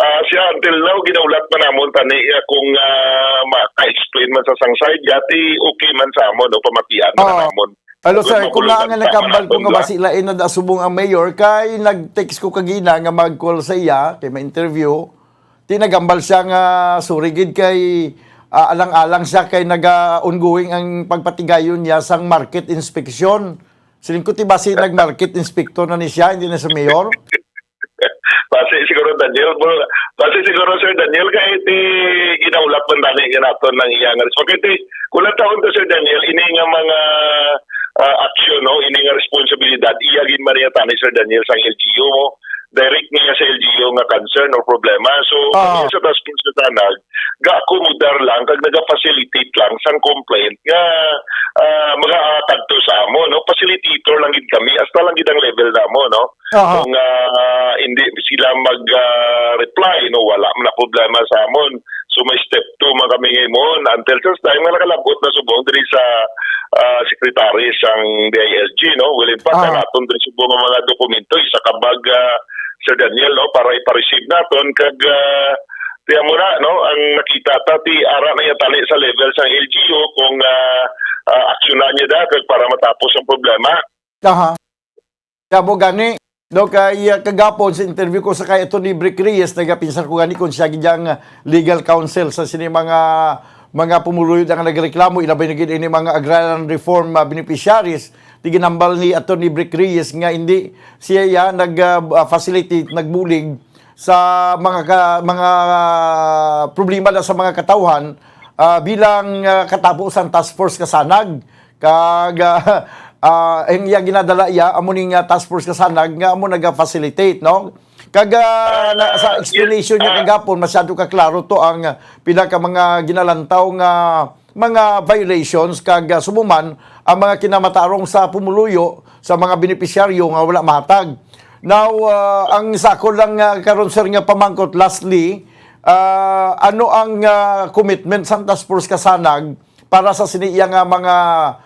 ah, siya, until now, ginaulat man namon tani, ah, kung, ah, maka-explain man sa sang side, yati okay man sa amon, no? Pamatian man Oo. namon. Hello, Kung sir. Kung makulong nga nga man sa nagkambal ko amon, nga di ba? Basi lain na da subong ang mayor, kay nag-text ko kagina nga mag-call sa iya, kay ma-interview. Ti nagambal siya nga, sorry gid kay, ah, alang-alang siya kay naga-ongoing ang pagpatigayon niya sang market inspection. Siling ko, ti basi nag-market inspector na ni siya, hindi na sa mayor? Basi siguro, Daniel, bul-, basi siguro, Sir Daniel, kay ti ginaulat man tani nga naton ang iya nga response. Kay ti, kung lang taon to, Sir Daniel, ini nga mga, ah, aksyon, no, ini nga responsibilidad, iya gid man niya tani, Sir Daniel, sang L G U mo. Direct niya sa L G U nga concern or problema. So, Ah. kami sa Task Force Kasanag, ga-accommodar lang kag naga-facilitate lang sang complaint nga, ah, mga, ah, kadto sa amo, no? Facilitator lang gid kami, hasta lang gid ang level namo, no? Aha. Kung, ah, hindi sila mag, ah, reply, no, wala man na problema sa amon. So, may step two man kami ngayon until such time nga nakalabot na subong diri sa, ah, secretary sang D I L G, no? Well, in fact, Aha. ang aton diri subong nga mga dokumento, isa ka bag, ah, Sir Daniel, no, para ipa-receive naton kag, ah, tiyan mo na, no, ang nakita ta, ti ara na iya tali sa level sang L G U kung, ah, ah, aksyonan niya da kag para matapos ang problema. Aha. Kamo gani, no, kay, ah, kagapon sa interview ko sa kay Attorney Brick Reyes, nagapinsar ko gani kung siya gid ang legal counsel sa sini mga, mga pumuluyo nga nagreklamo, ilabay na gid ini mga agrarian reform, ah, beneficiaries. Ti ginambal ni Attorney Brick Reyes nga hindi siya ya nag, ah, ah, facilitate, nagbulig sa mga ka-, mga, ah, problema na sa mga katawhan, ah, bilang, ah, katapo sang Task Force Kasanag. Kag, ah, ah, ang iya ginadala iya, amo ning, ah, Task Force Kasanag nga amo naga-facilitate, no? Kag, ah, Ah, na, sa ah, explanation yes, niya ah. kagapon, masyado ka klaro to ang, ah, pila ka mga ginalantaw nga mga violations kag, ah, subong man ang mga kinamatarong sa pumuluyo sa mga benepisyaryo nga wala mahatag. Now, ah, ang sa ako lang, ah, karon, sir, nga pamangkot, lastly, ah, ano ang, ah, commitment sang Task Force Kasanag para sa sini iya nga mga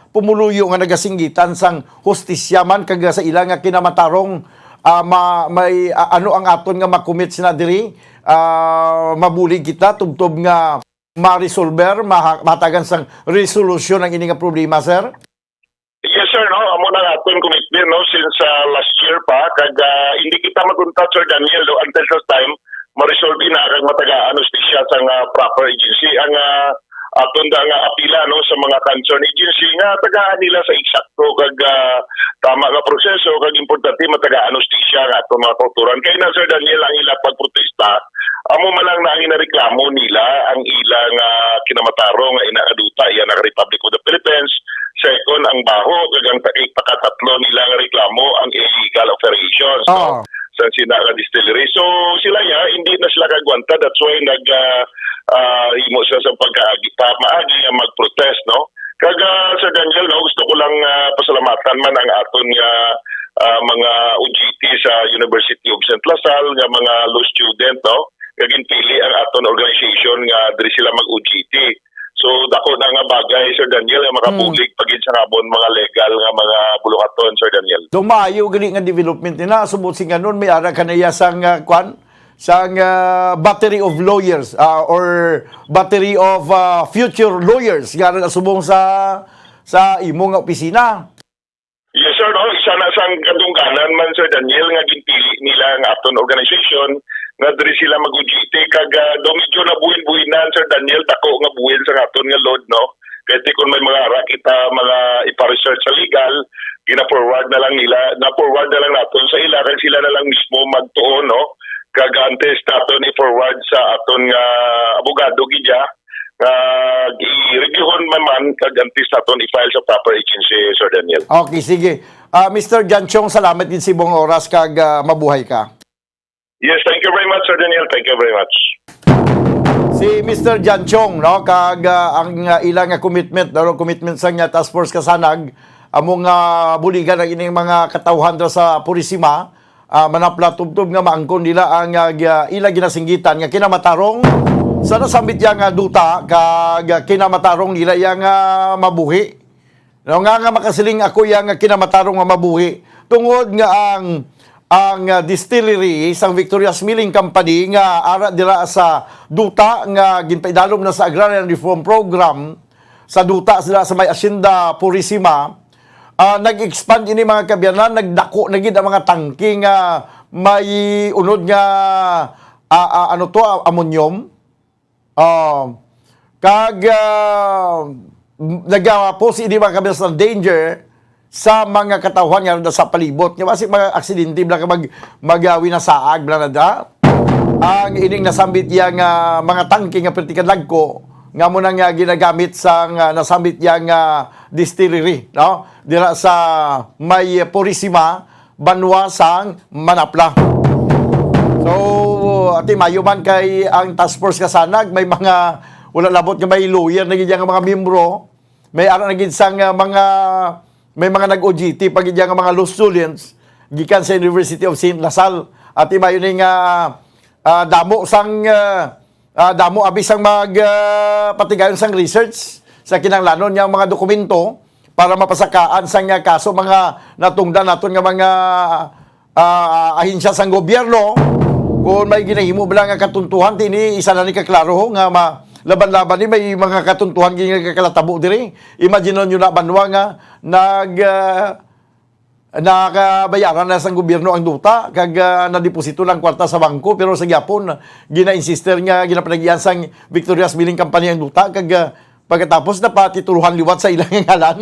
pumuluyo nga nagasinggitan sang hustisya man kag sa ila nga kinamatarong, ah, ma-, may, ah, ano ang aton nga makumit sina diri? Ah, mabulig kita tubtob nga ma-resolver, maha-, mahatagan sang resolusyon ang ini nga problema, sir? Yes, sir, no? Amo na ang aton commitment, no, since, ah, last year pa, kag, ah, hindi kita maguntat, Sir Daniel, no, until such time ma-resolve na kag matagaan hustisya sang, ah, proper agency. Ang, ah, aton da nga apila, no, sa mga concerned agency nga tagaan nila sa eksakto kag, ah, tama nga proseso, kag importante matagaan hustisya ang aton mga kautoran. Kay na, Sir Daniel, ang ila pagprotesta, amo man lang na ang inareklamo nila, ang ila nga kinamatarong nga ina nga duta, iya na Republic of the Philippines. Second, ang baho, kag ang ta-, ipakatatlo nila nga reklamo, ang illegal operations, no? Oo. sa sina nga distillery. So, sila ya, hindi na sila kagwanta. That's why nag, ah, ah, himo sila sa pagkaagi, pamaagi nga mag-protest, no? Kag, ah, Sir Daniel, no, gusto ko lang, ah, pasalamatan man ang aton nga, ah, mga O J T sa University of Saint La Salle nga mga law student, no? Nga ginpili ang aton organization nga diri sila mag-O J T. So, dako na nga bagay, Sir Daniel, nga makabulig pa gid sa amon mga legal nga mga buluhaton, Sir Daniel. Daw maayo gani nga development nila. Subot sing nganun, may ara ka na iya sang, ah, kwan? Sang, ah, battery of lawyers, ah, or battery of, ah, future lawyers nga subong sa, sa imo nga opisina. Yes, sir, no? Isa na sang kadungganan man, Sir Daniel, nga ginpili nila ang aton organization nga diri sila mag-O J T. Kag, ah, daw medyo nabuhin-buhinan, Sir Daniel, dako nga buhin sa aton nga load, no? Kay ti kun may mga ara kita, mga ipa-research sa legal, gina-forward na lang nila, na-forward na lang naton sa ila, kag sila na lang mismo magtuo, no? Kag antes naton i-forward sa aton nga abogado gid ya, nga i-reviewhon man man, kag antes naton i-file sa proper agency, Sir Daniel. Okay, sige. Ah, Mister Janchong, salamat gid sa imong oras kag, ah, mabuhay ka. Yes, thank you very much, Sir Daniel. Thank you very much. Si Mister Janchong, no, kag, ah, ang, ah, ila nga commitment, no, commitment sa nga Task Force Kasanag, amo nga buligan ang ining mga katawhan dira sa Purisima, ah, manapla tubtob nga maangkon nila ang, ah, gi-, ila ginasinggitan nga kinamatarong sa nasambit ya nga duta, kag kinamatarong nila ya nga mabuhi. No, nga, nga makasiling ako ya nga kinamatarong nga mabuhi, tungod nga ang, ang, ah, distillery sang Victoria's Milling Company nga ara dira sa duta nga ginpaidalom na sa Agrarian Reform Program, sa duta sila sa may Hacienda Purisima, ah, nag-expand ini, mga kaabyanan, nagdako na gid ang mga tangke nga may unod nga, ah, ah, ano to, ah, ammonium. Ah, kag, ah, nagapos ini, mga kaabyanan, sa danger sa mga katawhan nga sa palibot. Nga basi mga aksidente bala ka mag-, mag-, ah, winasaag bala na da. Ang ining nasambit ya nga mga tangke nga perti ka dagko, nga mo na nga ginagamit sa nga nasambit ya nga distillery, no? Dira sa may Purisima, banwa sang Manapla. So, ati mayo man kay ang Task Force Kasanag, may mga, wala labot nga may lawyer na gid ya nga mga miyembro, may ara na gid sang, ah, mga, may mga nag-O J T pa gid ya nga mga law students gikan sa University of Saint La Salle. Ati mayo ni nga, ah, damo sang, ah, ah, damo abi sang mag, ah, patigayon sang research sa kinahanglanon nga mga dokumento para mapasakaan sang, ah, kaso, mga natungdan naton nga mga, ah, ahensya sang gobyerno. Kung may ginahimo bala nga katuntuhan, tini isa na ni kaklaro nga ma-, laban-laban ni may mga katuntuhan gid nga kalatabo diri. Imagine nyo na banwa nga nag, ah, nakabayaran na sang gobyerno ang duta, kag, ah, nadeposito lang kwarta sa bangko, pero sa gyapon, gina-insister nga ginapanagian sang Victoria's Milling Company ang duta, kag, ah, pagkatapos napatitulohan liwat sa ilang ngalan.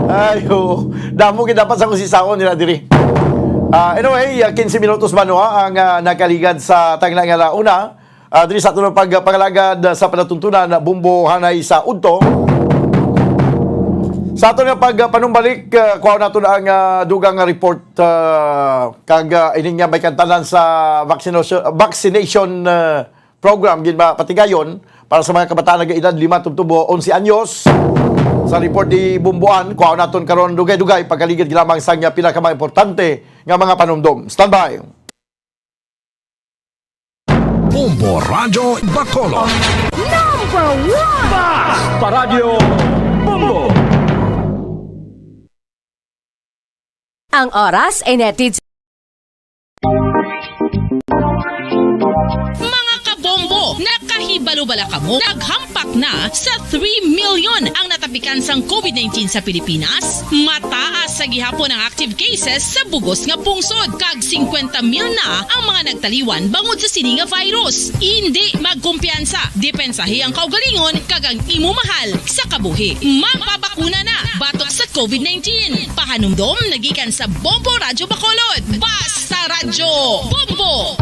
Ay, oo. Damo gid dapat sa kusisaon nila diri. Ah, anyway, ah, quince minutos man, no, ang, ah, nakaligad sa tagna nga launa. Ah, diri sa aton pagpangalagad sa palatuntunan, Bombo, hanay sa udto. Sa aton nga pagpanumbalik, ah, kuhaon naton ang, ah, dugang nga report, ah, kag, ah, ini nga may kantanan sa vaccination, vaccination, ah, program gid ba patigayon para sa mga kabataan nga edad lima tubtob onse anyos. Sa report ni Bomboan, kuhaon naton karon dugay-dugay pagkaligid lamang sa nga pinakamang importante nga mga panumdom. Standby. Bombo Radyo Bacolod. Number one! Basta Radyo Bombo! Ang oras ay netid. Mga kabombo, nakahibalo bala kamo? Naghampak na sa three million ang natapikan sang covid nineteen sa Pilipinas. Mataas sa gihapon ang active cases sa bugos nga pungsod, kag singkwenta mil na ang mga nagtaliwan bangod sa sini nga virus. Indi magkumpiyansa, depensahi ang kaugalingon kag ang imo mahal sa kabuhi. Magpabakuna na batok sa covid nineteen. Pahanumdom na gikan sa Bombo Radyo Bacolod. Basta Radyo Bombo!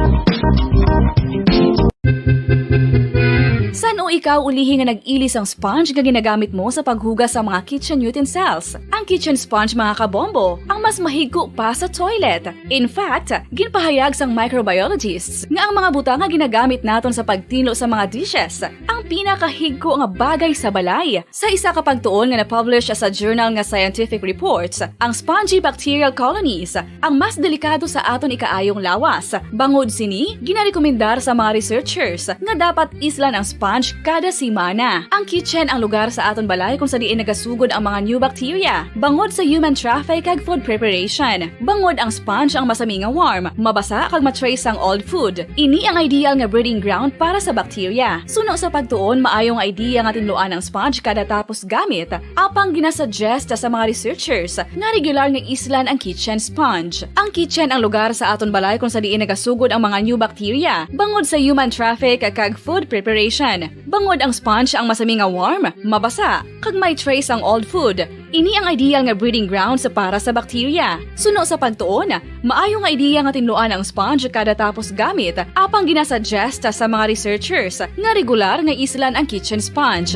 San-o Ikaw ulihi nga nag-ili sang sponge nga ginagamit mo sa paghugas sa mga kitchen utensils. Ang kitchen sponge, mga kabombo, ang mas mahigko pa sa toilet. In fact, ginpahayag sang microbiologists nga ang mga butang nga ginagamit naton sa pagtinlo sa mga dishes ang pinakahigko nga bagay sa balay. Sa isa ka pagtuon nga na-publish sa journal nga Scientific Reports, ang spongy bacterial colonies ang mas delikado sa aton ikaayong lawas. Bangod sini, ginarekomendar sa mga researchers nga dapat islan ang sponge kada semana. Ang kitchen ang lugar sa aton balay kung sa diin nagasugod ang mga new bacteria, bangod sa human traffic kag food preparation. Bangod ang sponge ang masami nga warm, mabasa kag ma-trace ang old food. Ini ang ideal nga breeding ground para sa bacteria. Suno sa pagtuon, maayo nga idea nga tinluan ang sponge kada tapos gamit, apang ginasuggest sa mga researchers nga regular nga islan ang kitchen sponge. Ang kitchen ang lugar sa aton balay kung sa diin nagasugod ang mga new bacteria, bangod sa human traffic kag food preparation. Bangod ang sponge ang masami nga warm, mabasa, kag may trace ang old food. Ini ang ideal nga breeding grounds para sa bacteria. Suno sa pagtuon, maayo nga idea nga tinluan ang sponge kada tapos gamit, apang ginasuggest sa mga researchers nga regular nga islan ang kitchen sponge.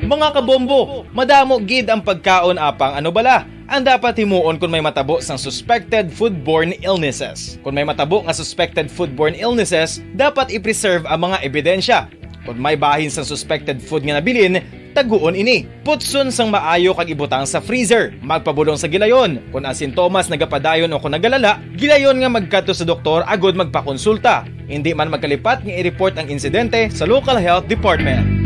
Mga kabombo, madamo gid ang pagkaon, apang ano bala ang dapat himuon kon may matabo sang suspected foodborne illnesses? Kon may matabo nga suspected foodborne illnesses, dapat i-preserve ang mga ebidensya. Kon may bahin sang suspected food nga nabilin, taguon ini. Putson sang maayo kag ibutang sa freezer. Magpabulong sa gilayon. Kon ang sintomas nagapadayon o kon nagalala, gilayon nga magkadto sa doktor agud magpakonsulta. Indi man magkalipat nga i-report ang insidente sa local health department.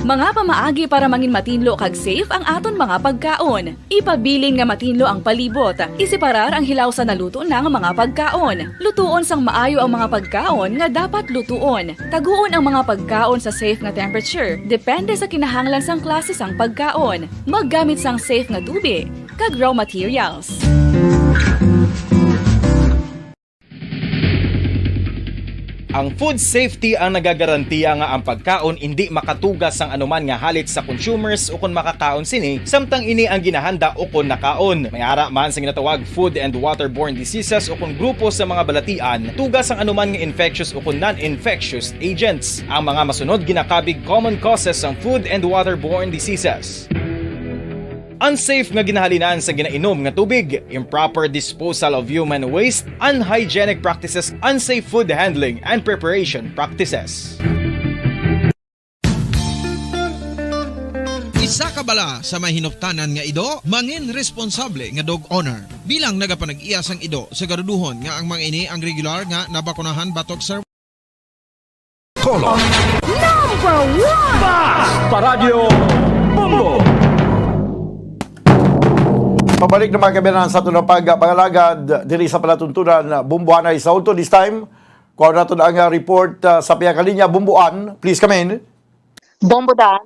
Mga pamaagi para mangin matinlo kag safe ang aton mga pagkaon. Ipabilin nga matinlo ang palibot. Iseparar ang hilaw sa naluto na nga mga pagkaon. Lutuon sang maayo ang mga pagkaon nga dapat lutuon. Taguon ang mga pagkaon sa safe nga temperature, depende sa kinahanglan sang klase sang pagkaon. Maggamit sang safe nga tubig kag raw materials. Ang food safety ang nagagarantiya nga ang pagkaon indi makatuga sang anuman nga halit sa consumers ukon makakaon sini, samtang ini ang ginahanda ukon nakaon. May ara man sa ginatawag food and waterborne diseases ukon grupo sa mga balatian tuga sang anuman nga infectious ukon non-infectious agents. Ang mga masunod ginakabig common causes sang food and waterborne diseases. Unsafe nga ginahalinan sa ginainom nga tubig, improper disposal of human waste, unhygienic practices, unsafe food handling and preparation practices. Isa ka bala sa may hinuptanan nga ido, mangin responsable nga dog owner. Bilang nagapanag-iya sang ido, siguruduhon nga ang mga ini ang regular nga nabakunahan batok sa Color. Number one! Basta Radyo Bombo! Pabalik na mga kabiyanan sa aton pagpangalagad diri sa palatuntunan Bomboanay sa Ulto. This time, kuha nato na ang ah, report ah, sa pihak linya. Bomboan, please come in. Bombodan,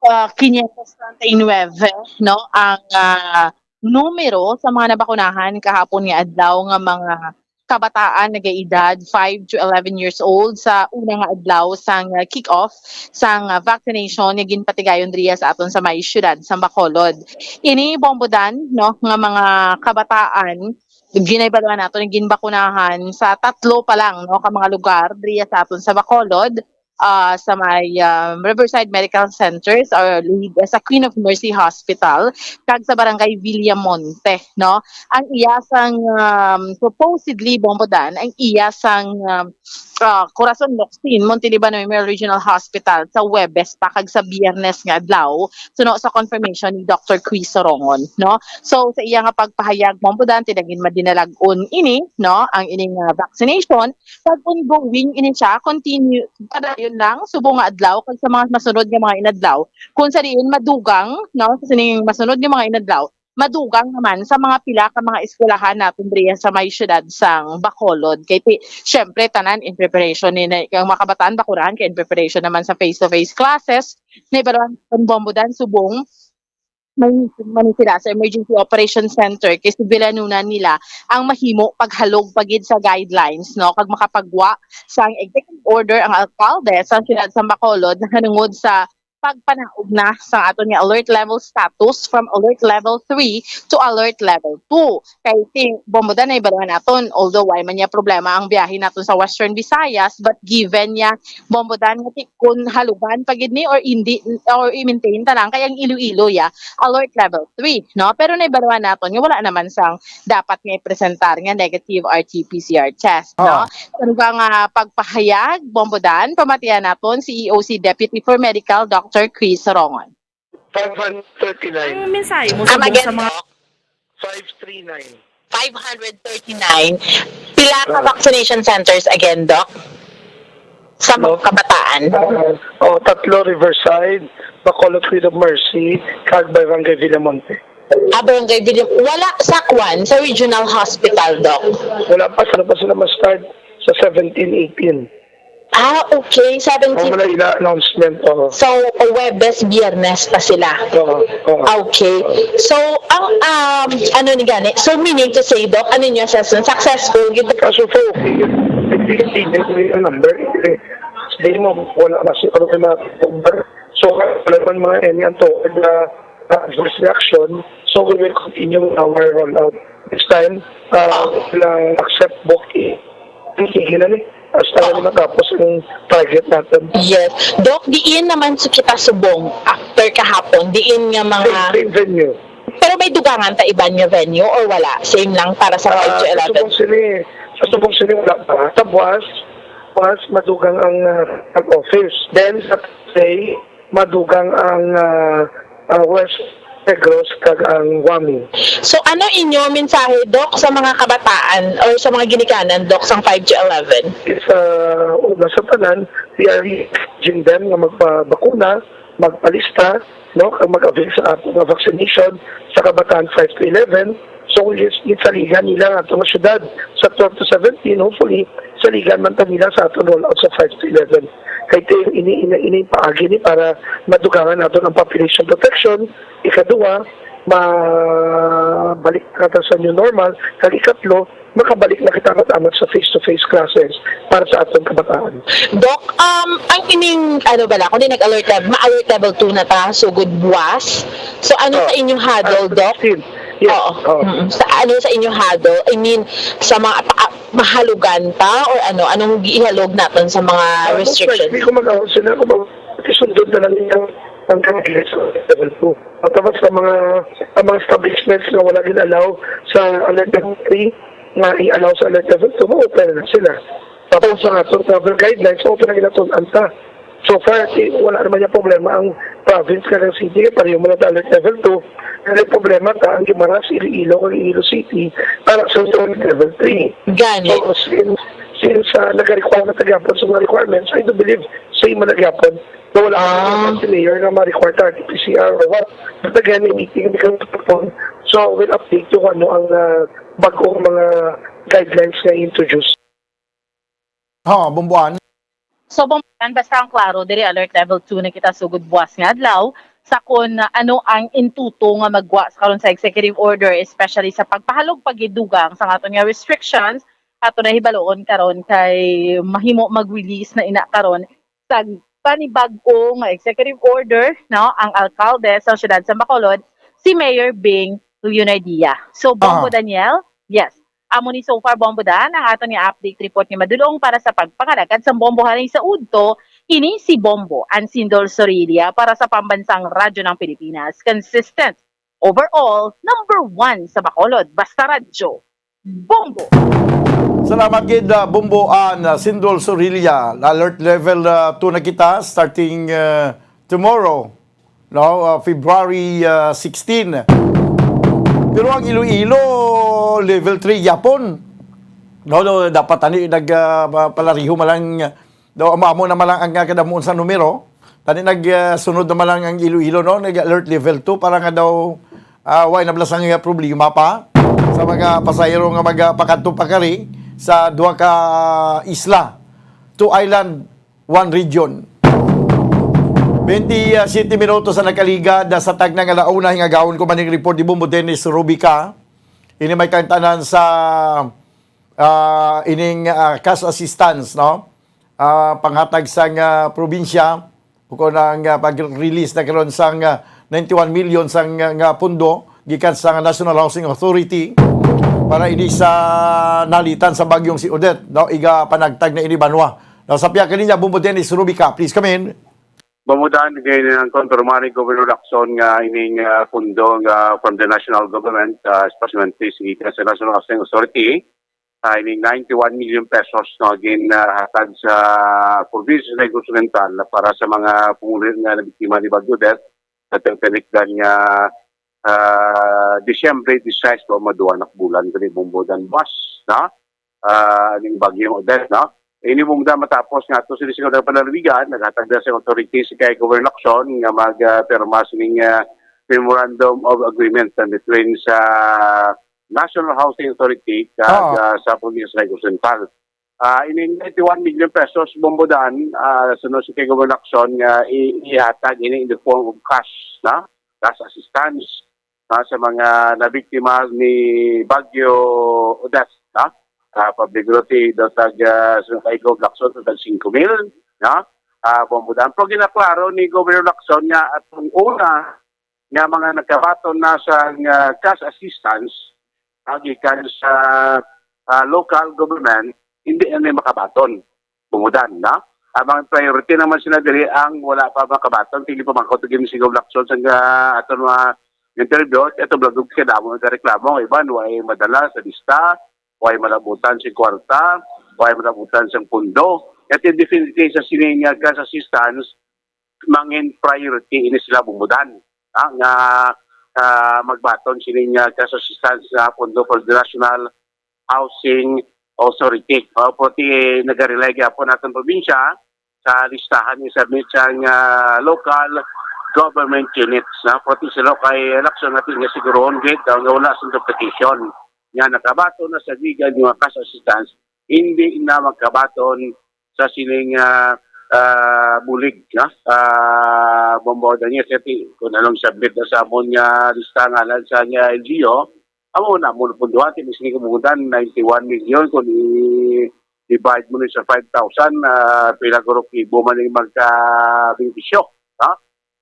uh, quinientos treinta y nueve, no, ang ah, numero sa mga nabakunahan kahapon nga adlaw nga mga kabataan nagaedad five to eleven years old sa una nga adlaw sang kick-off sang vaccination nga ginpatigayon diriya sa aton sa may siyudad sa Bacolod. Ini, Bombodan, no, nga mga kabataan, ginahibaloan nato nga ginbakunahan sa tatlo pa lang, no, ka mga lugar diriya sa aton sa Bacolod, ah, sa may um, Riverside Medical Centers or lead sa Queen of Mercy Hospital kag sa Barangay Villamonte, no. Ang iya sang um, supposedly, Bombodan, ang iya sang um, ah, Corazon Locsin, Monte Libano Memorial Regional Hospital sa Huwebes pa kag sa Biyernes nga adlaw, suno sa confirmation ni Doctor Chris Sorongon, no. So sa iya nga pagpahayag, Bombodan, ti nagin madinalag-on ini, no, ang ining ah, vaccination, kag ongoing ini siya, continue padayon lang subong nga adlaw kag sa mga masunod nga mga inadlaw, kung sa diin madugang, no, sa sining masunod nga mga inadlaw, madugang naman sa mga pila ka mga eskwelahan naton diriya sa may siyudad sang Bacolod. Kay ti, syempre, tanan in preparation ni, ang mga kabataan bakunahan kay in preparation naman sa face-to-face classes. Nahibaluan kon Bombodan, subong may man sila sa Emergency Operation Center kay sibilanunan nila ang mahimo paghalog pa gid sa guidelines, no, kag makapagwa sang executive order ang alkalde sa siyudad sa Bacolod nahanungod sa pagpanaog na sa aton nga alert level status from alert level three to alert level two. Kay ti-, Bombo Dan, nahibaluan naton, although way man niya problema ang biyahe naton sa Western Visayas, but given niya, Bombo Dan, nga ti-, kun halugan pa gid ni or hindi, or i-maintain ta lang, kay ang Iloilo, ya, alert level three, no? Pero nahibaluan naton nga wala naman sang dapat nga ipresentar nga negative R T P C R test, no? Ah. Ano ba nga pagpahayag, Bombo Dan? Pamatian naton si E O C Deputy for Medical, Doctor Chris Rongon. Five hundred thirty-nine. Ang mensahe mo Come subong again, sa mga Doc? Five three nine. Five hundred thirty-nine. Pila ka Ah. vaccination centers again, Doc? Sa mga Hello? kabataan? Ah, oh, tatlo, Riverside, Bacolod, Queen of Mercy, kag Barangay Villamonte. Ah, Barangay Villam-, wala sa kwan, sa regional hospital, Doc? Wala pa, sila pa sila ma-start sa seventeen, eighteen. Ah, okay, seventeen. Ang wala ila announcement, oo. So, Huwebes, Biyernes pa sila? Oo, oo. Okay. So, ang, um, ano ni gani? So, meaning to say, Doc, ano niyo assessment? Successful gid? Kaso po, okay, hindi ko yung number. Eh, hindi mo, wala kasi, ano, may mga number. So, wala man mga any untoward na, uh, adverse reaction. So, we will continue with our rollout. This time, uh, Oh. lang accept book, eh. Hindi na ni. Hasta Oo. na matapos ang target natin. Yes. Doc, diin naman sa kita subong after kahapon, diin nga mga Same, same venue. Pero may dugangan ta iban nga venue or wala? Same lang para sa Ah, five to sa eleven? Subong City, sa Subong City wala pa. Sa buwas, buwas madugang ang, ah, ang office. Then sa Tuesday, madugang ang, ah, ah, West Negros kag ang Wami. So, ano inyo mensahe, Doc, sa mga kabataan or sa mga ginikanan, Doc, sang five to eleven? Sa una sa tanan, we are encouraging them nga magpabakuna, magpalista, no, kag mag-avail sa ato nga vaccination sa kabataan five to eleven. So, kung gis-, ginsaligan nila ang ato nga syudad sa twelve to seventeen, hopefully, saligan man ta nila sa aton rollout sa five to eleven. Kay ti-, ini, ini, ini paagi ni para madugangan naton ang population protection. Ikaduha, mabalik na ta sa new normal. Kag ikatlo, makabalik na kita amat-amat sa face-to-face classes para sa aton kabataan. Doc, um, ang ining, ano bala, kung di nag-alert level, ma-alert level two na ta, sugod buwas. So, ano Oh, sa inyong huddle, ah, Doc? Sixteen. Yes. Oo. Oh. Mm-mm. Sa, ano sa inyong huddle? I mean, sa mga pa-, mahalugan ta or ano? Anong giihalog naton sa mga Ah, most restrictions? Likely, kung mag-ahon sila, kung mag-, isundon na lang niya ang guidelines sa level two. At tapos sa mga, ang mga establishments na wala gin-allow sa alert level three, nga i-allow sa alert level two, ma-open na sila. Tapos sa atong travel guidelines, open na ginaton anta. So far, ti-, wala naman yung problema ang province kag ang city, pareho man ang alert level two. Ang problema ta, ang Guimaras, Iloilo, kag Iloilo City, para sa alert level three. Gani. So, since, since, ah, nag-require na ta gyapon sa mga requirements, I do believe same man na gyapon. So, wala Ah. naman si Mayor nga ma-require ta R T P C R or what. But again, may meeting kami kahapon. So, we'll update you kung ano ang, ah, bagong mga guidelines nga i-introduce. Ha, Bombo Ann? So, Bombo Ann, basta ang klaro, diri alert level two na kita sugod buwas nga adlaw. Sa kung ano ang intuto nga maggwa sa karon sa executive order, especially sa pagpahalog pagdugang sa aton nga restrictions, ato na hibaluon karon kay mahimo mag-release na ina karon sa panibag-o nga executive order, no, ang alkalde sa siyudad sa Bacolod, si Mayor Bing Leonidia. So, Bombo Ah. Daniel, yes. Amo ni so far, Bombo Dan, ang aton nga update report nga madulong para sa pagpangalagad sa Bombo halin sa udto. Ini si Bombo, ang Sindol Sorilla para sa Pambansang Radyo ng Pilipinas. Consistent, overall, number one sa Bacolod. Basta Radyo, Bombo. Salamat gid, ah, Bombo Ann, ah, Sindol Sorilla. Alert level, ah, two na kita starting, ah, tomorrow, no, ah, February, ah, sixteen. Pero ang Iloilo, level three gyapon. No, no, dapat ani nag, ah, pa-, palariho man lang, no, amo, amo na man lang ang, ah, kadamuon sa numero. Tani nag, ah, sunod naman lang ang Iloilo, no? Nag-alert level two para nga daw, ah, way na bala sang, ah, problema pa sa mga pasahero nga magpakadto pakari sa duha ka isla, two island, one region. Twenty-seven minutos ang nakaligad sa tagna nga ala una, hingagawon ko man ning report ni Bombo Dennis Rubica. Ini may kaangtanan sa, ah, ining, ah, cash assistance, no? Ah, panghatag sang, ah, probinsya Bukod ang, ah, pag-release na karon sang, ah, ninety-one million sang, ah, nga pundo gikan sa National Housing Authority para ini sa nalitan sa bagyong si Odette, no? Iga panagtag na ini, Banwa. Now, sa pihak kaniya, Bombo Dennis Rubica, please come in. Bombo Dan, again, ang konfirmar ni Governor Lacson nga ining, ah, pundo nga from the national government, ah, especially sa National Housing Authority, ah, ining ninety-one million pesos, no, again, ah, hatag sa province sa Negros Oriental para sa mga pumuluyo nga nabiktima ni Bagyo Odette sa tinikanan nga, ah, Disyembre disisais pa, mga duha na ka bulan kani, Bombo Dan, buwas, no? Ah, ning Bagyong Odette, no? Ini, Bombo Dan, matapos nga ato sini sa panalamigan, naghatag na sa authorities kay Governor Lacson nga magpirma sining, ah, Memorandum of Agreement between sa National Housing Authority kag, Oo. ah, sa province sa Negros Oriental. Ah, ining ninety-one million pesos, Bombo Dan, ah, suno si kay Governor Lacson nga i-, ihatag ini in the form of cash, na? Cash assistance, na, sa mga nabiktima ni Bagyo Odette, na? Ah, pabligro ti daw tag, ah, suno kay Gov Lacson, tag singko mil, na? Ah, Bombo Dan. Pero ginaklaro ni Governor Lacson nga atong una nga mga nagkabaton na sa, ah, cash assistance, ah, gikan sa, ah, local government, hindi na ni makabaton. Bombo Dan, na? Ang mga priority naman sila diri ang wala pa makabaton, hindi pa makautog si Gov Lacson sa, ah, aton mga interview, ito blagog kadamo nga reklamo, ang iban, way madala sa lista, way malabutan si kwarta, way malabutan sa pundo. At definitely sa sining, ah, cash assistance, mangin priority ini sila, Bombo Dan, ah, nga, ah, magbaton sining, ah, cash assistance nga pundo for the National Housing Authority. O, pati nagarelay gyapon atong probinsya sa listahan ni submit sang, ah, local government units, na pati sila kay Lacson natin nga sigurohon gid nga wala sa competition nga nakabaton na sa gikan nga cash assistance, hindi na magkabaton sa sining, ah, ah, bulig, no? Ah, Bombo Daniel, siyempre, kung anong submit na sa amon nga lista ngalan sa nga L G U, amo na mo punduhan, kini sining kumudan, ninety-one million, kung i-divide mo ni sa five thousand, ah, pila guro kibo man yung magka-benepisyo, no?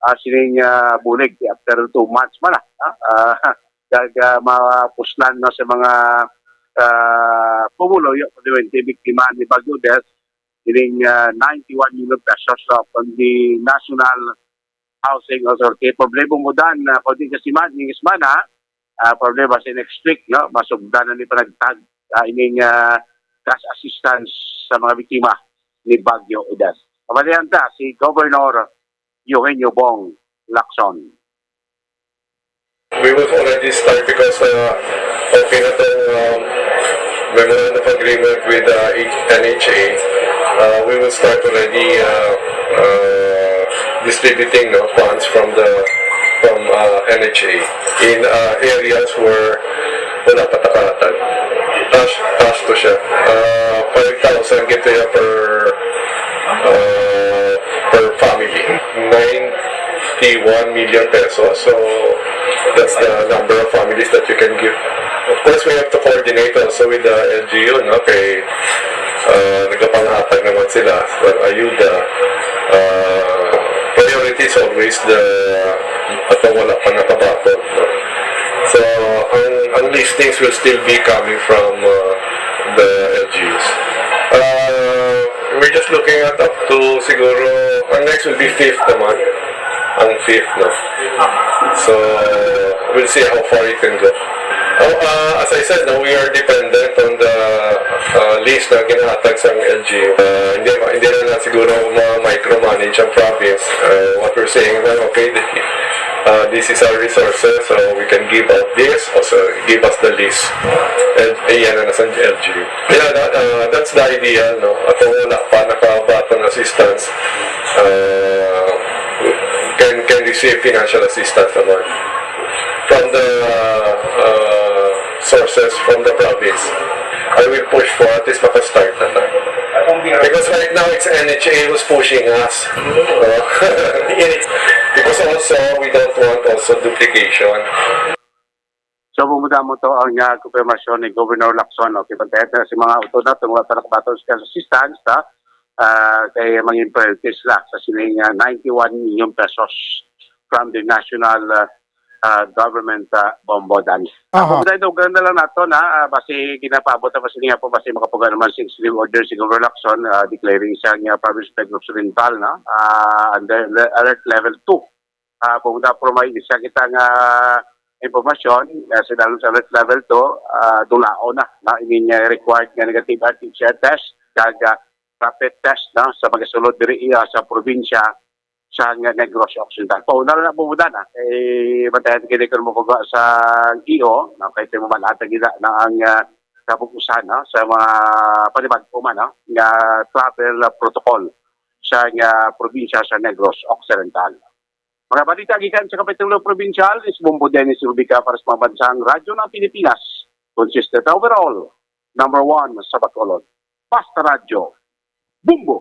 Ah, sining, ah, bulig after two months man, ah, ah, kag, ah, mapuslan na sa mga, ah, pumuluyo permanente biktima ni Bagyo Odette, sining, ah, ninety-one million pesos, ah, from the National Housing Authority. Problema mo dan na kung di ka siman, yung ismana, ah, problema sa next week, no? Masugdan na ni panagtag, ah, ining, ah, cash assistance sa mga biktima ni Bagyo Odette. Pamalihan ta si Governor Eugenio Bong Lacson. We will already start because, uh, okay na tong, um, memorandum of agreement with, uh, H-, N H A. Uh, we will start already, uh, uh, distributing, no, funds from the, from, uh, N H A in, uh, areas where wala pa takalatan. Cash, cash to siya. Uh, five thousand gid to siya per, uh, per family. Nine one million pesos. So, that's the number of families that you can give. Of course, we have to coordinate also with the L G U, no? Kay, uh, nagapanghatag naman sila. Well, ayuda. Uh, priority is always the, atong wala pa nakabaton, no? So, ang, ang listings will still be coming from, uh, the L G Us. Uh, we're just looking at up to siguro, ang next will be fifth naman. Ang fifth, no? So, we'll see how far it can go. Oh, uh, as I said, no, we are dependent on the, uh, list na ginahatag sa L G U. Uh, hindi, hindi na, na siguro ma-micromanage ang province. Uh, what we're saying na, okay, the, uh, this is our resources, so we can give out this, also give us the list. And ayan na nasa L G U. Yeah, that, uh, that's the idea, no? At kung wala pa nakabaton assistance, uh, can, can receive financial assistance naman from the, uh, sources from the province. I will push for at least makastart na ta. Because right now, it's N H A who's pushing us. Uh, because also, we don't want also duplication. So, bumuda mo to ang, ah, konfirmasyon ni Governor Lacson, no? Kipagkayat na si mga utod na, tungwa pa nakabaton sa assistance, ha? ah, kay mangin priorities sila sa sining, ah, ninety-one million pesos from the national, ah, ah, government, ah, Bombo, Dan. Aha. Ako, Dai, dugan na lang nato na, ah, basi ginapaabot na basi niya po, basi makapuga naman sing executive order si Governor Lacson, ah, declaring siya nga province of Negros Oriental, no? Ah, under le-, alert level two. Ah, kung na-provide siya kita nga impormasyon, ah, sa dalom sa alert level two, ah, dulaon na, no? Ini nga required nga negative antigen test, kag, ah, rapid test, no? Sa magasulod diri, ah, sa probinsya sa nga Negros Occidental. Pauna na lang po muna na. Eh, bantayan kini kung makuha sa E O, no? Kay sa mga malata gina na ang, ah, kabukusan, no? Sa mga panibag-o man, no? Nga travel protocol sa nga probinsya sa Negros Occidental. Mga balita gikan sa Kapitulo Probinsyal, is Bombo Dennis Rubica para sa Pambansang Radyo ng Pilipinas. Consistent overall, number one sa Bacolod. Basta Radyo, Bombo!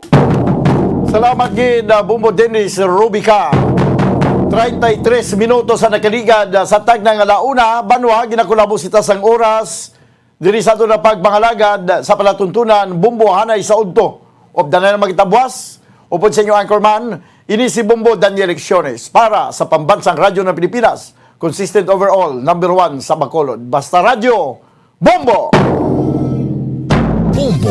Salamat gid, ah, Bombo Dennis Rubica. Treinta y tres minutos ang nakaligad, ah, sa tagna nga launa, banwa, ginakulabo sita sang oras. Diri sa aton na pagpangalagad sa palatuntunan, Bombo, hanay sa udto. Updan na lang magitabuas, upod sa inyo anchorman, ini si Bombo Daniel Lecciones para sa Pambansang Radyo ng Pilipinas, consistent overall, number one sa Bacolod. Basta Radyo, Bombo! Bombo!